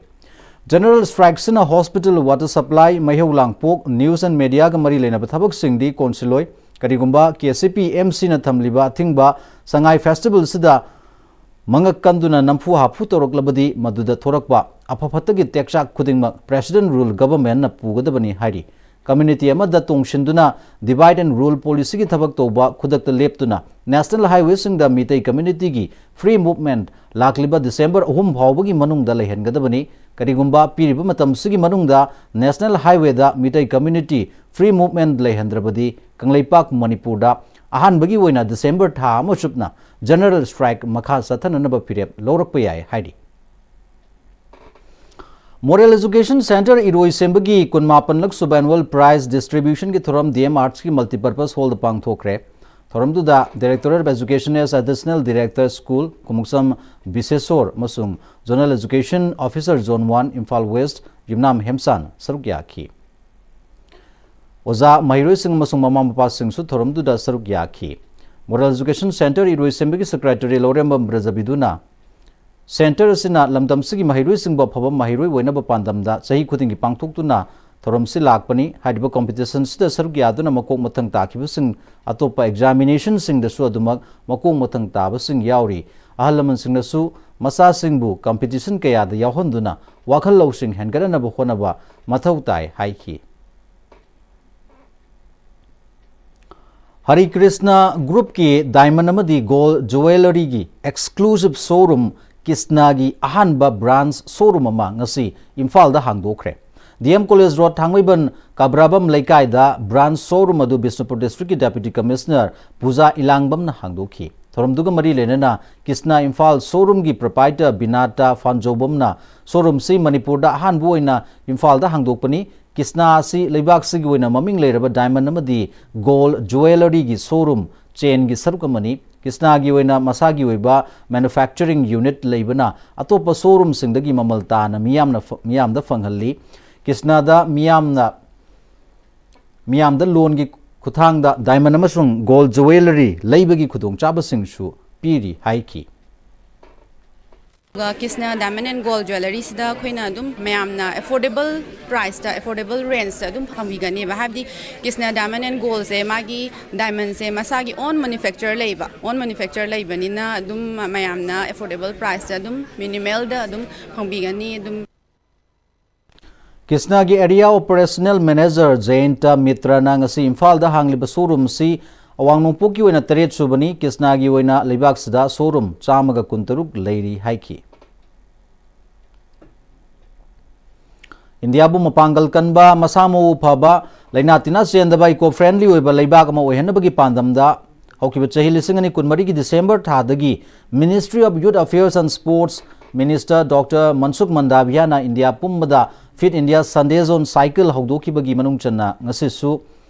ꯖꯦꯅꯔꯦꯜ ꯁ꯭ꯇ꯭ꯔꯥꯏꯛꯁꯤꯅ ꯍꯣꯁꯄꯤꯇꯥꯜ, ꯋꯥꯇꯔ ꯁꯄ꯭ꯂꯥꯏ, ꯃꯩꯍꯧ ꯂꯥꯡꯄꯣꯛ, ꯅ꯭ꯌꯨꯁ ꯑꯦꯟ ꯃꯦꯗꯤꯌꯥꯒ ꯃꯔꯤ ꯂꯩꯅꯕ ꯊꯕꯛꯁꯤꯡꯗꯤ ꯀꯣꯟꯁꯤꯜꯂꯣꯏ꯫ ꯀꯔꯤꯒꯨꯝꯕ ꯀꯦ ꯁꯤ ꯄꯤ ꯑꯦꯝ ꯁꯤꯅ ꯊꯝꯂꯤꯕ ꯑꯊꯤꯡꯕ ꯁꯉꯥꯏ ꯐꯦꯁꯇꯤꯚꯦꯜꯁꯤꯗ ꯃꯉꯛ ꯀꯟꯗꯨꯅ ꯅꯝꯐꯨ ꯍꯥꯐꯨ ꯇꯧꯔꯛꯂꯕꯗꯤ ꯃꯗꯨꯗ ꯊꯣꯔꯛꯄ ꯑꯐ ꯐꯠꯇꯒꯤ ꯇꯦꯛꯆꯥꯛ ꯈꯨꯗꯤꯡꯃꯛ ꯄ꯭ꯔꯦꯁꯤꯗꯦꯟꯠ ꯔꯨꯜ ꯒꯚꯔꯟꯃꯦꯟꯠꯅ ꯄꯨꯒꯗꯕꯅꯤ ꯍꯥꯏꯔꯤ꯫ ꯀꯝꯃ꯭ꯌꯨꯅꯤꯇꯤ ꯑꯃꯗ ꯇꯣꯡꯁꯤꯟꯗꯨꯅ ꯗꯤꯚꯥꯏꯗ ꯑꯦꯟꯗ ꯔꯨꯜ ꯄꯣꯂꯤꯁꯤꯒꯤ ꯊꯕꯛ ꯇꯧꯕ ꯈꯨꯗꯛꯇ ꯂꯦꯞꯇꯨꯅ ꯅꯦꯁꯅꯦꯜ ꯍꯥꯏꯋꯦꯁꯤꯡꯗ ꯃꯤꯇꯩ ꯀꯝꯃ꯭ꯌꯨꯅꯤꯇꯤꯒꯤ ꯐ꯭ꯔꯤ ꯃꯨꯚꯃꯦꯟꯠ ꯂꯥꯛꯂꯤꯕ ꯗꯤꯁꯦꯝꯕꯔ ꯑꯍꯨꯝ ꯐꯥꯎꯕꯒꯤ ꯃꯅꯨꯡꯗ ꯂꯩꯍꯟꯒꯗꯕꯅꯤ꯫ ꯀꯔꯤꯒꯨꯝꯕ ꯄꯤꯔꯤꯕ ꯃꯇꯝꯁꯤꯒꯤ ꯃꯅꯨꯡꯗ ꯅꯦꯁꯅꯦꯜ ꯍꯥꯏꯋꯦꯗ ꯃꯤꯇꯩ ꯀꯝꯃ꯭ꯌꯨꯅꯤꯇꯤ ꯐ꯭ꯔꯤ ꯃꯨꯚꯃꯦꯟꯠ ꯂꯩꯍꯟꯗ꯭ꯔꯕꯗꯤ ꯀꯪꯂꯩꯄꯥꯛ ꯃꯅꯤꯄꯨꯔꯗ ꯑꯍꯥꯟꯕꯒꯤ ꯑꯣꯏꯅ ꯗꯤꯁꯦꯝꯕꯔ ꯊꯥ ꯑꯃ ꯆꯨꯞꯅ ꯖꯦꯅꯔꯦꯜ ꯁ꯭ꯇ꯭ꯔꯥꯏꯛ ꯃꯈꯥ ꯆꯠꯊꯅꯅꯕ ꯐꯤꯔꯦꯞ ꯂꯧꯔꯛꯄ ꯌꯥꯏ ꯍꯥꯏꯔꯤ꯫ Model Education Center ꯏꯔꯣꯏꯁꯦꯝꯕꯒꯤ ꯀꯨꯟꯃꯥꯄꯟꯂꯛ ꯁꯨꯕ annual prize distributionꯒꯤ ꯊꯧꯔꯝ D M Artsꯀꯤ multipurpose hallꯗ ꯄꯥꯡꯊꯣꯛꯈ꯭ꯔꯦ꯫ ꯊꯧꯔꯝꯗꯨꯗ Directorate of Education as Additional Director School ꯀꯨꯃꯨꯛꯁꯝ ꯕꯤꯁꯦꯁꯣꯔ ꯑꯃꯁꯨꯡ Zonal Education Officer Zone one Imphal West ꯌꯨꯝꯅꯥꯝ ꯍꯦꯝꯆꯥꯟ ꯁꯔꯨꯛ ꯌꯥꯈꯤ꯫ ꯑꯣꯖꯥ, ꯃꯍꯩꯔꯣꯏꯁꯤꯡ ꯑꯃꯁꯨꯡ ꯃꯃꯥ ꯃꯄꯥꯁꯤꯡꯁꯨ ꯊꯧꯔꯝꯗꯨꯗ ꯁꯔꯨꯛ ꯌꯥꯈꯤ꯫ Model Education Center ꯏꯔꯣꯏꯁꯦꯝꯕꯒꯤ secretary ꯂꯧꯔꯦꯝꯕꯝ ꯕ꯭ꯔꯖꯕꯤꯗꯨꯅ, Centre ꯑꯁꯤꯅ ꯂꯝꯗꯝꯁꯤꯒꯤ ꯃꯍꯩꯔꯣꯏꯁꯤꯡꯕꯨ ꯑꯐꯕ ꯃꯍꯩꯔꯣꯏ ꯑꯣꯏꯅꯕ ꯄꯥꯟꯗꯝꯗ ꯆꯍꯤ ꯈꯨꯗꯤꯡꯒꯤ ꯄꯥꯡꯊꯣꯛꯇꯨꯅ ꯊꯧꯔꯝꯁꯤ ꯂꯥꯛꯄꯅꯤ꯫ ꯍꯥꯏꯔꯤꯕ competitionꯁꯤꯗ ꯁꯔꯨꯛ ꯌꯥꯗꯨꯅ ꯃꯀꯣꯛ ꯃꯊꯪ ꯇꯥꯈꯤꯕꯁꯤꯡ ꯑꯇꯣꯞꯄ examinationꯁꯤꯡꯗꯁꯨ ꯑꯗꯨꯃꯛ ꯃꯀꯣꯛ ꯃꯊꯪ ꯇꯥꯕꯁꯤꯡ ꯌꯥꯎꯔꯤ꯫ ꯑꯍꯜ ꯂꯃꯟꯁꯤꯡꯅꯁꯨ ꯃꯆꯥꯁꯤꯡꯕꯨ competition ꯀꯌꯥꯗ ꯌꯥꯎꯍꯟꯗꯨꯅ ꯋꯥꯈꯜ ꯂꯧꯁꯤꯡ ꯍꯦꯟꯒꯠꯅꯅꯕ ꯍꯣꯠꯅꯕ ꯃꯊꯧ ꯇꯥꯏ ꯍꯥꯏꯈꯤ꯫ ꯍꯔꯤ ꯀ꯭ꯔꯤꯁꯅ Groupꯀꯤ diamond ꯑꯃꯗꯤ gold jewelleryꯒꯤ exclusive showroom ꯀ꯭ꯔꯤꯁꯅꯒꯤ ꯑꯍꯥꯟꯕ branch showroom ꯑꯃ ꯉꯁꯤ ꯏꯝꯐꯥꯜꯗ ꯍꯥꯡꯗꯣꯛꯈ꯭ꯔꯦ꯫ D M College Road, ꯊꯥꯡꯃꯩꯕꯟ ꯀꯕ꯭ꯔꯥꯕꯝ ꯂꯩꯀꯥꯏꯗ branch showroom ꯑꯗꯨ ꯕꯤꯁꯅꯨꯄꯨꯔ Districtꯀꯤ Deputy Commissioner ꯄꯨꯖꯥ ꯏꯂꯥꯡꯕꯝꯅ ꯍꯥꯡꯗꯣꯛꯈꯤ꯫ ꯊꯧꯔꯝꯗꯨꯒ ꯃꯔꯤ ꯂꯩꯅꯅ ꯀ꯭ꯔꯤꯁꯅ ꯏꯝꯐꯥꯜ showroomꯒꯤ proprietor ꯕꯤꯅꯥꯇꯥ ꯐꯥꯟꯖꯧꯕꯝꯅ showroomꯁꯤ ꯃꯅꯤꯄꯨꯔꯗ ꯑꯍꯥꯟꯕ ꯑꯣꯏꯅ ꯏꯝꯐꯥꯜꯗ ꯍꯥꯡꯗꯣꯛꯄꯅꯤ꯫ ꯀ꯭ꯔꯤꯁꯅ ꯑꯁꯤ ꯂꯩꯕꯥꯛꯁꯤꯒꯤ ꯑꯣꯏꯅ ꯃꯃꯤꯡ ꯂꯩꯔꯕ diamond ꯑꯃꯗꯤ gold jewelleryꯒꯤ showroom chainꯒꯤ ꯁꯔꯨꯛ ꯑꯃꯅꯤ꯫ ꯀ꯭ꯔꯤꯁꯅꯒꯤ ꯑꯣꯏꯅ ꯃꯁꯥꯒꯤ ꯑꯣꯏꯕ manufacturing unit ꯂꯩꯕꯅ ꯑꯇꯣꯞꯄ showroomꯁꯤꯡꯗꯒꯤ ꯃꯃꯜ ꯇꯥꯅ ꯃꯤꯌꯥꯝꯅ ꯐ-, ꯃꯤꯌꯥꯝꯗ ꯐꯪꯍꯜꯂꯤ꯫ ꯀ꯭ꯔꯤꯁꯅꯗ ꯃꯤꯌꯥꯝꯅ, ꯃꯤꯌꯥꯝꯗ loanꯒꯤ ꯈꯨꯠꯊꯥꯡꯗ diamond ꯑꯃꯁꯨꯡ gold jewellery ꯂꯩꯕꯒꯤ ꯈꯨꯗꯣꯡꯆꯥꯕꯁꯤꯡꯁꯨ ꯄꯤꯔꯤ ꯍꯥꯏꯈꯤ꯫ ꯑꯗꯨꯒ ꯀ꯭ꯔꯤꯁꯅ diamond and gold jewelleryꯁꯤꯗ ꯑꯩꯈꯣꯏꯅ ꯑꯗꯨꯝ ꯃꯌꯥꯝꯅ affordable priceꯇ, affordable rangeꯇ ꯑꯗꯨꯝ ꯐꯪꯕꯤꯒꯅꯦꯕ꯫ ꯍꯥꯏꯕꯗꯤ ꯀ꯭ꯔꯤꯁꯅ diamond and goldꯁꯦ ꯃꯥꯒꯤ diamondꯁꯦ ꯃꯁꯥꯒꯤ own manufacture ꯂꯩꯕ, own manufacture ꯂꯩꯕꯅꯤꯅ ꯑꯗꯨꯝ ꯃꯌꯥꯝꯅ affordable priceꯇ ꯑꯗꯨꯝ minimalꯗ ꯑꯗꯨꯝ ꯐꯪꯕꯤꯒꯅꯤ꯫ ꯑꯗꯨꯝ ꯀ꯭ꯔꯤꯁꯅꯒꯤ Area Operational Manager ꯖꯌꯟꯇ ꯃꯤꯇ꯭ꯔꯅ ꯉꯁꯤ ꯏꯝꯐꯥꯜꯗ ꯍꯥꯡꯂꯤꯕ showroomꯁꯤ ꯑꯋꯥꯡ ꯅꯣꯡꯄꯣꯛꯀꯤ ꯑꯣꯏꯅ ꯇꯔꯦꯠ ꯁꯨꯕꯅꯤ꯫ ꯀ꯭ꯔꯤꯁꯅꯒꯤ ꯑꯣꯏꯅ ꯂꯩꯕꯥꯛꯁꯤꯗ showroom ꯆꯥꯝꯃꯒ ꯀꯨꯟꯇꯔꯨꯛ ꯂꯩꯔꯤ ꯍꯥꯏꯈꯤ꯫ ꯏꯟꯗꯤꯌꯥꯕꯨ ꯃꯄꯥꯡꯒꯜ ꯀꯟꯕ, ꯃꯁꯥ ꯃꯎ ꯐꯕ, ꯂꯥꯏꯅꯥ ꯇꯤꯟꯅꯥ ꯆꯦꯟꯗꯕ, eco friendly ꯑꯣꯏꯕ ꯂꯩꯕꯥꯛ ꯑꯃ ꯑꯣꯏꯍꯟꯅꯕꯒꯤ ꯄꯥꯟꯗꯝꯗ ꯍꯧꯈꯤꯕ ꯆꯍꯤ ꯂꯤꯁꯤꯡ ꯑꯅꯤ ꯀꯨꯟꯃꯔꯤꯒꯤ December ꯊꯥꯗꯒꯤ Ministry of Youth Affairs and Sports Minister Doctor Mansukh Mandaviya ꯅ ꯏꯟꯗꯤꯌꯥ ꯄꯨꯝꯕꯗ Fit India Sandesh on Cycle ꯍꯧꯗꯣꯛꯈꯤꯕꯒꯤ ꯃꯅꯨꯡ ꯆꯟꯅ ꯉꯁꯤꯁꯨ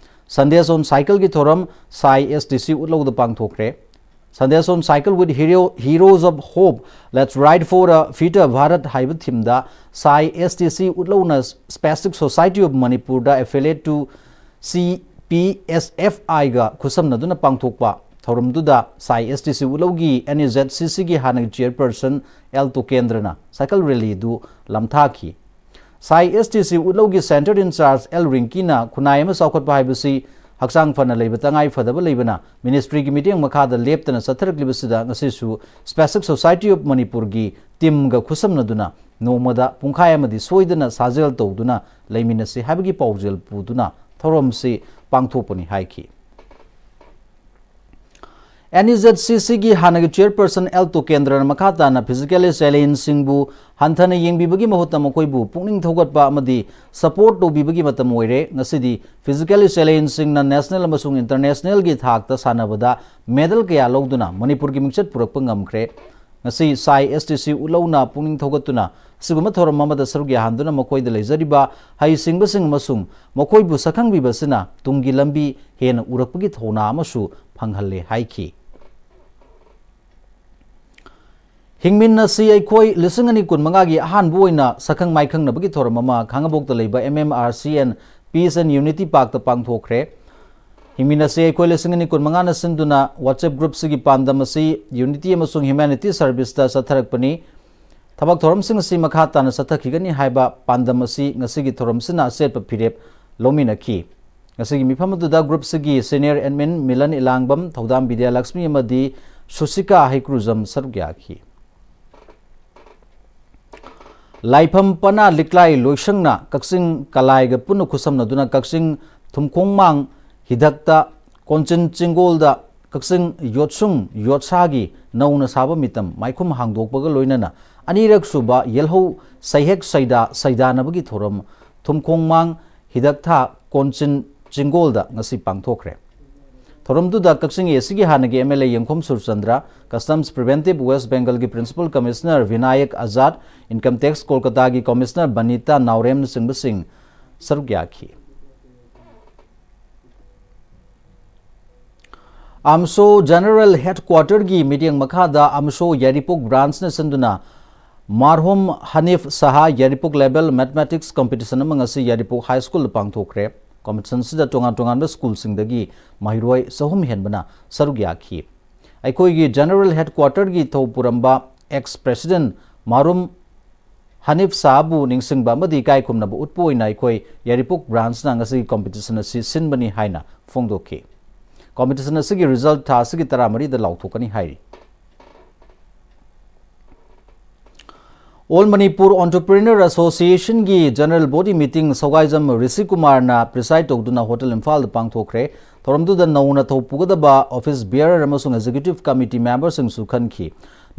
Sandesh on Cycle ꯒꯤ ꯊꯧꯔꯝ ꯁꯥꯏ ꯑꯦꯁ ꯗꯤ ꯁꯤ ꯎꯠꯂꯧꯗ ꯄꯥꯡꯊꯣꯛꯈ꯭ꯔꯦ꯫ Sandesh on Cycle with Hero, Heroes of Hope, Let's Ride for a Fitter Bharat ꯍꯥꯏꯕ theme ꯗ ꯁꯥꯏ ꯑꯦꯁ ꯗꯤ ꯁꯤ ꯎꯠꯂꯧꯅ Spastic Society of Manipur the affiliate to ꯁꯤ ꯄꯤ ꯑꯦꯁ ꯑꯦꯐ ꯑꯥꯏ ꯒ ꯈꯨꯠꯁꯝꯅꯗꯨꯅ ꯄꯥꯡꯊꯣꯛꯄ ꯊꯧꯔꯝꯗꯨꯗ ꯁꯥꯏ ꯑꯦꯁ ꯗꯤ ꯁꯤ ꯎꯠꯂꯧꯒꯤ ꯑꯦꯟ ꯏ ꯖꯦꯠ ꯁꯤ ꯁꯤ ꯒꯤ ꯍꯥꯟꯅꯒꯤ chairperson ꯑꯦꯜ ꯇꯣꯀꯦꯟꯗ꯭ꯔꯅ cycle rally ꯗꯨ ꯂꯝꯊꯥꯈꯤ꯫ ꯁꯥꯏ ꯑꯦꯁ ꯗꯤ ꯁꯤ ꯎꯠꯂꯧꯒꯤ centre in charge ꯑꯦꯜ ꯔꯤꯡꯀꯤꯅ ꯈꯨꯟꯅꯥꯏ ꯑꯃ ꯆꯥꯎꯈꯠꯄ ꯍꯥꯏꯕꯁꯤ ꯍꯛꯆꯥꯡ ꯐꯅ ꯂꯩꯕ ꯇꯉꯥꯏ ꯐꯗꯕ ꯂꯩꯕꯅ ministry ꯒꯤ ꯃꯤꯠꯌꯦꯡ ꯃꯈꯥꯗ ꯂꯦꯞꯇꯅ ꯆꯠꯊꯔꯛꯂꯤꯕꯁꯤꯗ ꯉꯁꯤꯁꯨ Spastic Society of Manipur ꯒꯤ team ꯒ ꯈꯨꯠꯁꯝꯅꯗꯨꯅ ꯅꯣꯡꯃꯗ ꯄꯨꯡꯈꯥꯏ ꯑꯃꯗꯤ ꯁꯣꯏꯗꯅ ꯁꯥꯖꯦꯜ ꯇꯧꯗꯨꯅ ꯂꯩꯃꯤꯟꯅꯁꯤ ꯍꯥꯏꯕꯒꯤ ꯄꯥꯎꯖꯦꯜ ꯄꯨꯗꯨꯅ ꯊꯧꯔꯝꯁꯤ ꯄꯥꯡꯊꯣꯛꯄꯅꯤ ꯍꯥꯏꯈꯤ꯫ ꯑꯦꯟ ꯏ ꯖꯦꯠ ꯁꯤ ꯁꯤ ꯒꯤ ꯍꯥꯟꯅꯒꯤ chairperson ꯑꯦꯜ ꯇꯣꯀꯦꯟꯗ꯭ꯔꯅ ꯃꯈꯥ ꯇꯥꯅ physically challenged ꯁꯤꯡꯕꯨ ꯍꯟꯊꯅ ꯌꯦꯡꯕꯤꯕꯒꯤ ꯃꯍꯨꯠꯇ ꯃꯈꯣꯏꯕꯨ ꯄꯨꯛꯅꯤꯡ ꯊꯧꯒꯠꯄ ꯑꯃꯗꯤ support ꯇꯧꯕꯤꯕꯒꯤ ꯃꯇꯝ ꯑꯣꯏꯔꯦ꯫ ꯉꯁꯤꯗꯤ physically challenged ꯁꯤꯡꯅ national ꯑꯃꯁꯨꯡ international ꯒꯤ ꯊꯥꯛꯇ ꯁꯥꯟꯅꯕꯗ medal ꯀꯌꯥ ꯂꯧꯗꯨꯅ ꯃꯅꯤꯄꯨꯔꯒꯤ ꯃꯤꯡꯆꯠ ꯄꯨꯔꯛꯄ ꯉꯝꯈ꯭ꯔꯦ꯫ ꯉꯁꯤ ꯁꯥꯏ ꯑꯦꯁ ꯗꯤ ꯁꯤ ꯎꯠꯂꯧꯅ ꯄꯨꯛꯅꯤꯡ ꯊꯧꯒꯠꯇꯨꯅ ꯑꯁꯤꯒꯨꯝꯕ ꯊꯧꯔꯝ ꯑꯃꯗ ꯁꯔꯨꯛ ꯌꯥꯍꯟꯗꯨꯅ ꯃꯈꯣꯏꯗ ꯂꯩꯖꯔꯤꯕ ꯍꯩꯁꯤꯡꯕꯁꯤꯡ ꯑꯃꯁꯨꯡ ꯃꯈꯣꯏꯕꯨ ꯁꯛꯈꯪꯕꯤꯕꯁꯤꯅ ꯇꯨꯡꯒꯤ ꯂꯝꯕꯤ ꯍꯦꯟꯅ ꯎꯔꯛꯄꯒꯤ ꯊꯧꯅꯥ ꯑꯃꯁꯨ ꯐꯪꯍꯜꯂꯦ ꯍꯥꯏꯈꯤ꯫ ꯍꯤꯡꯃꯤꯟꯅꯁꯤ ꯑꯩꯈꯣꯏ ꯂꯤꯁꯤꯡ ꯑꯅꯤ ꯀꯨꯟꯃꯉꯥꯒꯤ ꯑꯍꯥꯟꯕ ꯑꯣꯏꯅ ꯁꯛꯈꯪ ꯃꯥꯏꯈꯪꯅꯕꯒꯤ ꯊꯧꯔꯝ ꯑꯃ ꯈꯥꯉꯕꯣꯛꯇ ꯂꯩꯕ M M R C and Peace and Unity Park ꯇ ꯄꯥꯡꯊꯣꯛꯈ꯭ꯔꯦ꯫ ꯍꯤꯡꯃꯤꯟꯅꯁꯤ ꯑꯩꯈꯣꯏ ꯂꯤꯁꯤꯡ ꯑꯅꯤ ꯀꯨꯟꯃꯉꯥꯅ ꯁꯤꯟꯗꯨꯅ WhatsApp group ꯁꯤꯒꯤ ꯄꯥꯟꯗꯝ ꯑꯁꯤ unity ꯑꯃꯁꯨꯡ humanity service ꯇ ꯆꯠꯊꯔꯛꯄꯅꯤ꯫ ꯊꯕꯛ ꯊꯧꯔꯝꯁꯤꯡ ꯑꯁꯤ ꯃꯈꯥ ꯇꯥꯅ ꯆꯠꯊꯈꯤꯒꯅꯤ ꯍꯥꯏꯕ ꯄꯥꯟꯗꯝ ꯑꯁꯤ ꯉꯁꯤꯒꯤ ꯊꯧꯔꯝꯁꯤꯅ ꯑꯆꯦꯠꯄ ꯐꯤꯔꯦꯞ ꯂꯧꯃꯤꯟꯅꯈꯤ꯫ ꯉꯁꯤꯒꯤ ꯃꯤꯐꯝ ꯑꯗꯨꯗ group ꯁꯤꯒꯤ senior admin ꯃꯤꯂꯟ ꯏꯂꯥꯡꯕꯝ, ꯊꯧꯗꯥꯝ ꯕꯤꯗ꯭ꯌꯥꯂꯛꯁꯃꯤ ꯑꯃꯗꯤ ꯁꯨꯁꯤꯀꯥ ꯍꯩꯀ꯭ꯔꯨꯖꯝ ꯁꯔꯨꯛ ꯌꯥꯈꯤ꯫ ꯂꯥꯏꯐꯝ ꯄꯅꯥ ꯂꯤꯛꯂꯥꯏ ꯂꯣꯏꯁꯪꯅ ꯀꯛꯆꯤꯡ ꯀꯂꯥꯏꯒ ꯄꯨꯟꯅ ꯈꯨꯠꯁꯝꯅꯗꯨꯅ ꯀꯛꯆꯤꯡ ꯊꯨꯝꯈꯣꯡꯃꯥꯡ ꯍꯤꯗꯛꯇ ꯀꯣꯟꯆꯤꯟ ꯆꯤꯡꯒꯣꯜꯗ ꯀꯛꯆꯤꯡ ꯌꯣꯠꯁꯨꯡ ꯌꯣꯠꯁꯥꯒꯤ ꯅꯧꯅ ꯁꯥꯕ ꯃꯤꯇꯝ ꯃꯥꯏꯈꯨꯝ ꯍꯥꯡꯗꯣꯛꯄꯒ ꯂꯣꯏꯅꯅ ꯑꯅꯤꯔꯛ ꯁꯨꯕ ꯌꯦꯜꯍꯧ ꯁꯩꯍꯦꯛ ꯁꯩꯗꯥ ꯁꯩꯗꯥꯅꯕꯒꯤ ꯊꯧꯔꯝ ꯊꯨꯝꯈꯣꯡꯃꯥꯡ ꯍꯤꯗꯛꯊꯥ ꯀꯣꯟꯆꯤꯟ ꯆꯤꯡꯒꯣꯜꯗ ꯉꯁꯤ ꯄꯥꯡꯊꯣꯛꯈ꯭ꯔꯦ꯫ ꯊꯧꯔꯝꯗꯨꯗ ꯀꯛꯆꯤꯡ ꯑꯦ ꯁꯤꯒꯤ ꯍꯥꯟꯅꯒꯤ ꯑꯦꯝ ꯑꯦꯜ ꯑꯦ ꯌꯦꯡꯈꯣꯝ Surchandra, Customs Preventive West Bengalꯒꯤ Principal Commissioner ꯚꯤꯅꯥꯌꯛ Azad, Income Tax ꯀꯣꯜꯀꯇꯥꯒꯤ Commissioner Banita ꯅꯥꯎꯔꯦꯝꯅꯆꯤꯡꯕꯁꯤꯡ ꯁꯔꯨꯛ ꯌꯥꯈꯤ꯫ ꯑꯝꯁꯣ General Headquarterꯒꯤ ꯃꯤꯠꯌꯦꯡ ꯃꯈꯥꯗ ꯑꯝꯁꯣ ꯌꯥꯏꯔꯤꯄꯣꯛ Branchꯅ ꯁꯤꯟꯗꯨꯅ ꯃꯥꯔꯍꯣꯝ ꯍꯅꯤꯐ ꯁꯍꯥ ꯌꯥꯏꯔꯤꯄꯣꯛ Level Mathematics Competition ꯑꯃ ꯉꯁꯤ ꯌꯥꯏꯔꯤꯄꯣꯛ High Schoolꯗ ꯄꯥꯡꯊꯣꯛꯈ꯭ꯔꯦ꯫ Competitionꯁꯤꯗ ꯇꯣꯉꯥꯟ ꯇꯣꯉꯥꯟꯕ schoolꯁꯤꯡꯗꯒꯤ ꯃꯍꯩꯔꯣꯏ ꯆꯍꯨꯝ ꯍꯦꯟꯕꯅ ꯁꯔꯨꯛ ꯌꯥꯈꯤ꯫ ꯑꯩꯈꯣꯏꯒꯤ General Headquarterꯒꯤ ꯊꯧ ꯄꯨꯔꯝꯕ ex President ꯃꯥꯔꯨꯝ ꯍꯅꯤꯐ ꯁꯍꯥꯕꯨ ꯅꯤꯡꯁꯤꯡꯕ ꯑꯃꯗꯤ ꯏꯀꯥꯏ ꯈꯨꯝꯅꯕ ꯎꯠꯄ ꯑꯣꯏꯅ ꯑꯩꯈꯣꯏ ꯌꯥꯏꯔꯤꯄꯣꯛ Branchꯅ ꯉꯁꯤꯒꯤ competition ꯑꯁꯤ ꯁꯤꯟꯕꯅꯤ ꯍꯥꯏꯅ ꯐꯣꯡꯗꯣꯛꯈꯤ꯫ Competition ꯑꯁꯤꯒꯤ result ꯊꯥ ꯑꯁꯤꯒꯤ ꯇꯔꯥꯃꯔꯤꯗ ꯂꯥꯎꯊꯣꯛꯀꯅꯤ ꯍꯥꯏꯔꯤ꯫ All Manipur Entrepreneur Associationꯒꯤ General Body Meeting ꯁꯧꯒꯥꯏꯖꯝ ꯔꯤꯁꯤ ꯀꯨꯃꯥꯔꯅ preside ꯇꯧꯗꯨꯅ Hotel ꯏꯝꯐꯥꯜꯗ ꯄꯥꯡꯊꯣꯛꯈ꯭ꯔꯦ꯫ ꯊꯧꯔꯝꯗꯨꯗ ꯅꯧꯅ ꯊꯧ ꯄꯨꯒꯗꯕ office bearer ꯑꯃꯁꯨꯡ executive committee memberꯁꯤꯡꯁꯨ ꯈꯟꯈꯤ꯫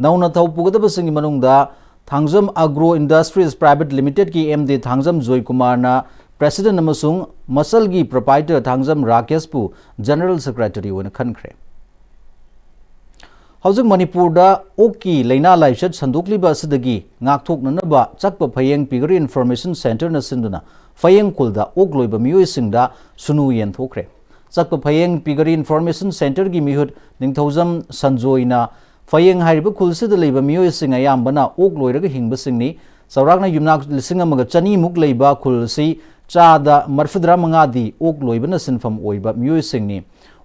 ꯅꯧꯅ ꯊꯧ ꯄꯨꯒꯗꯕꯁꯤꯡꯒꯤ ꯃꯅꯨꯡꯗ ꯊꯥꯡꯖꯝ Agro Industries Private Limitedꯀꯤ ꯑꯦꯝ ꯗꯤ ꯊꯥꯡꯖꯝ ꯖꯣꯏꯀꯨꯃꯥꯔꯅ President ꯑꯃꯁꯨꯡ ꯃꯁꯜꯒꯤ proprietor ꯊꯥꯡꯖꯝ ꯔꯥꯀꯦꯁꯄꯨ General Secretary ꯑꯣꯏꯅ ꯈꯟꯈ꯭ꯔꯦ꯫ ꯍꯧꯖꯤꯛ ꯃꯅꯤꯄꯨꯔꯗ ꯑꯣꯛꯀꯤ ꯂꯥꯏꯅꯥ ꯂꯥꯏꯆꯠ ꯁꯟꯗꯣꯛꯂꯤꯕ ꯑꯁꯤꯗꯒꯤ ꯉꯥꯛꯊꯣꯛꯅꯅꯕ ꯆꯛꯄ ꯐꯌꯦꯡ Piggery Information Centreꯅ ꯁꯤꯟꯗꯨꯅ ꯐꯌꯦꯡ ꯈꯨꯜꯗ ꯑꯣꯛ ꯂꯣꯏꯕ ꯃꯤꯑꯣꯏꯁꯤꯡꯗ ꯁꯨꯅꯨ ꯌꯦꯟꯊꯣꯛꯈ꯭ꯔꯦ꯫ ꯆꯛꯄ ꯐꯌꯦꯡ Piggery Information Centreꯒꯤ ꯃꯤꯍꯨꯠ ꯅꯤꯡꯊꯧꯖꯝ ꯁꯟꯖꯣꯏꯅ ꯐꯌꯦꯡ ꯍꯥꯏꯔꯤꯕ ꯈꯨꯜꯁꯤꯗ ꯂꯩꯕ ꯃꯤꯑꯣꯏꯁꯤꯡ ꯑꯌꯥꯝꯕꯅ ꯑꯣꯛ ꯂꯣꯏꯔꯒ ꯍꯤꯡꯕꯁꯤꯡꯅꯤ꯫ ꯆꯥꯎꯔꯥꯛꯅ ꯌꯨꯝꯅꯥꯛ ꯂꯤꯁꯤꯡ ꯑꯃꯒ ꯆꯅꯤꯃꯨꯛ ꯂꯩꯕ ꯈꯨꯜ ꯑꯁꯤ ꯆꯥꯗ ꯃꯔꯤꯐꯨꯇꯔꯥ ꯃꯉꯥꯗꯤ ꯑꯣꯛ ꯂꯣꯏꯕꯅ ꯁꯤꯟꯐꯝ ꯑꯣꯏꯕ ꯃꯤꯑꯣꯏꯁꯤꯡꯅꯤ꯫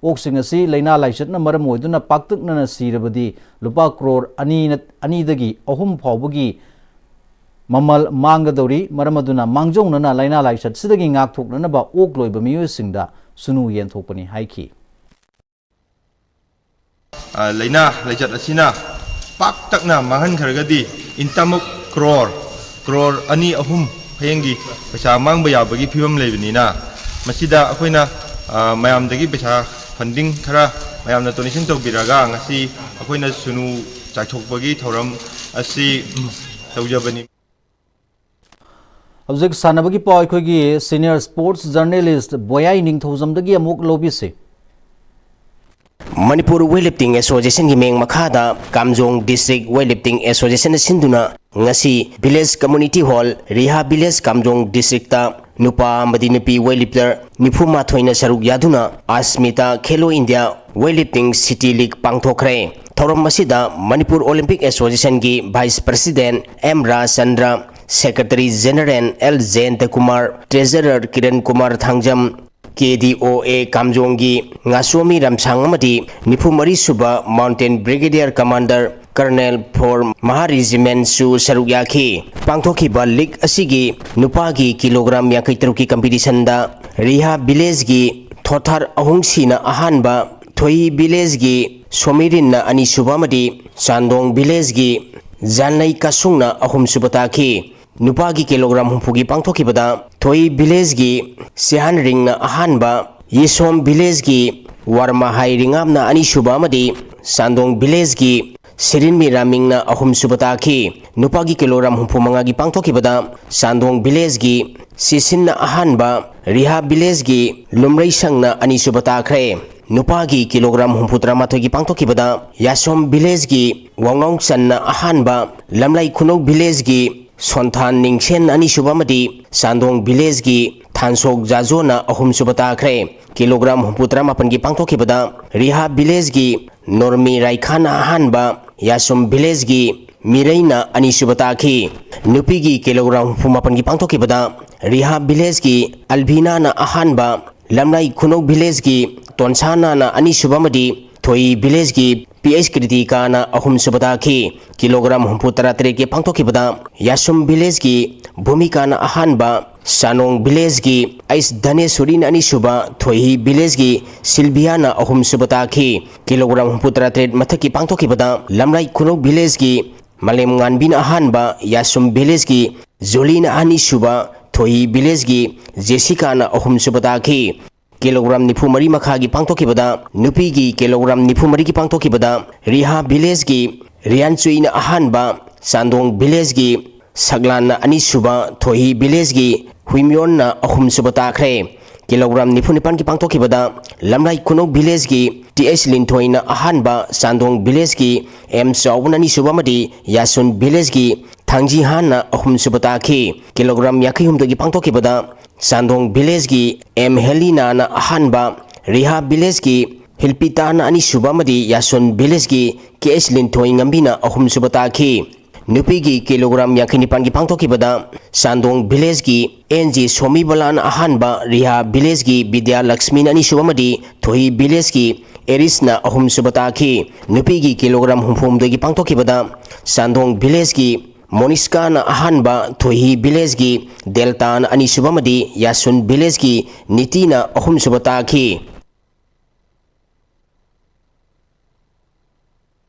ꯑꯣꯛꯁꯤꯡ ꯑꯁꯤ ꯂꯥꯏꯅꯥ ꯂꯥꯏꯆꯠꯅ ꯃꯔꯝ ꯑꯣꯏꯗꯨꯅ ꯄꯥꯛꯇꯛꯅꯅ ꯁꯤꯔꯕꯗꯤ ꯂꯨꯄꯥ ꯀ꯭ꯔꯣꯔ ꯑꯅꯤ, ꯑꯅꯤꯗꯒꯤ ꯑꯍꯨꯝ ꯐꯥꯎꯕꯒꯤ ꯃꯃꯜ ꯃꯥꯡꯒꯗꯧꯔꯤ꯫ ꯃꯔꯝ ꯑꯗꯨꯅ ꯃꯥꯡꯖꯧꯅꯅ ꯂꯥꯏꯅꯥ ꯂꯥꯏꯆꯠꯁꯤꯗꯒꯤ ꯉꯥꯛꯊꯣꯛꯅꯅꯕ ꯑꯣꯛ ꯂꯣꯏꯕ ꯃꯤꯑꯣꯏꯁꯤꯡꯗ ꯁꯨꯅꯨ ꯌꯦꯟꯊꯣꯛꯄꯅꯤ ꯍꯥꯏꯈꯤ꯫ ꯑ, ꯂꯥꯏꯅꯥ ꯂꯥꯏꯆꯠ ꯑꯁꯤꯅ ꯄꯥꯛꯇꯛꯅ ꯃꯥꯡꯍꯟꯈ꯭ꯔꯒꯗꯤ ꯏꯟꯇꯃꯨꯛ ꯀ꯭ꯔꯣꯔ, ꯀ꯭ꯔꯣꯔ ꯑꯅꯤ ꯑꯍꯨꯝ ꯐꯌꯦꯡꯒꯤ ꯄꯩꯁꯥ ꯃꯥꯡꯕ ꯌꯥꯕꯒꯤ ꯐꯤꯕꯝ ꯂꯩꯕꯅꯤꯅ, ꯃꯁꯤꯗ ꯑꯩꯈꯣꯏꯅ, ꯑ, ꯃꯌꯥꯝꯗꯒꯤ ꯄꯩꯁꯥ funding ꯈꯔ ꯃꯌꯥꯝꯅ donation ꯇꯧꯕꯤꯔꯒ ꯉꯁꯤ ꯑꯩꯈꯣꯏꯅ ꯁꯨꯅꯨ ꯆꯥꯏꯊꯣꯛꯄꯒꯤ ꯊꯧꯔꯝ ꯑꯁꯤ, ꯎꯝ, ꯇꯧꯖꯕꯅꯤ꯫ ꯍꯧꯖꯤꯛ ꯁꯥꯟꯅꯕꯒꯤ ꯄꯥꯎ ꯑꯩꯈꯣꯏꯒꯤ senior sports journalist ꯕꯣꯌꯥꯏ ꯅꯤꯡꯊꯧꯖꯝꯗꯒꯤ ꯑꯃꯨꯛ ꯂꯧꯕꯤꯁꯤ꯫ ꯃꯅꯤꯄꯨꯔ ꯋꯦꯠ ꯂꯤꯐꯇꯤꯡ ꯑꯦꯁꯣꯁꯤꯌꯦꯁꯟꯒꯤ ꯃꯤꯡ ꯃꯈꯥꯗ ꯀꯥꯝꯖꯣꯡ ꯗꯤꯁꯇ꯭ꯔꯤꯛ ꯋꯦꯠ ꯂꯤꯐꯇꯤꯡ ꯑꯦꯁꯣꯁꯤꯌꯦꯁꯟꯅ ꯁꯤꯟꯗꯨꯅ ꯉꯁꯤ village community hall, Riha village, Kamjong district ꯅꯨꯄꯥ ꯑꯃꯗꯤ ꯅꯨꯄꯤ ꯋꯦꯠ ꯂꯤꯐꯇꯔ ꯅꯤꯐꯨ ꯃꯥꯊꯣꯏꯅ ꯁꯔꯨꯛ ꯌꯥꯗꯨꯅ Asmita Khelo India weight lifting city league ꯄꯥꯡꯊꯣꯛꯈ꯭ꯔꯦ꯫ ꯊꯧꯔꯝ ꯑꯁꯤꯗ ꯃꯅꯤꯄꯨꯔ ꯑꯣꯂꯤꯝꯄꯤꯛ ꯑꯦꯁꯣꯁꯤꯌꯦꯁꯟꯒꯤ vice president M Rajchandra, secretary general L Jayantakumar, treasurer Kiran Kumar Thangjam, K D O A ꯀꯥꯝꯖꯣꯡꯒꯤ ꯉꯥꯁꯣꯃꯤ ꯔꯝꯁꯥꯡ ꯑꯃꯗꯤ ꯅꯤꯐꯨ ꯃꯔꯤ ꯁꯨꯕ ꯃꯥꯎꯟꯇꯦꯟ ꯕ꯭ꯔꯤꯒꯦꯗꯤꯌꯔ ꯀꯃꯥꯟꯗꯔ ꯀꯔꯅꯦꯜ ꯐꯣꯔ ꯃꯍꯥ ꯔꯤꯖꯤꯃꯦꯟꯁꯨ ꯁꯔꯨꯛ ꯌꯥꯈꯤ꯫ ꯄꯥꯡꯊꯣꯛꯈꯤꯕ ꯂꯤꯒ ꯑꯁꯤꯒꯤ ꯅꯨꯄꯥꯒꯤ ꯀꯤꯂꯣꯒ꯭ꯔꯥꯝ ꯌꯥꯡꯈꯩ ꯇꯔꯨꯛꯀꯤ ꯀꯝꯄꯤꯇꯤꯁꯟꯗ ꯔꯤꯍꯥ ꯚꯤꯂꯦꯖꯒꯤ ꯊꯣꯊꯥꯔ ꯑꯍꯨꯝꯁꯤꯅ ꯑꯍꯥꯟꯕ, ꯊꯣꯏꯍꯤ ꯚꯤꯂꯦꯖꯒꯤ ꯁꯣꯃꯤꯔꯤꯟꯅ ꯑꯅꯤꯁꯨꯕ ꯑꯃꯗꯤ ꯆꯥꯟꯗꯣꯡ ꯚꯤꯂꯦꯖꯒꯤ ꯖꯥꯟꯂꯩ ꯀꯥꯁꯨꯡꯅ ꯑꯍꯨꯝꯁꯨꯕ ꯇꯥꯈꯤ꯫ ꯅꯨꯄꯥꯒꯤ ꯀꯤꯂꯣꯒ꯭ꯔꯥꯝ ꯍꯨꯝꯐꯨꯒꯤ ꯄꯥꯡꯊꯣꯛꯈꯤꯕꯗ ꯊꯣꯏꯍꯤ ꯚꯤꯂꯦꯖꯒꯤ ꯁꯤꯍꯥꯟ ꯔꯤꯡꯅ ꯑꯍꯥꯟꯕ, ꯌꯦꯁꯣꯝ ꯚꯤꯂꯦꯖꯒꯤ ꯋꯥꯔꯃꯍꯥꯏ ꯔꯤꯉꯥꯝꯅ ꯑꯅꯤꯁꯨꯕ ꯑꯃꯗꯤ ꯆꯥꯟꯗꯣꯡ ꯚꯤꯂꯦꯖꯒꯤ ꯁꯤꯔꯤꯟꯃꯤ ꯔꯥꯃꯤꯡꯅ ꯑꯍꯨꯝꯁꯨꯕ ꯇꯥꯈꯤ꯫ ꯅꯨꯄꯥꯒꯤ ꯀꯤꯂꯣꯒ꯭ꯔꯥꯝ ꯍꯨꯝꯐꯨ ꯃꯉꯥꯒꯤ ꯄꯥꯡꯊꯣꯛꯈꯤꯕꯗ ꯆꯥꯟꯗꯣꯡ ꯚꯤꯂꯦꯖꯒꯤ ꯁꯤꯁꯤꯟꯅ ꯑꯍꯥꯟꯕ, ꯔꯤꯍꯥ ꯚꯤꯂꯦꯖꯒꯤ ꯂꯨꯝꯔꯩꯁꯪꯅ ꯑꯅꯤꯁꯨꯕ ꯇꯥꯈ꯭ꯔꯦ꯫ ꯅꯨꯄꯥꯒꯤ ꯀꯤꯂꯣꯒ꯭ꯔꯥꯝ ꯍꯨꯝꯐꯨ ꯇꯔꯥꯃꯥꯊꯣꯏꯒꯤ ꯄꯥꯡꯊꯣꯛꯈꯤꯕꯗ ꯌꯥꯁꯣꯝ ꯚꯤꯂꯦꯖꯒꯤ ꯋꯥꯉꯥꯎꯆꯟꯅ ꯑꯍꯥꯟꯕ, ꯂꯝꯂꯥꯏ ꯈꯨꯅꯧ ꯚꯤꯂꯦꯖꯒꯤ ꯁꯣꯟꯊꯥꯟ ꯅꯤꯡꯁꯦꯟ ꯑꯅꯤꯁꯨꯕ ꯑꯃꯗꯤ ꯆꯥꯟꯗꯣꯡ ꯚꯤꯂꯦꯖꯒꯤ ꯊꯥꯟꯁꯣꯛ ꯖꯥꯖꯣꯅ ꯑꯍꯨꯝꯁꯨꯕ ꯇꯥꯈ꯭ꯔꯦ꯫ ꯀꯤꯂꯣꯒ꯭ꯔꯥꯝ ꯍꯨꯝꯐꯨ ꯇꯔꯥꯃꯥꯄꯟꯒꯤ ꯄꯥꯡꯊꯣꯛꯈꯤꯕꯗ ꯔꯤꯍꯥ ꯚꯤꯂꯦꯖꯒꯤ ꯅꯣꯔꯃꯤ ꯔꯥꯏꯈꯥꯟꯅ ꯑꯍꯥꯟꯕ, ꯌꯥꯁꯨꯝ ꯚꯤꯂꯦꯖꯒꯤ ꯃꯤꯔꯩꯅ ꯑꯅꯤꯁꯨꯕ ꯇꯥꯈꯤ꯫ ꯅꯨꯄꯤꯒꯤ ꯀꯤꯂꯣꯒ꯭ꯔꯥꯝ ꯍꯨꯝꯐꯨ ꯃꯥꯄꯟꯒꯤ ꯄꯥꯡꯊꯣꯛꯈꯤꯕꯗ ꯔꯤꯍꯥ ꯚꯤꯂꯦꯖꯀꯤ ꯑꯜꯚꯤꯅꯥꯅ ꯑꯍꯥꯟꯕ, ꯂꯝꯂꯥꯏ ꯈꯨꯅꯧ ꯚꯤꯂꯦꯖꯀꯤ ꯇꯣꯟꯁꯥꯅꯥꯅ ꯑꯅꯤꯁꯨꯕ ꯑꯃꯗꯤ ꯊꯣꯏ ꯚꯤꯂꯦꯖꯀꯤ ꯄꯤ ꯑꯩꯆ ꯀ꯭ꯔꯤꯇꯤꯀꯥꯅ ꯑꯍꯨꯝꯁꯨꯕ ꯇꯥꯈꯤ꯫ ꯀꯤꯂꯣꯒ꯭ꯔꯥꯝ ꯍꯨꯝꯐꯨ ꯇꯔꯥ ꯇꯔꯦꯠꯀꯤ ꯄꯥꯡꯊꯣꯛꯈꯤꯕꯗ ꯌꯥꯁꯨꯝ ꯚꯤꯂꯦꯖꯀꯤ ꯚꯨꯃꯤꯀꯥꯅ ꯑꯍꯥꯟꯕ, ꯆꯥꯅꯣꯡ ꯚꯤꯂꯦꯖꯀꯤ ꯑꯩꯆ ꯙꯅꯦꯁꯣꯔꯤꯅ ꯑꯅꯤꯁꯨꯕ, ꯊꯣꯏꯍꯤ ꯚꯤꯂꯦꯖꯀꯤ ꯁꯤꯜꯚꯤꯌꯥꯅ ꯑꯍꯨꯝꯁꯨꯕ ꯇꯥꯈꯤ꯫ ꯀꯤꯂꯣꯒ꯭ꯔꯥꯝ ꯍꯨꯝꯐꯨ ꯇꯔꯥ ꯇꯔꯦꯠ ꯃꯊꯛꯀꯤ ꯄꯥꯡꯊꯣꯛꯈꯤꯕꯗ ꯂꯝꯂꯥꯏ ꯈꯨꯅꯧ ꯚꯤꯂꯦꯖꯀꯤ ꯃꯥꯂꯦꯝ ꯉꯥꯟꯕꯤꯅ ꯑꯍꯥꯟꯕ, ꯌꯥꯁꯨꯝ ꯚꯤꯂꯦꯖꯀꯤ ꯖꯣꯂꯤꯅ ꯑꯅꯤꯁꯨꯕ, ꯊꯣꯏꯍꯤ ꯚꯤꯂꯦꯖꯀꯤ ꯖꯦꯁꯤꯀꯥꯅ ꯑꯍꯨꯝꯁꯨꯕ ꯇꯥꯈꯤ꯫ ꯀꯤꯂꯣꯒ꯭ꯔꯥꯝ ꯅꯤꯐꯨ ꯃꯔꯤ ꯃꯈꯥꯒꯤ ꯄꯥꯡꯊꯣꯛꯈꯤꯕꯗ, ꯅꯨꯄꯤꯒꯤ ꯀꯤꯂꯣꯒ꯭ꯔꯥꯝ ꯅꯤꯐꯨ ꯃꯔꯤꯒꯤ ꯄꯥꯡꯊꯣꯛꯈꯤꯕꯗ ꯔꯤꯍꯥ ꯚꯤꯂꯦꯖꯀꯤ ꯔꯤꯌꯥꯟꯆꯨꯏꯅ ꯑꯍꯥꯟꯕ, ꯆꯥꯟꯗꯣꯡ ꯚꯤꯂꯦꯖꯀꯤ ꯁꯛꯂꯥꯟꯅ ꯑꯅꯤꯁꯨꯕ, ꯊꯣꯏꯍꯤ ꯚꯤꯂꯦꯖꯀꯤ ꯍꯨꯏꯃꯤꯌꯣꯟꯅ ꯑꯍꯨꯝꯁꯨꯕ ꯇꯥꯈ꯭ꯔꯦ꯫ ꯀꯤꯂꯣꯒ꯭ꯔꯥꯝ ꯅꯤꯐꯨ ꯅꯤꯄꯥꯟꯒꯤ ꯄꯥꯡꯊꯣꯛꯈꯤꯕꯗ ꯂꯝꯂꯥꯏ ꯈꯨꯅꯧ ꯚꯤꯂꯦꯖꯀꯤ ꯇꯤ ꯑꯩꯆ ꯂꯤꯟꯊꯣꯏꯅ ꯑꯍꯥꯟꯕ, ꯆꯥꯟꯗꯣꯡ ꯚꯤꯂꯦꯖꯀꯤ ꯑꯦꯝ ꯆꯥꯎꯕꯅ ꯑꯅꯤꯁꯨꯕ ꯑꯃꯗꯤ ꯌꯥꯁꯨꯟ ꯚꯤꯂꯦꯖꯀꯤ ꯊꯥꯡꯖꯤꯍꯥꯟꯅ ꯑꯍꯨꯝꯁꯨꯕ ꯇꯥꯈꯤ꯫ ꯀꯤꯂꯣꯒ꯭ꯔꯥꯝ ꯌꯥꯡꯈꯩ ꯍꯨꯝꯗꯣꯏꯒꯤ ꯄꯥꯡꯊꯣꯛꯈꯤꯕꯗ ꯆꯥꯟꯗꯣꯡ ꯚꯤꯂꯦꯖꯀꯤ ꯑꯦꯝ ꯍꯦꯂꯤꯅꯥꯅ ꯑꯍꯥꯟꯕ, ꯔꯤꯍꯥ ꯚꯤꯂꯦꯖꯀꯤ ꯍꯤꯜꯄꯤꯇꯥꯅ ꯑꯅꯤꯁꯨꯕ ꯑꯃꯗꯤ ꯌꯥꯁꯨꯟ ꯚꯤꯂꯦꯖꯀꯤ ꯀꯦ ꯑꯩꯆ ꯂꯤꯟꯊꯣꯏ ꯉꯝꯕꯤꯅ ꯑꯍꯨꯝꯁꯨꯕ ꯇꯥꯈꯤ꯫ ꯅꯨꯄꯤꯒꯤ ꯀꯤꯂꯣꯒ꯭ꯔꯥꯝ ꯌꯥꯡꯈꯩ ꯅꯤꯄꯥꯟꯒꯤ ꯄꯥꯡꯊꯣꯛꯈꯤꯕꯗ ꯆꯥꯟꯗꯣꯡ ꯚꯤꯂꯦꯖꯀꯤ ꯑꯦꯟ ꯖꯤ ꯁꯣꯃꯤꯕꯂꯥꯅ ꯑꯍꯥꯟꯕ, ꯔꯤꯍꯥ ꯚꯤꯂꯦꯖꯀꯤ ꯕꯤꯗ꯭ꯌꯥ ꯂꯛꯁꯃꯤꯅ ꯑꯅꯤꯁꯨꯕ ꯑꯃꯗꯤ ꯊꯣꯍꯤ ꯚꯤꯂꯦꯖꯀꯤ ꯑꯦꯔꯤꯁꯅ ꯑꯍꯨꯝꯁꯨꯕ ꯇꯥꯈꯤ꯫ ꯅꯨꯄꯤꯒꯤ ꯀꯤꯂꯣꯒ꯭ꯔꯥꯝ ꯍꯨꯝꯐꯨꯍꯨꯝꯗꯣꯏꯒꯤ ꯄꯥꯡꯊꯣꯛꯈꯤꯕꯗ ꯆꯥꯟꯗꯣꯡ ꯚꯤꯂꯦꯖꯀꯤ ꯃꯣꯅꯤꯁꯀꯥꯅ ꯑꯍꯥꯟꯕ, ꯊꯣꯍꯤ ꯚꯤꯂꯦꯖꯀꯤ ꯗꯦꯜꯇꯥꯅ ꯑꯅꯤꯁꯨꯕ ꯑꯃꯗꯤ ꯌꯥꯁꯨꯟ ꯚꯤꯂꯦꯖꯀꯤ ꯅꯤꯇꯤꯅ ꯑꯍꯨꯝꯁꯨꯕ ꯇꯥꯈꯤ꯫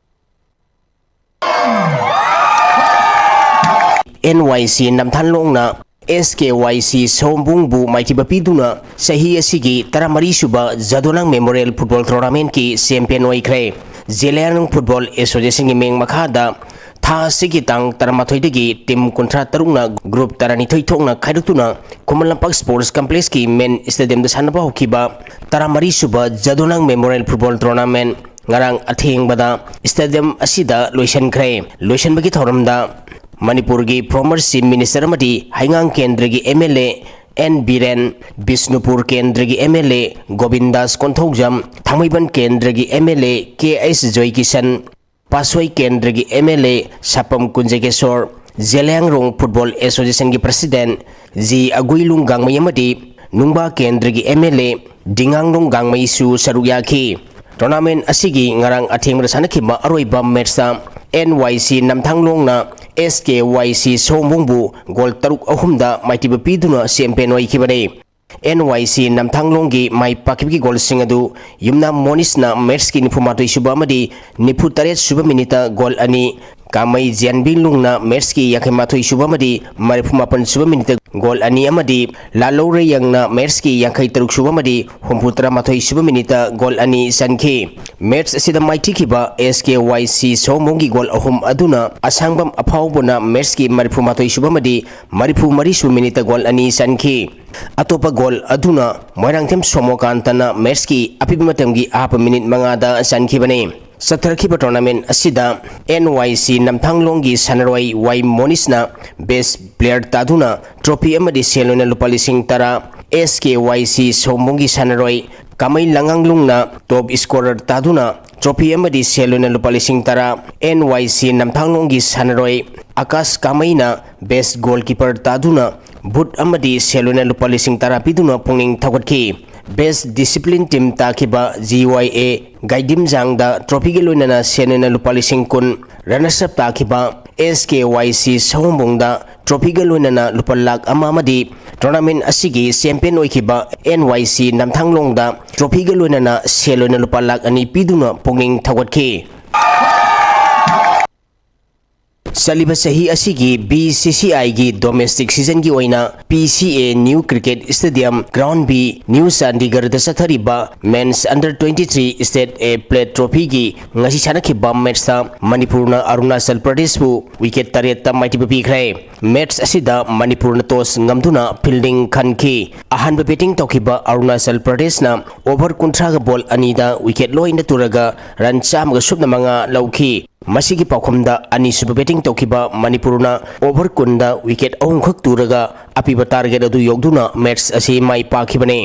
ꯑꯦꯟ ꯋꯥꯏ ꯁꯤ ꯅꯝꯊꯥꯟꯂꯣꯡꯅ ꯑꯦꯁ ꯀꯦ ꯋꯥꯏ ꯁꯤ ꯁꯑꯣꯝꯕꯨꯡꯕꯨ ꯃꯥꯏꯊꯤꯕ ꯄꯤꯗꯨꯅ ꯆꯍꯤ ꯑꯁꯤꯒꯤ ꯇꯔꯥꯃꯔꯤ ꯁꯨꯕ ꯖꯥꯗꯣꯅꯥꯡ ꯃꯦꯃꯣꯔꯤꯌꯦꯜ ꯐꯨꯠꯕꯣꯜ ꯇꯣꯔꯅꯥꯃꯦꯟꯠꯀꯤ ꯆꯦꯝꯄꯤꯌꯟ ꯑꯣꯏꯈ꯭ꯔꯦ꯫ ꯖꯦꯂꯤꯌꯥꯡꯔꯣꯡ ꯐꯨꯠꯕꯣꯜ ꯑꯦꯁꯣꯁꯤꯌꯦꯁꯟꯒꯤ ꯃꯤꯡ ꯃꯈꯥꯗ ꯊꯥ ꯑꯁꯤꯒꯤ ꯇꯥꯡ ꯇꯔꯥꯃꯥꯊꯣꯏꯗꯒꯤ ꯇꯤꯝ ꯀꯨꯟꯊ꯭ꯔꯥ ꯇꯔꯨꯛꯅ ꯒ꯭ꯔꯨꯞ ꯇꯔꯥꯅꯤꯊꯣꯏ ꯊꯣꯛꯅ ꯈꯥꯏꯗꯣꯛꯇꯨꯅ ꯈꯨꯃꯟ ꯂꯝꯄꯥꯛ ꯁ꯭ꯄꯣꯔꯠꯁ ꯀꯝꯄ꯭ꯂꯦꯛꯁꯀꯤ ꯃꯦꯟ ꯁ꯭ꯇꯦꯗꯤꯌꯝꯗ ꯁꯥꯟꯅꯕ ꯍꯧꯈꯤꯕ ꯇꯔꯥꯃꯔꯤ ꯁꯨꯕ ꯖꯥꯗꯣꯅꯥꯡ ꯃꯦꯃꯣꯔꯤꯌꯦꯜ ꯐꯨꯠꯕꯣꯜ ꯇꯣꯔꯅꯥꯃꯦꯟꯠ ꯉꯔꯥꯡ ꯑꯊꯦꯡꯕꯗ ꯁ꯭ꯇꯦꯗꯤꯌꯝ ꯑꯁꯤꯗ ꯂꯣꯏꯁꯤꯟꯈ꯭ꯔꯦ꯫ ꯂꯣꯏꯁꯤꯟꯕꯒꯤ ꯊꯧꯔꯝꯗ ꯃꯅꯤꯄꯨꯔꯒꯤ ꯐꯣꯔꯃꯔ ꯆꯤꯐ ꯃꯤꯅꯤꯁꯇꯔ ꯑꯃꯗꯤ ꯍꯩꯉꯥꯡ ꯀꯦꯟꯗ꯭ꯔꯒꯤ M L A N Biren, Bishnupur ꯀꯦꯟꯗ꯭ꯔꯒꯤ M L A Gobindas Konthoujam, Thangmeiband ꯀꯦꯟꯗ꯭ꯔꯒꯤ M L A K H Joykishan, Patsoi ꯀꯦꯟꯗ꯭ꯔꯒꯤ M L A Sapam Kunjakeswar, Zeliangrong football ꯑꯦꯁꯣꯁꯤꯌꯦꯁꯟꯒꯤ ꯄ꯭ꯔꯁꯤꯗꯦꯟꯠ ꯖꯤ ꯑꯒꯨꯏꯂꯨꯡ ꯒꯥꯡꯃꯩ ꯑꯃꯗꯤ ꯅꯨꯡꯕꯥ ꯀꯦꯟꯗ꯭ꯔꯒꯤ ꯑꯦꯝ ꯑꯦꯜ ꯑꯦ ꯗꯤꯉꯥꯡꯂꯣꯡ ꯒꯥꯡꯃꯩꯁꯨ ꯁꯔꯨꯛ ꯌꯥꯈꯤ꯫ ꯇꯣꯔꯅꯥꯃꯦꯟꯠ ꯑꯁꯤꯒꯤ ꯉꯔꯥꯡ ꯑꯊꯦꯡꯕꯗ ꯁꯥꯟꯅꯈꯤꯕ ꯑꯔꯣꯏꯕ ꯃꯦꯠꯁꯇ ꯑꯦꯟ ꯋꯥꯏ ꯁꯤ ꯅꯝꯊꯥꯡꯂꯣꯡꯅ ꯑꯦꯁ ꯀꯦ ꯋꯥꯏ ꯁꯤ ꯁꯑꯣꯝꯕꯨꯡꯕꯨ ꯒꯣꯜ ꯇꯔꯨꯛ ꯑꯍꯨꯝꯗ ꯃꯥꯏꯊꯤꯕ ꯄꯤꯗꯨꯅ ꯆꯦꯝꯄꯤꯌꯟ ꯑꯣꯏꯈꯤꯕꯅꯤ꯫ ꯑꯦꯟ ꯋꯥꯏ ꯁꯤ ꯅꯝꯊꯥꯡꯂꯣꯡꯒꯤ ꯃꯥꯏ ꯄꯥꯛꯈꯤꯕꯒꯤ ꯒꯣꯜꯁꯤꯡ ꯑꯗꯨ ꯌꯨꯝꯅꯥꯝ ꯃꯣꯅꯤꯁꯅ ꯃꯦꯠꯁꯀꯤ ꯅꯤꯐꯨꯃꯥꯊꯣꯏ ꯁꯨꯕ ꯑꯃꯗꯤ ꯅꯤꯐꯨ ꯇꯔꯦꯠ ꯁꯨꯕ ꯃꯤꯅꯤꯠꯇ ꯒꯣꯜ ꯑꯅꯤ, ꯀꯥꯃꯩ ꯖꯦꯟꯕꯤ ꯂꯨꯡꯅ ꯃꯦꯠꯁꯀꯤ ꯌꯥꯡꯈꯩ ꯃꯥꯊꯣꯏ ꯁꯨꯕ ꯑꯃꯗꯤ ꯃꯔꯤꯐꯨ ꯃꯥꯄꯟ ꯁꯨꯕ ꯃꯤꯅꯤꯠꯇ ꯒꯣꯜ ꯑꯅꯤ ꯑꯃꯗꯤ ꯂꯥꯂꯧ ꯔꯦꯌꯪꯅ ꯃꯦꯠꯁꯀꯤ ꯌꯥꯡꯈꯩ ꯇꯔꯨꯛ ꯁꯨꯕ ꯑꯃꯗꯤ ꯍꯨꯝꯐꯨ ꯇꯔꯥ ꯃꯥꯊꯣꯏ ꯁꯨꯕ ꯃꯤꯅꯤꯠꯇ ꯒꯣꯜ ꯑꯅꯤ ꯆꯟꯈꯤ꯫ ꯃꯦꯠꯁ ꯑꯁꯤꯗ ꯃꯥꯏꯊꯤꯈꯤꯕ ꯑꯦꯁ ꯀꯦ ꯋꯥꯏ ꯁꯤ ꯁꯑꯣꯝꯕꯨꯡꯒꯤ ꯒꯣꯜ ꯑꯍꯨꯝ ꯑꯗꯨꯅ ꯑꯁꯥꯡꯕꯝ ꯑꯐꯥꯎꯕꯅ ꯃꯦꯠꯁꯀꯤ ꯃꯔꯤꯐꯨ ꯃꯥꯊꯣꯏ ꯁꯨꯕ ꯑꯃꯗꯤ ꯃꯔꯤꯐꯨ ꯃꯔꯤ ꯁꯨꯕ ꯃꯤꯅꯤꯠꯇ ꯒꯣꯜ ꯑꯅꯤ ꯆꯟꯈꯤ꯫ ꯑꯇꯣꯞꯄ ꯒꯣꯜ ꯑꯗꯨꯅ ꯃꯣꯏꯔꯥꯡꯊꯦꯝ ꯁꯣꯃꯣꯀꯥꯟꯇꯅ ꯃꯦꯠꯁꯀꯤ ꯑꯄꯤꯕ ꯃꯇꯝꯒꯤ ꯑꯍꯥꯞꯄ ꯃꯤꯅꯤꯠ ꯃꯉꯥꯗ ꯆꯟꯈꯤꯕꯅꯤ꯫ ꯆꯠꯊꯔꯛꯈꯤꯕ ꯇꯣꯔꯅꯥꯃꯦꯟ ꯑꯁꯤꯗ ꯑꯦꯟ ꯋꯥꯏ ꯁꯤ ꯅꯝꯊꯥꯡꯂꯣꯡꯒꯤ ꯁꯥꯟꯅꯔꯣꯏ ꯋꯥꯏ ꯃꯣꯅꯤꯁꯅ ꯕꯦꯁ ꯄ꯭ꯂꯦꯌꯔ ꯇꯥꯗꯨꯅ ꯇ꯭ꯔꯣꯐꯤ ꯑꯃꯗꯤ ꯁꯦꯜ ꯑꯣꯏꯅ ꯂꯨꯄꯥ ꯂꯤꯁꯤꯡ ꯇꯔꯥ, ꯑꯦꯁ ꯀꯦ ꯋꯥꯏ ꯁꯤ ꯁꯑꯣꯝꯕꯨꯡꯒꯤ ꯁꯥꯟꯅꯔꯣꯏ ꯀꯥꯃꯩ ꯂꯉꯥꯡꯂꯨꯡꯅ ꯇꯣꯞ ꯁ꯭ꯀꯣꯔꯔ ꯇꯥꯗꯨꯅ ꯇ꯭ꯔꯣꯐꯤ ꯑꯃꯗꯤ ꯁꯦꯜ ꯑꯣꯏꯅ ꯂꯨꯄꯥ ꯂꯤꯁꯤꯡ ꯇꯔꯥ, ꯑꯦꯟ ꯋꯥꯏ ꯁꯤ ꯅꯝꯊꯥꯡꯂꯣꯡꯒꯤ ꯁꯥꯟꯅꯔꯣꯏ ꯑꯀꯥꯁ ꯀꯥꯃꯩꯅ ꯕꯦꯁ ꯒꯣꯜꯀꯤꯄꯔ ꯇꯥꯗꯨꯅ ꯕꯨꯠ ꯑꯃꯗꯤ ꯁꯦꯜ ꯑꯣꯏꯅ ꯂꯨꯄꯥ ꯂꯤꯁꯤꯡ ꯇꯔꯥ ꯄꯤꯗꯨꯅ ꯄꯨꯛꯅꯤꯡ ꯊꯧꯒꯠꯈꯤ꯫ ꯕꯦꯁ ꯗꯤꯁꯤꯄ꯭ꯂꯤꯟ ꯇꯤꯝ ꯇꯥꯈꯤꯕ ꯖꯤ ꯋꯥꯏ ꯑꯦ ꯒꯥꯏꯗꯤꯝꯖꯥꯡꯗ ꯇ꯭ꯔꯣꯐꯤꯒ ꯂꯣꯏꯅꯅ ꯁꯦꯜ ꯑꯣꯏꯅ ꯂꯨꯄꯥ ꯂꯤꯁꯤꯡ ꯀꯨꯟ, ꯔꯅꯔꯁ ꯑꯞ ꯇꯥꯈꯤꯕ ꯑꯦꯁ ꯀꯦ ꯋꯥꯏ ꯁꯤ ꯁꯑꯣꯝꯕꯨꯡꯗ ꯇ꯭ꯔꯣꯐꯤꯒ ꯂꯣꯏꯅꯅ ꯂꯨꯄꯥ ꯂꯥꯈ ꯑꯃ ꯑꯃꯗꯤ ꯇꯣꯔꯅꯥꯃꯦꯟ ꯑꯁꯤꯒꯤ ꯆꯦꯝꯄꯤꯌꯟ ꯑꯣꯏꯈꯤꯕ ꯑꯦꯟ ꯋꯥꯏ ꯁꯤ ꯅꯝꯊꯥꯡꯂꯣꯡꯗ ꯇ꯭ꯔꯣꯐꯤꯒ ꯂꯣꯏꯅꯅ ꯁꯦꯜ ꯑꯣꯏꯅ ꯂꯨꯄꯥ ꯂꯥꯈ ꯑꯅꯤ ꯄꯤꯗꯨꯅ ꯄꯨꯛꯅꯤꯡ ꯊꯧꯒꯠꯈꯤ꯫ ꯆꯠꯂꯤꯕ ꯆꯍꯤ ꯑꯁꯤꯒꯤ ꯕꯤ ꯁꯤ ꯁꯤ ꯑꯥꯏꯒꯤ ꯗꯣꯃꯦꯁꯇꯤꯛ ꯁꯤꯖꯟꯒꯤ ꯑꯣꯏꯅ P C A new cricket stadium, ground B, new ꯆꯥꯟꯗꯤꯒꯔꯗ ꯆꯠꯊꯔꯤꯕ men's under twenty three state A plate ꯇ꯭ꯔꯣꯐꯤꯒꯤ ꯉꯁꯤ ꯁꯥꯟꯅꯈꯤꯕ ꯃꯦꯠꯁꯇ ꯃꯅꯤꯄꯨꯔꯅ ꯑꯔꯨꯅꯥꯆꯜ ꯄ꯭ꯔꯗꯦꯁꯄꯨ ꯋꯤꯀꯦꯠ ꯇꯔꯦꯠꯇ ꯃꯥꯏꯊꯤꯕ ꯄꯤꯈ꯭ꯔꯦ꯫ ꯃꯦꯠꯁ ꯑꯁꯤꯗ ꯃꯅꯤꯄꯨꯔꯅ ꯇꯣꯁ ꯉꯝꯗꯨꯅ ꯐꯤꯜꯗꯤꯡ ꯈꯟꯈꯤ꯫ ꯑꯍꯥꯟꯕ ꯕꯦꯇꯤꯡ ꯇꯧꯈꯤꯕ ꯑꯔꯨꯅꯥꯆꯜ ꯄ꯭ꯔꯗꯦꯁꯅ ꯑꯣꯚꯔ ꯀꯨꯟꯊ꯭ꯔꯥꯒ ꯕꯣꯜ ꯑꯅꯤꯗ ꯋꯤꯀꯦꯠ ꯂꯣꯏꯅ ꯇꯨꯔꯒ ꯔꯟ ꯆꯥꯝꯃꯒ ꯁꯨꯞꯅ ꯃꯉꯥ ꯂꯧꯈꯤ꯫ ꯃꯁꯤꯒꯤ ꯄꯥꯎꯈꯨꯝꯗ ꯑꯅꯤꯁꯨꯕ ꯕꯦꯇꯤꯡ ꯇꯧꯈꯤꯕ ꯃꯅꯤꯄꯨꯔꯅ ꯑꯣꯚꯔ ꯀꯨꯟꯗ ꯋꯤꯀꯦꯠ ꯑꯍꯨꯝꯈꯛ ꯇꯨꯔꯒ ꯑꯄꯤꯕ ꯇꯥꯔꯒꯦꯠ ꯑꯗꯨ ꯌꯧꯗꯨꯅ ꯃꯦꯠꯁ ꯑꯁꯤ ꯃꯥꯏ ꯄꯥꯛꯈꯤꯕꯅꯤ꯫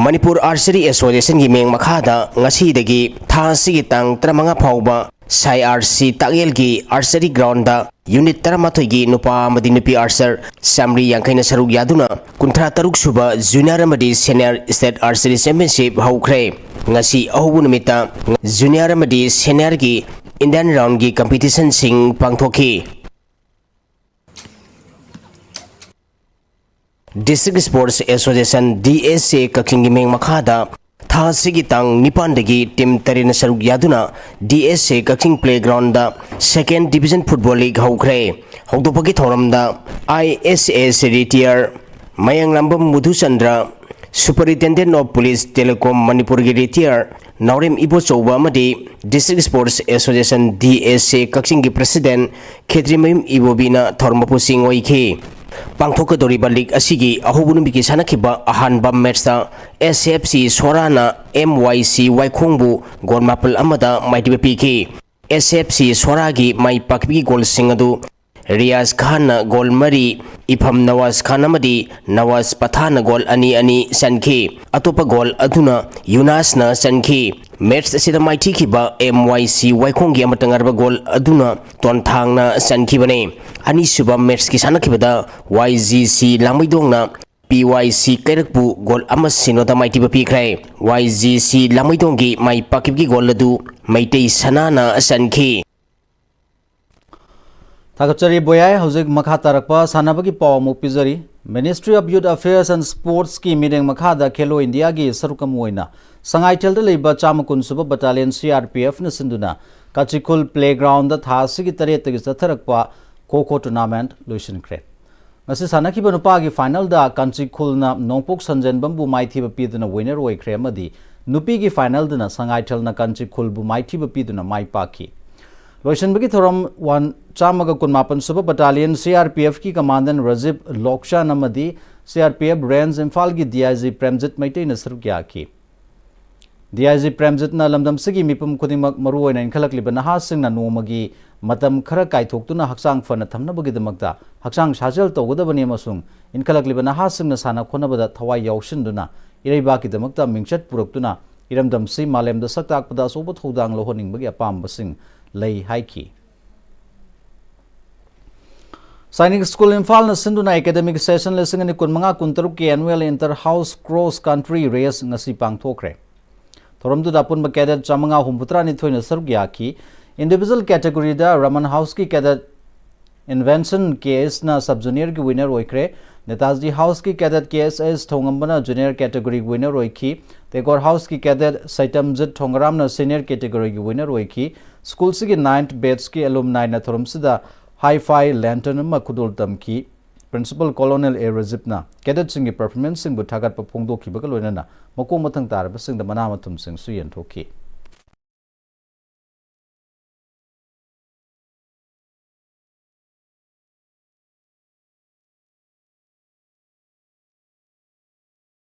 ꯃꯅꯤꯄꯨꯔ ꯑꯥꯔꯆꯔꯤ ꯑꯦꯁꯣꯁꯤꯌꯦꯁꯟꯒꯤ ꯃꯤꯠꯌꯦꯡ ꯃꯈꯥꯗ ꯉꯁꯤꯗꯒꯤ ꯊꯥ ꯑꯁꯤꯒꯤ ꯇꯥꯡ ꯇꯔꯥꯃꯉꯥ ꯐꯥꯎꯕ ꯁꯥꯏ ꯑꯥꯔ ꯁꯤ ꯇꯥꯛꯌꯦꯜꯒꯤ ꯑꯥꯔꯆꯔꯤ ꯒ꯭ꯔꯥꯎꯟꯗ ꯌꯨꯅꯤꯠ ꯇꯔꯥꯃꯥꯊꯣꯏꯒꯤ ꯅꯨꯄꯥ ꯑꯃꯗꯤ ꯅꯨꯄꯤ ꯑꯥꯔꯆꯔ ꯆꯥꯃꯔꯤ ꯌꯥꯡꯈꯩꯅ ꯁꯔꯨꯛ ꯌꯥꯗꯨꯅ ꯀꯨꯟꯊ꯭ꯔꯥ ꯇꯔꯨꯛ ꯁꯨꯕ ꯖꯨꯅꯤꯌꯔ ꯑꯃꯗꯤ ꯁꯦꯅꯤꯌꯔ ꯁ꯭ꯇꯦꯠ ꯑꯥꯔꯆꯔꯤ ꯆꯦꯝꯄꯤꯌꯟꯁꯤꯞ ꯍꯧꯈ꯭ꯔꯦ꯫ ꯉꯁꯤ ꯑꯍꯧꯕ ꯅꯨꯃꯤꯠꯇ ꯖꯨꯅꯤꯌꯔ ꯑꯃꯗꯤ ꯁꯦꯅꯤꯌꯔꯒꯤ ꯏꯟꯗꯤꯌꯟ ꯔꯥꯎꯟꯒꯤ ꯀꯝꯄꯤꯇꯤꯁꯟꯁꯤꯡ ꯄꯥꯡꯊꯣꯛꯈꯤ꯫ District sports association, D S A, ꯀꯛꯆꯤꯡꯒꯤ ꯃꯤꯠꯌꯦꯡ ꯃꯈꯥꯗ ꯊꯥ ꯑꯁꯤꯒꯤ ꯇꯥꯡ ꯅꯤꯄꯥꯟꯗꯒꯤ ꯇꯤꯝ ꯇꯔꯦꯠꯅ ꯁꯔꯨꯛ ꯌꯥꯗꯨꯅ ꯗꯤ ꯑꯦꯁ ꯑꯦ ꯀꯛꯆꯤꯡ ꯄ꯭ꯂꯦꯒ꯭ꯔꯥꯎꯟꯗ ꯁꯦꯀꯦꯟ ꯗꯤꯕꯤꯖꯟ ꯐꯨꯠꯕꯣꯜ ꯂꯤꯒ ꯍꯧꯈ꯭ꯔꯦ꯫ ꯍꯧꯗꯣꯛꯄꯒꯤ ꯊꯧꯔꯝꯗ ꯑꯥꯏ ꯑꯦꯁ ꯑꯦꯁ ꯔꯤꯇꯤꯌꯔ ꯃꯌꯥꯡꯂꯥꯝꯕꯝ ꯃꯨꯗꯨꯆꯟꯗ꯭ꯔ, ꯁꯨꯄꯔꯤꯟꯇꯦꯟꯗꯦꯟ ꯑꯣꯐ ꯄꯨꯂꯤꯁ ꯇꯦꯂꯦꯀꯣꯝ ꯃꯅꯤꯄꯨꯔꯒꯤ ꯔꯤꯇꯤꯌꯔ ꯅꯥꯎꯔꯦꯝ ꯏꯕꯣꯆꯧꯕ ꯑꯃꯗꯤ district sports association D S A ꯀꯛꯆꯤꯡꯒꯤ ꯄ꯭ꯔꯁꯤꯗꯦꯟ ꯈꯦꯇ꯭ꯔꯤꯃꯌꯨꯝ ꯏꯕꯣꯕꯤꯅ ꯊꯧꯔꯝ ꯃꯄꯨꯁꯤꯡ ꯑꯣꯏꯈꯤ꯫ ꯄꯥꯡꯊꯣꯛꯀꯗꯧꯔꯤꯕ ꯂꯤꯒ ꯑꯁꯤꯒꯤ ꯑꯍꯧꯕ ꯅꯨꯃꯤꯠꯀꯤ ꯁꯥꯟꯅꯈꯤꯕ ꯑꯍꯥꯟꯕ ꯃꯦꯠꯁꯇ ꯑꯦꯁ ꯑꯦꯐ ꯁꯤ ꯁꯣꯔꯥꯅ ꯑꯦꯝ ꯋꯥꯏ ꯁꯤ ꯋꯥꯏꯈꯣꯡꯕꯨ ꯒꯣꯜ ꯃꯥꯄꯜ ꯑꯃꯗ ꯃꯥꯏꯊꯤꯕ ꯄꯤꯈꯤ꯫ ꯑꯦꯁ ꯑꯦꯐ ꯁꯤ ꯁꯣꯔꯥꯒꯤ ꯃꯥꯏ ꯄꯥꯛꯄꯒꯤ ꯒꯣꯜꯁꯤꯡ ꯑꯗꯨ ꯔꯤꯌꯥꯖ ꯈꯥꯟꯅ ꯒꯣꯜ ꯃꯔꯤ, ꯏꯐꯝ ꯅꯋꯥꯖ ꯈꯥꯟ ꯑꯃꯗꯤ ꯅꯋꯥꯖ ꯄꯊꯥꯟꯅ ꯒꯣꯜ ꯑꯅꯤ ꯑꯅꯤ ꯆꯟꯈꯤ꯫ ꯑꯇꯣꯞꯄ ꯒꯣꯜ ꯑꯗꯨꯅ ꯌꯨꯅꯥꯁꯅ ꯆꯟꯈꯤ꯫ ꯃꯦꯠꯁ ꯑꯁꯤꯗ ꯃꯥꯏꯊꯤꯈꯤꯕ ꯑꯦꯝ ꯋꯥꯏ ꯁꯤ ꯋꯥꯏꯈꯣꯡꯒꯤ ꯑꯃꯠꯇ ꯉꯥꯏꯔꯕ ꯒꯣꯜ ꯑꯗꯨꯅ ꯇꯣꯟꯊꯥꯡꯅ ꯆꯟꯈꯤꯕꯅꯤ꯫ ꯑꯅꯤꯁꯨꯕ ꯃꯦꯠꯁꯀꯤ ꯁꯥꯟꯅꯈꯤꯕꯗ ꯋꯥꯏ ꯖꯤ ꯁꯤ ꯂꯥꯡꯃꯩꯗꯣꯡꯅ ꯄꯤ ꯋꯥꯏ ꯁꯤ ꯀꯩꯔꯛꯄꯨ ꯒꯣꯜ ꯑꯃ ꯁꯤꯅꯣꯗ ꯃꯥꯏꯊꯤꯕ ꯄꯤꯈ꯭ꯔꯦ꯫ ꯋꯥꯏ ꯖꯤ ꯁꯤ ꯂꯥꯡꯃꯩꯗꯣꯡꯒꯤ ꯃꯥꯏ ꯄꯥꯛꯈꯤꯕꯒꯤ ꯒꯣꯜ ꯑꯗꯨ ꯃꯩꯇꯩ ꯁꯅꯥꯅ ꯆꯟꯈꯤ꯫ ꯊꯥꯒꯠꯆꯔꯤ ꯕꯣꯌꯥꯏ꯫ ꯍꯧꯖꯤꯛ ꯃꯈꯥ ꯇꯥꯔꯛꯄ ꯁꯥꯟꯅꯕꯒꯤ ꯄꯥꯎ ꯑꯃꯨꯛ ꯄꯤꯖꯔꯤ꯫ Ministry of Youth Affairs and Sportsꯀꯤ ꯃꯤꯠꯌꯦꯡ ꯃꯈꯥꯗ ꯈꯦꯂꯣ ꯏꯟꯗꯤꯌꯥꯒꯤ ꯁꯔꯨꯛ ꯑꯃ ꯑꯣꯏꯅ ꯁꯉꯥꯏꯊꯦꯜꯗ ꯂꯩꯕ ꯆꯥꯝꯃ ꯀꯨꯟ ꯁꯨꯕ ꯕꯠꯇꯥꯂꯤꯌꯟ ꯁꯤ ꯑꯥꯔ ꯄꯤ ꯑꯦꯐꯅ ꯁꯤꯟꯗꯨꯅ ꯀꯥꯆꯤꯈꯨꯜ ꯄ꯭ꯂꯦꯒ꯭ꯔꯥꯎꯟꯗ ꯊꯥ ꯑꯁꯤꯒꯤ ꯇꯔꯦꯠꯇꯒꯤ ꯆꯠꯊꯔꯛꯄ ꯈꯣ ꯈꯣ ꯇꯣꯔꯅꯥꯃꯦꯟꯠ ꯂꯣꯏꯁꯤꯟꯈ꯭ꯔꯦ꯫ ꯉꯁꯤ ꯁꯥꯟꯅꯈꯤꯕ ꯅꯨꯄꯥꯒꯤ ꯐꯥꯏꯅꯦꯜꯗ ꯀꯥꯟꯆꯤꯈꯨꯜꯅ ꯅꯣꯡꯄꯣꯛ ꯁꯟꯖꯦꯟꯕꯝꯕꯨ ꯃꯥꯏꯊꯤꯕ ꯄꯤꯗꯨꯅ ꯋꯤꯅꯔ ꯑꯣꯏꯈ꯭ꯔꯦ ꯑꯃꯗꯤ ꯅꯨꯄꯤꯒꯤ ꯐꯥꯏꯅꯦꯜꯗꯅ ꯁꯉꯥꯏꯊꯦꯜꯅ ꯀꯥꯟꯆꯤꯈꯨꯜꯕꯨ ꯃꯥꯏꯊꯤꯕ ꯄꯤꯗꯨꯅ ꯃꯥꯏ ꯄꯥꯛꯈꯤ꯫ ꯂꯣꯏꯁꯤꯟꯕꯒꯤ ꯊꯧꯔꯝ ꯋꯥꯟ ꯆꯥꯝꯃꯒ ꯀꯨꯟꯃꯥꯄꯟ ꯁꯨꯕ battalion C R P ꯑꯦꯐꯀꯤ commandant ꯔꯖꯤꯕ ꯂꯣꯛꯆꯥꯟ ꯑꯃꯗꯤ C R P F range ꯏꯝꯐꯥꯜꯒꯤ ꯗꯤ ꯑꯥꯏ ꯖꯤ ꯄ꯭ꯔꯦꯝꯖꯤꯠ ꯃꯩꯇꯩꯅ ꯁꯔꯨꯛ ꯌꯥꯈꯤ꯫ ꯗꯤ ꯑꯥꯏ ꯖꯤ ꯄ꯭ꯔꯦꯝꯖꯤꯠꯅ ꯂꯝꯗꯝꯁꯤꯒꯤ ꯃꯤꯄꯨꯝ ꯈꯨꯗꯤꯡꯃꯛ, ꯃꯔꯨꯑꯣꯏꯅ ꯏꯟꯈꯠꯂꯛꯂꯤꯕ ꯅꯍꯥꯁꯤꯡꯅ ꯅꯣꯡꯃꯒꯤ ꯃꯇꯝ ꯈꯔ ꯀꯥꯏꯊꯣꯛꯇꯨꯅ ꯍꯛꯆꯥꯡ ꯐꯅ ꯊꯝꯅꯕꯒꯤꯗꯃꯛꯇ ꯍꯛꯆꯥꯡ ꯁꯥꯖꯦꯜ ꯇꯧꯒꯗꯕꯅꯤ ꯑꯃꯁꯨꯡ ꯏꯟꯈꯠꯂꯛꯂꯤꯕ ꯅꯍꯥꯁꯤꯡꯅ ꯁꯥꯟꯅ ꯈꯣꯠꯅꯕꯗ ꯊꯋꯥꯏ ꯌꯥꯎꯁꯤꯟꯗꯨꯅ ꯏꯔꯩꯕꯥꯛꯀꯤꯗꯃꯛꯇ ꯃꯤꯡꯆꯠ ꯄꯨꯔꯛꯇꯨꯅ ꯏꯔꯝꯗꯝꯁꯤ ꯃꯥꯂꯦꯝꯗ ꯁꯛ ꯇꯥꯛꯄꯗ ꯑꯆꯧꯕ ꯊꯧꯗꯥꯡ ꯂꯧꯍꯟꯅꯤꯡꯕꯒꯤ ꯑꯄꯥꯝꯕꯁꯤꯡ ꯂꯩ ꯍꯥꯏꯈꯤ꯫ ꯁꯥꯏꯅꯤꯛ ꯁ꯭ꯀꯨꯜ ꯏꯝꯐꯥꯜꯅ ꯁꯤꯟꯗꯨꯅ ꯑꯦꯀꯥꯗꯃꯤꯛ ꯁꯦꯁꯟ ꯂꯤꯁꯤꯡ ꯑꯅꯤ ꯀꯨꯟꯃꯉꯥ ꯀꯨꯟꯇꯔꯨꯛꯀꯤ annual inter house cross country race ꯉꯁꯤ ꯄꯥꯡꯊꯣꯛꯈ꯭ꯔꯦ꯫ ꯊꯧꯔꯝꯗꯨꯗ ꯑꯄꯨꯟꯕ ꯀꯦꯗꯦꯠ ꯆꯥꯝꯃꯉꯥ ꯍꯨꯝꯐꯨꯇꯔꯥꯅꯤꯊꯣꯏꯅ ꯁꯔꯨꯛ ꯌꯥꯈꯤ꯫ Individual categoryꯗ ꯔꯃꯟ ꯍꯥꯎꯁꯀꯤ ꯀꯦꯗꯦꯠ ꯏꯟꯚꯦꯟꯁꯟ ꯀꯦ ꯑꯦꯁꯅ sub juniorꯒꯤ winner ꯑꯣꯏꯈ꯭ꯔꯦ꯫ ꯅꯦꯇꯥꯖꯤ ꯍꯥꯎꯁꯀꯤ cadet ꯀꯦ ꯑꯦꯁ ꯑꯦꯁ ꯊꯣꯡꯉꯝꯕꯅ junior category winner ꯑꯣꯏꯈꯤ꯫ ꯇꯦꯒꯣꯔ ꯍꯥꯎꯁꯀꯤ cadet ꯁꯩꯇꯝꯖꯤꯠ ꯊꯣꯡꯒꯔꯥꯝꯅ senior categoryꯒꯤ winner ꯑꯣꯏꯈꯤ꯫ ꯁ꯭ꯀꯨꯜꯁꯤꯒꯤ ninth batchꯀꯤ alumniꯅ ꯊꯧꯔꯝꯁꯤꯗ hi-fi lantern ꯑꯃ ꯈꯨꯗꯣꯜ ꯇꯝꯈꯤ꯫ Principal Colonel ꯑꯦ ꯔꯖꯤꯞꯅ cadetꯁꯤꯡꯒꯤ performanceꯁꯤꯡꯕꯨ ꯊꯥꯒꯠꯄ ꯐꯣꯡꯗꯣꯛꯈꯤꯕꯒ ꯂꯣꯏꯅꯅ ꯃꯀꯣꯛ ꯃꯊꯪ ꯇꯥꯔꯕꯁꯤꯡꯗ ꯃꯅꯥ ꯃꯊꯨꯝꯁꯤꯡꯁꯨ ꯌꯦꯟꯊꯣꯛꯈꯤ꯫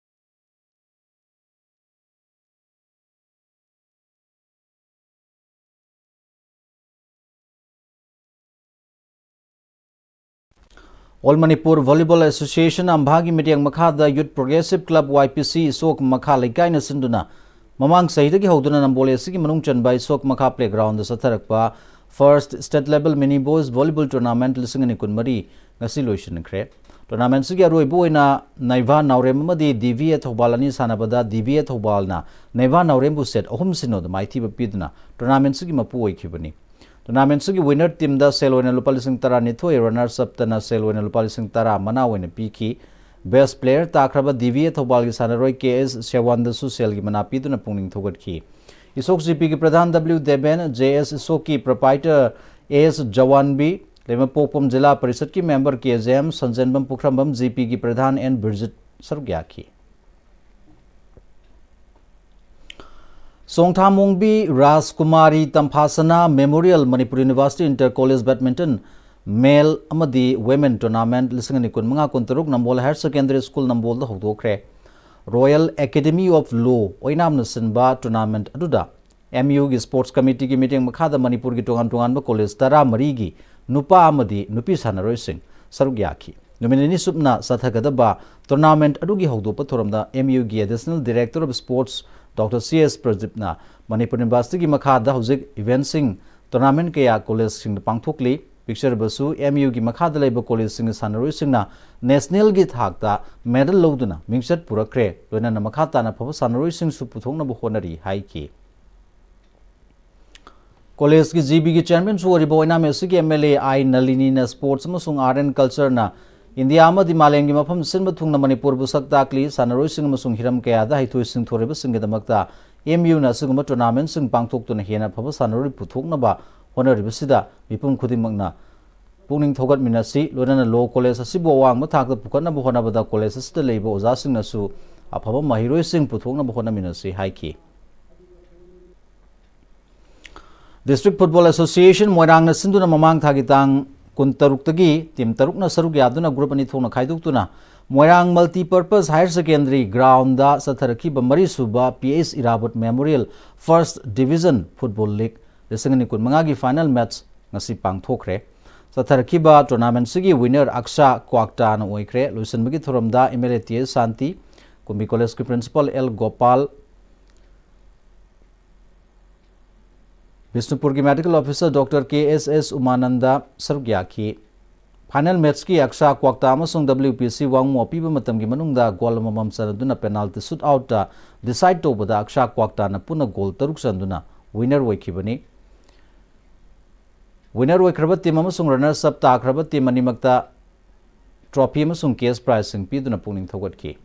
All Manipur Volleyball Association, ꯑꯝꯐꯥꯒꯤ ꯃꯤꯠꯌꯦꯡ ꯃꯈꯥꯗ Youth Progressive Club, ꯋꯥꯏ ꯄꯤ ꯁꯤ, ꯏꯁꯣꯛ ꯃꯈꯥ ꯂꯩꯀꯥꯏꯅ ꯁꯤꯟꯗꯨꯅ ꯃꯃꯥꯡ ꯆꯍꯤꯗꯒꯤ ꯍꯧꯗꯨꯅ ꯅꯝꯕꯣꯜ ꯑꯦ ꯁꯤꯒꯤ ꯃꯅꯨꯡ ꯆꯟꯕ ꯏꯁꯣꯛ ꯃꯈꯥ playgroundꯗ ꯆꯠꯊꯔꯛꯄ First State Level Mini Boys Volleyball Tournament ꯂꯤꯁꯤꯡ ꯑꯅꯤ ꯀꯨꯟꯃꯔꯤ ꯉꯁꯤ ꯂꯣꯏꯁꯤꯟꯈ꯭ꯔꯦ꯫ Tournamentꯁꯤꯒꯤ ꯑꯔꯣꯏꯕ ꯑꯣꯏꯅ ꯅꯥꯏꯚꯥ ꯅꯥꯎꯔꯦꯝ ꯑꯃꯗꯤ ꯗꯤ ꯚꯤ ꯑꯦ ꯊꯧꯕꯥꯜ ꯑꯅꯤ ꯁꯥꯟꯅꯕꯗ ꯗꯤ ꯚꯤ ꯑꯦ ꯊꯧꯕꯥꯜꯅ ꯅꯥꯏꯚꯥ ꯅꯥꯎꯔꯦꯝꯕꯨ set ꯑꯍꯨꯝ ꯁꯤꯅꯣꯗ ꯃꯥꯏꯊꯤꯕ ꯄꯤꯗꯨꯅ tournamentꯁꯤꯒꯤ ꯃꯄꯨ ꯑꯣꯏꯈꯤꯕꯅꯤ꯫ Tournamentꯁꯤꯒꯤ winner teamꯗ ꯁꯦꯜ ꯑꯣꯏꯅ ꯂꯨꯄꯥ ꯂꯤꯁꯤꯡ ꯇꯔꯥꯅꯤꯊꯣꯏ, runners upꯇꯅ ꯁꯦꯜ ꯑꯣꯏꯅ ꯂꯨꯄꯥ ꯂꯤꯁꯤꯡ ꯇꯔꯥ ꯃꯅꯥ ꯑꯣꯏꯅ ꯄꯤꯈꯤ꯫ Best player ꯇꯥꯈ꯭ꯔꯕ ꯗꯤ ꯚꯤ ꯑꯦ ꯊꯧꯕꯥꯜꯒꯤ ꯁꯥꯟꯅꯔꯣꯏ ꯀꯦ ꯑꯦꯁ ꯁꯦꯋꯥꯟꯗꯁꯨ ꯁꯦꯜꯒꯤ ꯃꯅꯥ ꯄꯤꯗꯨꯅ ꯄꯨꯛꯅꯤꯡ ꯊꯧꯒꯠꯈꯤ꯫ ꯏꯁꯣꯛ ꯖꯤ ꯄꯤꯒꯤ ꯄ꯭ꯔꯙꯥꯟ ꯗꯕ꯭ꯂꯤꯎ ꯗꯦꯕꯦꯟ, ꯖꯦ ꯑꯦꯁ ꯏꯁꯣꯛꯀꯤ proprietor ꯑꯦꯁ ꯖꯋꯥꯟꯕꯤ, ꯂꯩꯃꯄꯣꯛꯄꯝ ꯖꯤꯂꯥ ꯄꯔꯤꯁꯠꯀꯤ member ꯀꯦ ꯖꯦ ꯑꯦꯝ, ꯁꯟꯖꯦꯟꯕꯝ ꯄꯨꯈ꯭ꯔꯝꯕꯝ ꯖꯤ ꯄꯤꯒꯤ ꯄ꯭ꯔꯙꯥꯟ ꯑꯦꯟ ꯕꯤꯔꯖꯤꯠ ꯁꯔꯨꯛ ꯌꯥꯈꯤ꯫ ꯆꯣꯡꯊꯥꯃꯣꯡꯕꯤ ꯔꯥꯖꯀꯨꯃꯥꯔꯤ ꯇꯝꯐꯥꯁꯅꯥ Memorial Manipur University Inter College Badminton Male ꯑꯃꯗꯤ Women Tournament ꯂꯤꯁꯤꯡ ꯑꯅꯤ ꯀꯨꯟꯃꯉꯥ ꯀꯨꯟꯇꯔꯨꯛ ꯅꯝꯕꯣꯜ Higher Secondary School ꯅꯝꯕꯣꯜꯗ ꯍꯧꯗꯣꯛꯈ꯭ꯔꯦ꯫ Royal Academy of Law ꯑꯣꯏꯅꯥꯝꯅ ꯁꯤꯟꯕ tournament ꯑꯗꯨꯗ ꯑꯦꯝ ꯌꯨꯒꯤ Sports Committeeꯒꯤ ꯃꯤꯠꯌꯦꯡ ꯃꯈꯥꯗ ꯃꯅꯤꯄꯨꯔꯒꯤ ꯇꯣꯉꯥꯟ ꯇꯣꯉꯥꯟꯕ college ꯇꯔꯥꯃꯔꯤꯒꯤ ꯅꯨꯄꯥ ꯑꯃꯗꯤ ꯅꯨꯄꯤ ꯁꯥꯟꯅꯔꯣꯏꯁꯤꯡ ꯁꯔꯨꯛ ꯌꯥꯈꯤ꯫ ꯅꯨꯃꯤꯠ ꯅꯤꯅꯤ ꯆꯨꯞꯅ ꯆꯠꯊꯒꯗꯕ tournament ꯑꯗꯨꯒꯤ ꯍꯧꯗꯣꯛꯄ ꯊꯧꯔꯝꯗ ꯑꯦꯝ ꯌꯨꯒꯤ Additional Director of Sports Doctor C S ꯄ꯭ꯔꯗꯤꯞꯅ Manipur Universityꯒꯤ ꯃꯈꯥꯗ ꯍꯧꯖꯤꯛ eventꯁꯤꯡ, tournament ꯀꯌꯥ collegeꯁꯤꯡꯗ ꯄꯥꯡꯊꯣꯛꯂꯤ꯫ ꯄꯤꯛꯆꯔꯕꯁꯨ ꯑꯦꯝ ꯌꯨꯒꯤ ꯃꯈꯥꯗ ꯂꯩꯕ collegeꯁꯤꯡꯒꯤ ꯁꯥꯟꯅꯔꯣꯏꯁꯤꯡꯅ nationalꯒꯤ ꯊꯥꯛꯇ medal ꯂꯧꯗꯨꯅ ꯃꯤꯡꯆꯠ ꯄꯨꯔꯛꯈ꯭ꯔꯦ꯫ ꯂꯣꯏꯅꯅ ꯃꯈꯥ ꯇꯥꯅ ꯐꯕ ꯁꯥꯟꯅꯔꯣꯏꯁꯤꯡꯁꯨ ꯄꯨꯊꯣꯛꯅꯕ ꯍꯣꯠꯅꯔꯤ ꯍꯥꯏꯈꯤ꯫ Collegeꯀꯤ ꯖꯤ ꯕꯤꯒꯤ chairmanꯁꯨ ꯑꯣꯏꯔꯤꯕ ꯑꯣꯏꯅꯥꯝ ꯑꯦ ꯁꯤꯒꯤ ꯑꯦꯝ ꯑꯦꯜ ꯑꯦ ꯑꯥꯏ ꯅꯂꯤꯅꯤꯅ Sports ꯑꯃꯁꯨꯡ Art and Cultureꯅ ꯏꯟꯗꯤꯌꯥ ꯑꯃꯗꯤ ꯃꯥꯂꯦꯝꯒꯤ ꯃꯐꯝ ꯁꯤꯟꯕ ꯊꯨꯡꯅ ꯃꯅꯤꯄꯨꯔꯕꯨ ꯁꯛ ꯇꯥꯛꯂꯤ꯫ ꯁꯥꯟꯅꯔꯣꯏꯁꯤꯡ ꯑꯃꯁꯨꯡ ꯍꯤꯔꯝ ꯀꯌꯥꯗ ꯍꯩꯊꯣꯏ ꯁꯤꯡꯊꯣꯏꯔꯕꯁꯤꯡꯒꯤꯗꯃꯛꯇ ꯑꯦꯝ ꯌꯨꯅ ꯑꯁꯤꯒꯨꯝꯕ tournamentꯁꯤꯡ ꯄꯥꯡꯊꯣꯛꯇꯨꯅ ꯍꯦꯟꯅ ꯐꯕ ꯁꯥꯟꯅꯔꯣꯏ ꯄꯨꯊꯣꯛꯅꯕ ꯍꯣꯠꯅꯔꯤꯕꯁꯤꯗ ꯃꯤꯄꯨꯝ ꯈꯨꯗꯤꯡꯃꯛꯅ ꯄꯨꯛꯅꯤꯡ ꯊꯧꯒꯠꯃꯤꯟꯅꯁꯤ꯫ ꯂꯣꯏꯅꯅ ꯂꯣ ꯀꯣꯂꯦꯖ ꯑꯁꯤꯕꯨ ꯑꯋꯥꯡꯕ ꯊꯥꯛꯇ ꯄꯨꯈꯠꯅꯕ ꯍꯣꯠꯅꯕꯗ ꯀꯣꯂꯦꯖ ꯑꯁꯤꯗ ꯂꯩꯕ ꯑꯣꯖꯥꯁꯤꯡꯅꯁꯨ ꯑꯐꯕ ꯃꯍꯩꯔꯣꯏꯁꯤꯡ ꯄꯨꯊꯣꯛꯅꯕ ꯍꯣꯠꯅꯃꯤꯟꯅꯁꯤ ꯍꯥꯏꯈꯤ꯫ District Football Association ꯃꯣꯏꯔꯥꯡꯅ ꯁꯤꯟꯗꯨꯅ ꯃꯃꯥꯡ ꯊꯥꯒꯤ ꯇꯥꯡ ꯀꯨꯟꯇꯔꯨꯛꯇꯒꯤ team ꯇꯔꯨꯛꯅ ꯁꯔꯨꯛ ꯌꯥꯗꯨꯅ group ꯑꯅꯤ ꯊꯣꯛꯅ ꯈꯥꯏꯗꯣꯛꯇꯨꯅ ꯃꯣꯏꯔꯥꯡ Multipurpose Higher Secondary Groundꯗ ꯆꯠꯊꯔꯛꯈꯤꯕ ꯃꯔꯤꯁꯨꯕ P H Irabot Memorial First Division Football League ꯂꯤꯁꯤꯡ ꯑꯅꯤ ꯀꯨꯟꯃꯉꯥꯒꯤ final match ꯉꯁꯤ ꯄꯥꯡꯊꯣꯛꯈ꯭ꯔꯦ꯫ ꯆꯠꯊꯔꯛꯈꯤꯕ tournamentꯁꯤꯒꯤ winner ꯑꯛꯁꯥ ꯀ꯭ꯋꯥꯛꯇꯥꯅ ꯑꯣꯏꯈ꯭ꯔꯦ꯫ ꯂꯣꯏꯁꯤꯟꯕꯒꯤ ꯊꯧꯔꯝꯗ M L A T H Shanti, ꯀꯨꯝꯕꯤ College ꯀꯤ Principal L Gopal, ꯕꯤꯁꯅꯨꯄꯨꯔꯒꯤ Medical Officer Doctor K S S ꯎꯃꯥꯅꯟꯗ ꯁꯔꯨꯛ ꯌꯥꯈꯤ꯫ Final match ꯀꯤ ꯑꯛꯁꯥ ꯀ꯭ꯋꯥꯛꯇꯥ ꯑꯃꯁꯨꯡ W P C ꯋꯥꯡꯉꯨ ꯑꯄꯤꯕ ꯃꯇꯝꯒꯤ ꯃꯅꯨꯡꯗ goal ꯑꯃꯃꯝ ꯆꯟꯅꯗꯨꯅ penalty shoot outꯇ decide ꯇꯧꯕꯗ ꯑꯛꯁꯥ ꯀ꯭ꯋꯥꯛꯇꯥꯅ ꯄꯨꯟꯅ goal ꯇꯔꯨꯛ ꯆꯟꯗꯨꯅ winner ꯑꯣꯏꯈꯤꯕꯅꯤ꯫ Winner ꯑꯣꯏꯈ꯭ꯔꯕ team ꯑꯃꯁꯨꯡ runners up ꯇꯥꯈ꯭ꯔꯕ team ꯑꯅꯤꯃꯛꯇ trophy ꯑꯃꯁꯨꯡ cash prizeꯁꯤꯡ ꯄꯤꯗꯨꯅ ꯄꯨꯛꯅꯤꯡ ꯊꯧꯒꯠꯈꯤ꯫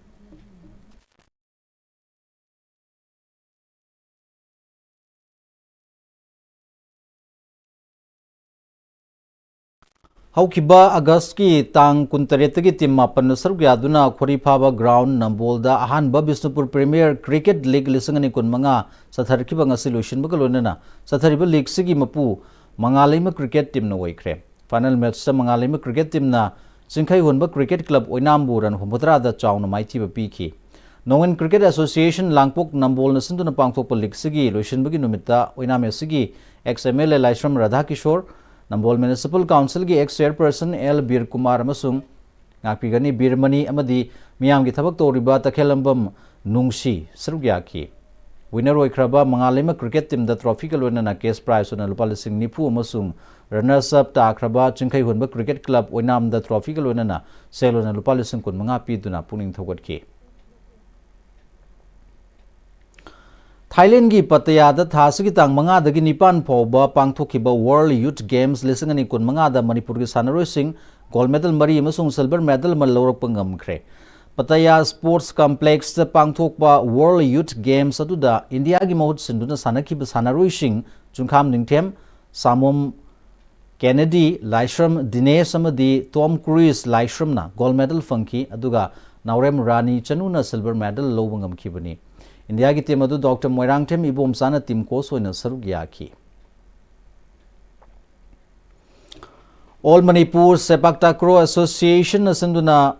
ꯍꯧꯈꯤꯕ Augustꯀꯤ ꯇꯥꯡ ꯀꯨꯟꯇꯔꯦꯠꯇꯒꯤ team ꯃꯥꯄꯟꯅ ꯁꯔꯨꯛ ꯌꯥꯗꯨꯅ ꯈꯣꯔꯤꯐꯥꯕ ground ꯅꯝꯕꯣꯜꯗ ꯑꯍꯥꯟꯕ ꯕꯤꯁꯅꯨꯄꯨꯔ Premier Cricket League ꯂꯤꯁꯤꯡ ꯑꯅꯤ ꯀꯨꯟꯃꯉꯥ ꯆꯠꯊꯔꯛꯈꯤꯕ ꯉꯁꯤ ꯂꯣꯏꯁꯤꯟꯕꯒ ꯂꯣꯏꯅꯅ ꯆꯠꯊꯔꯤꯕ leagueꯁꯤꯒꯤ ꯃꯄꯨ ꯃꯉꯥꯂꯩꯃ cricket teamꯅ ꯑꯣꯏꯈ꯭ꯔꯦ꯫ Final matchꯇ ꯃꯉꯥꯂꯩꯃ cricket teamꯅ ꯆꯤꯡꯈꯩꯍꯣꯟꯕ Cricket Club ꯑꯣꯏꯅꯥꯝꯕꯨ run ꯍꯨꯝꯐꯨꯇꯔꯥꯗ ꯆꯥꯎꯅ ꯃꯥꯏꯊꯤꯕ ꯄꯤꯈꯤ꯫ Nongin Cricket Association ꯂꯥꯡꯄꯣꯛ ꯅꯝꯕꯣꯜꯅ ꯁꯤꯟꯗꯨꯅ ꯄꯥꯡꯊꯣꯛꯄ leagueꯁꯤꯒꯤ ꯂꯣꯏꯁꯤꯟꯕꯒꯤ ꯅꯨꯃꯤꯠꯇ ꯑꯣꯏꯅꯥꯝ ꯑꯦꯁꯤꯒꯤ ex M L A Laishram ꯔꯥꯙꯥꯀꯤꯁꯣꯔ, Nambol Municipal Councilꯒꯤ ex chairperson L ꯕꯤꯔ ꯀꯨꯃꯥꯔ ꯑꯃꯁꯨꯡ ꯉꯥꯛꯄꯤꯒꯅꯤ ꯕꯤꯔꯃꯅꯤ ꯑꯃꯗꯤ ꯃꯤꯌꯥꯝꯒꯤ ꯊꯕꯛ ꯇꯧꯔꯤꯕ ꯇꯈꯦꯜꯂꯝꯕꯝ ꯅꯨꯡꯁꯤ ꯁꯔꯨꯛ ꯌꯥꯈꯤ꯫ Winner ꯑꯣꯏꯈ꯭ꯔꯕ ꯃꯉꯥꯂꯩꯃ cricket teamꯗ trophyꯒ ꯂꯣꯏꯅꯅ cash prize ꯑꯣꯏꯅ ꯂꯨꯄꯥ ꯂꯤꯁꯤꯡ ꯅꯤꯐꯨ ꯑꯃꯁꯨꯡ runners up ꯇꯥꯈ꯭ꯔꯕ ꯆꯤꯡꯈꯩꯍꯣꯟꯕ Cricket Club ꯑꯣꯏꯅꯥꯝꯗ trophyꯒ ꯂꯣꯏꯅꯅ ꯁꯦꯜ ꯑꯣꯏꯅ ꯂꯨꯄꯥ ꯂꯤꯁꯤꯡ ꯀꯨꯟꯃꯉꯥ ꯄꯤꯗꯨꯅ ꯄꯨꯛꯅꯤꯡ ꯊꯧꯒꯠꯈꯤ꯫ ꯊꯥꯏꯂꯦꯟꯒꯤ ꯄꯇꯌꯥꯗ ꯊꯥ ꯑꯁꯤꯒꯤ ꯇꯥꯡ ꯃꯉꯥꯗꯒꯤ ꯅꯤꯄꯥꯟ ꯐꯥꯎꯕ ꯄꯥꯡꯊꯣꯛꯈꯤꯕ World Youth Games ꯂꯤꯁꯤꯡ ꯑꯅꯤ ꯀꯨꯟꯃꯉꯥꯗ ꯃꯅꯤꯄꯨꯔꯒꯤ ꯁꯥꯟꯅꯔꯣꯏꯁꯤꯡ ꯒꯣꯜ ꯃꯦꯗꯜ ꯃꯔꯤ ꯑꯃꯁꯨꯡ ꯁꯤꯜꯚꯔ ꯃꯦꯗꯜ ꯑꯃ ꯂꯧꯔꯛꯄ ꯉꯝꯈ꯭ꯔꯦ꯫ ꯄꯇꯌꯥ ꯁ꯭ꯄꯣꯔꯠꯁ ꯀꯝꯄ꯭ꯂꯦꯛꯁꯇ ꯄꯥꯡꯊꯣꯛꯄ ꯋꯥꯔꯜꯗ ꯌꯨꯊ ꯒꯦꯝꯁ ꯑꯗꯨꯗ ꯏꯟꯗꯤꯌꯥꯒꯤ ꯃꯍꯨꯠ ꯁꯤꯟꯗꯨꯅ ꯁꯥꯟꯅꯈꯤꯕ ꯁꯥꯟꯅꯔꯣꯏꯁꯤꯡ ꯆꯨꯡꯈꯥꯝ ꯅꯤꯡꯊꯦꯝ, ꯁꯥꯃꯣꯝ ꯀꯦꯅꯦꯗꯤ, ꯂꯥꯏꯁ꯭ꯔꯝ ꯗꯤꯅꯦꯁ ꯑꯃꯗꯤ ꯇꯣꯝ ꯀ꯭ꯔꯨꯏꯁ ꯂꯥꯏꯁ꯭ꯔꯝꯅ ꯒꯣꯜ ꯃꯦꯗꯜ ꯐꯪꯈꯤ, ꯑꯗꯨꯒ ꯅꯥꯎꯔꯦꯝ ꯔꯥꯅꯤ ꯆꯅꯨꯅ ꯁꯤꯜꯚꯔ ꯃꯦꯗꯜ ꯂꯧꯕ ꯉꯝꯈꯤꯕꯅꯤ꯫ ꯏꯟꯗꯤꯌꯥꯒꯤ ꯇꯤꯝ ꯑꯗꯨ ꯗꯣꯛꯇꯔ ꯃꯣꯏꯔꯥꯡꯊꯦꯝ ꯏꯕꯣꯝꯆꯥꯅ ꯇꯤꯝ ꯀꯣꯆ ꯑꯣꯏꯅ ꯁꯔꯨꯛ ꯌꯥꯈꯤ꯫ ꯑꯣꯜ ꯃꯅꯤꯄꯨꯔ ꯁꯦꯄꯥꯛ ꯇꯥꯀ꯭ꯔꯣ ꯑꯦꯁꯣꯁꯤꯌꯦꯁꯟꯅ ꯁꯤꯟꯗꯨꯅ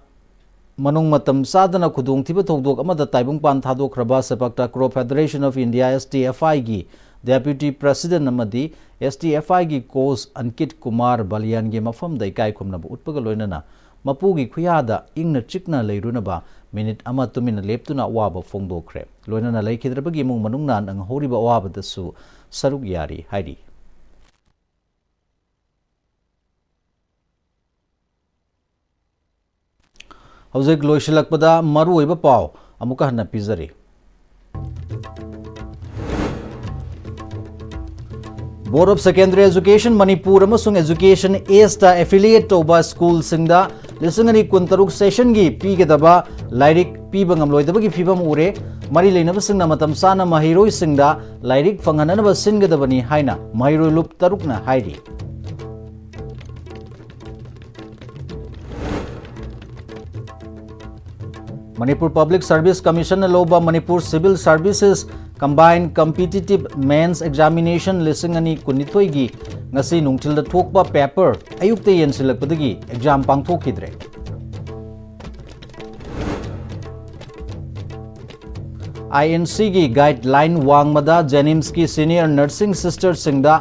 ꯃꯅꯨꯡ ꯃꯇꯝ ꯆꯥꯗꯅ ꯈꯨꯗꯣꯡꯊꯤꯕ ꯊꯧꯗꯣꯛ ꯑꯃꯗ ꯇꯥꯏꯕꯪꯄꯥꯟ ꯊꯥꯗꯣꯛꯈ꯭ꯔꯕ ꯁꯦꯄꯥꯛ takraw federation of India, STFI ꯒꯤ ꯗꯦꯄ꯭ꯌꯨꯇꯤ ꯄ꯭ꯔꯦꯁꯤꯗꯦꯟꯠ ꯑꯃꯗꯤ STFI ꯒꯤ ꯀꯣꯆ ꯑꯟꯀꯤꯠ ꯀꯨꯃꯥꯔ ꯕꯥꯂꯤꯌꯥꯟꯒꯤ ꯃꯐꯝꯗ ꯏꯀꯥꯏ ꯈꯨꯝꯅꯕ ꯎꯠꯄꯒ ꯂꯣꯏꯅꯅ ꯃꯄꯨꯒꯤ ꯈꯨꯌꯥꯗ ꯏꯪꯅ ꯆꯤꯛꯅ ꯂꯩꯔꯨꯅꯕ ꯃꯤꯅꯤꯠ ꯑꯃ ꯇꯨꯃꯤꯟꯅ ꯂꯦꯞꯇꯨꯅ ꯑꯋꯥꯕ ꯐꯣꯡꯗꯣꯛꯈ꯭ꯔꯦ꯫ ꯂꯣꯏꯅꯅ ꯂꯩꯈꯤꯗ꯭ꯔꯕꯒꯤ ꯏꯃꯨꯡ ꯃꯅꯨꯡꯅ ꯅꯪꯍꯧꯔꯤꯕ ꯑꯋꯥꯕꯗꯁꯨ ꯁꯔꯨꯛ ꯌꯥꯔꯤ ꯍꯥꯏꯔꯤ꯫ ꯍꯧꯖꯤꯛ ꯂꯣꯏꯁꯤꯜꯂꯛꯄꯗ ꯃꯔꯨꯑꯣꯏꯕ ꯄꯥꯎ ꯑꯃꯨꯛꯀ ꯍꯟꯅ ꯄꯤꯖꯔꯤ꯫ Board of Secondary Education Manipur ꯑꯃꯁꯨꯡ Education Ageꯗ affiliate ꯇꯧꯕ ꯁ꯭ꯀꯨꯜꯁꯤꯡꯗ ꯂꯤꯁꯤꯡ ꯑꯅꯤ ꯀꯨꯟꯇꯔꯨꯛ ꯁꯦꯁꯟꯒꯤ ꯄꯤꯒꯗꯕ ꯂꯥꯏꯔꯤꯛ ꯄꯤꯕ ꯉꯝꯂꯣꯏꯗꯕꯒꯤ ꯐꯤꯕꯝ ꯎꯔꯦ꯫ ꯃꯔꯤ ꯂꯩꯅꯕꯁꯤꯡꯅ ꯃꯇꯝ ꯆꯥꯅ ꯃꯍꯩꯔꯣꯏꯁꯤꯡꯗ ꯂꯥꯏꯔꯤꯛ ꯐꯪꯍꯟꯅꯅꯕ ꯁꯤꯟꯒꯗꯕꯅꯤ ꯍꯥꯏꯅ ꯃꯍꯩꯔꯣꯏ ꯂꯨꯞ ꯇꯔꯨꯛꯅ ꯍꯥꯏꯔꯤ꯫ ꯃꯅꯤꯄꯨꯔ ꯄꯕ꯭ꯂꯤꯛ ꯁꯔꯚꯤꯁ ꯀꯃꯤꯁꯟꯅ ꯂꯧꯕ Manipur civil services combined competitive mains examination ꯂꯤꯁꯤꯡ ꯑꯅꯤ ꯀꯨꯟꯅꯤꯊꯣꯏꯒꯤ ꯉꯁꯤ ꯅꯨꯡꯊꯤꯜꯗ ꯊꯣꯛꯄ ꯄꯦꯄꯔ ꯑꯌꯨꯛꯇ ꯌꯦꯟꯁꯤꯜꯂꯛꯄꯗꯒꯤ ꯑꯦꯛꯖꯥꯝ ꯄꯥꯡꯊꯣꯛꯈꯤꯗ꯭ꯔꯦ꯫ INCꯒꯤ ꯒꯥꯏꯗꯂꯥꯏꯟ ꯋꯥꯡꯃꯗ JNIMSꯀꯤ ꯁꯤꯅꯤꯌꯔ ꯅꯔꯁꯤꯡ ꯁꯤꯁꯇꯔꯁꯤꯡꯗ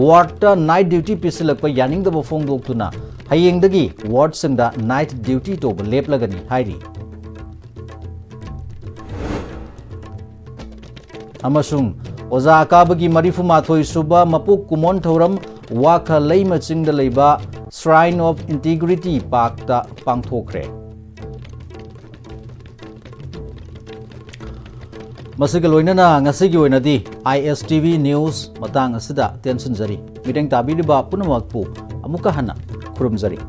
ꯋꯥꯔꯗꯇ ꯅꯥꯏꯠ ꯗ꯭ꯌꯨꯇꯤ ꯄꯤꯁꯤꯜꯂꯛꯄ ꯌꯥꯅꯤꯡꯗꯕ ꯐꯣꯡꯗꯣꯛꯇꯨꯅ ꯍꯌꯦꯡꯗꯒꯤ ꯋꯥꯔꯗꯁꯤꯡꯗ ꯅꯥꯏꯠ ꯗ꯭ꯌꯨꯇꯤ ꯇꯧꯕ ꯂꯦꯞꯂꯒꯅꯤ ꯍꯥꯏꯔꯤ꯫ ꯑꯃꯁꯨꯡ ꯑꯣꯖꯥ ꯑꯀꯥꯕꯒꯤ ꯃꯔꯤꯐꯨ ꯃꯥꯊꯣꯏ ꯁꯨꯕ ꯃꯄꯣꯛ ꯀꯨꯝꯑꯣꯟ ꯊꯧꯔꯝ ꯋꯥꯈ ꯂꯩꯃ ꯆꯤꯡꯗ ꯂꯩꯕ Shrine of Integrity Parkꯇ ꯄꯥꯡꯊꯣꯛꯈ꯭ꯔꯦ꯫ ꯃꯁꯤꯒ ꯂꯣꯏꯅꯅ ꯉꯁꯤꯒꯤ ꯑꯣꯏꯅꯗꯤ ISTV News ꯃꯇꯥꯡ ꯑꯁꯤꯗ ꯇꯦꯟꯁꯤꯟꯖꯔꯤ꯫ ꯃꯤꯠꯌꯦꯡ ꯇꯥꯕꯤꯔꯤꯕ ꯄꯨꯝꯅꯃꯛꯄꯨ ꯑꯃꯨꯛꯀ ꯍꯟꯅ ꯈꯨꯔꯨꯝꯖꯔꯤ꯫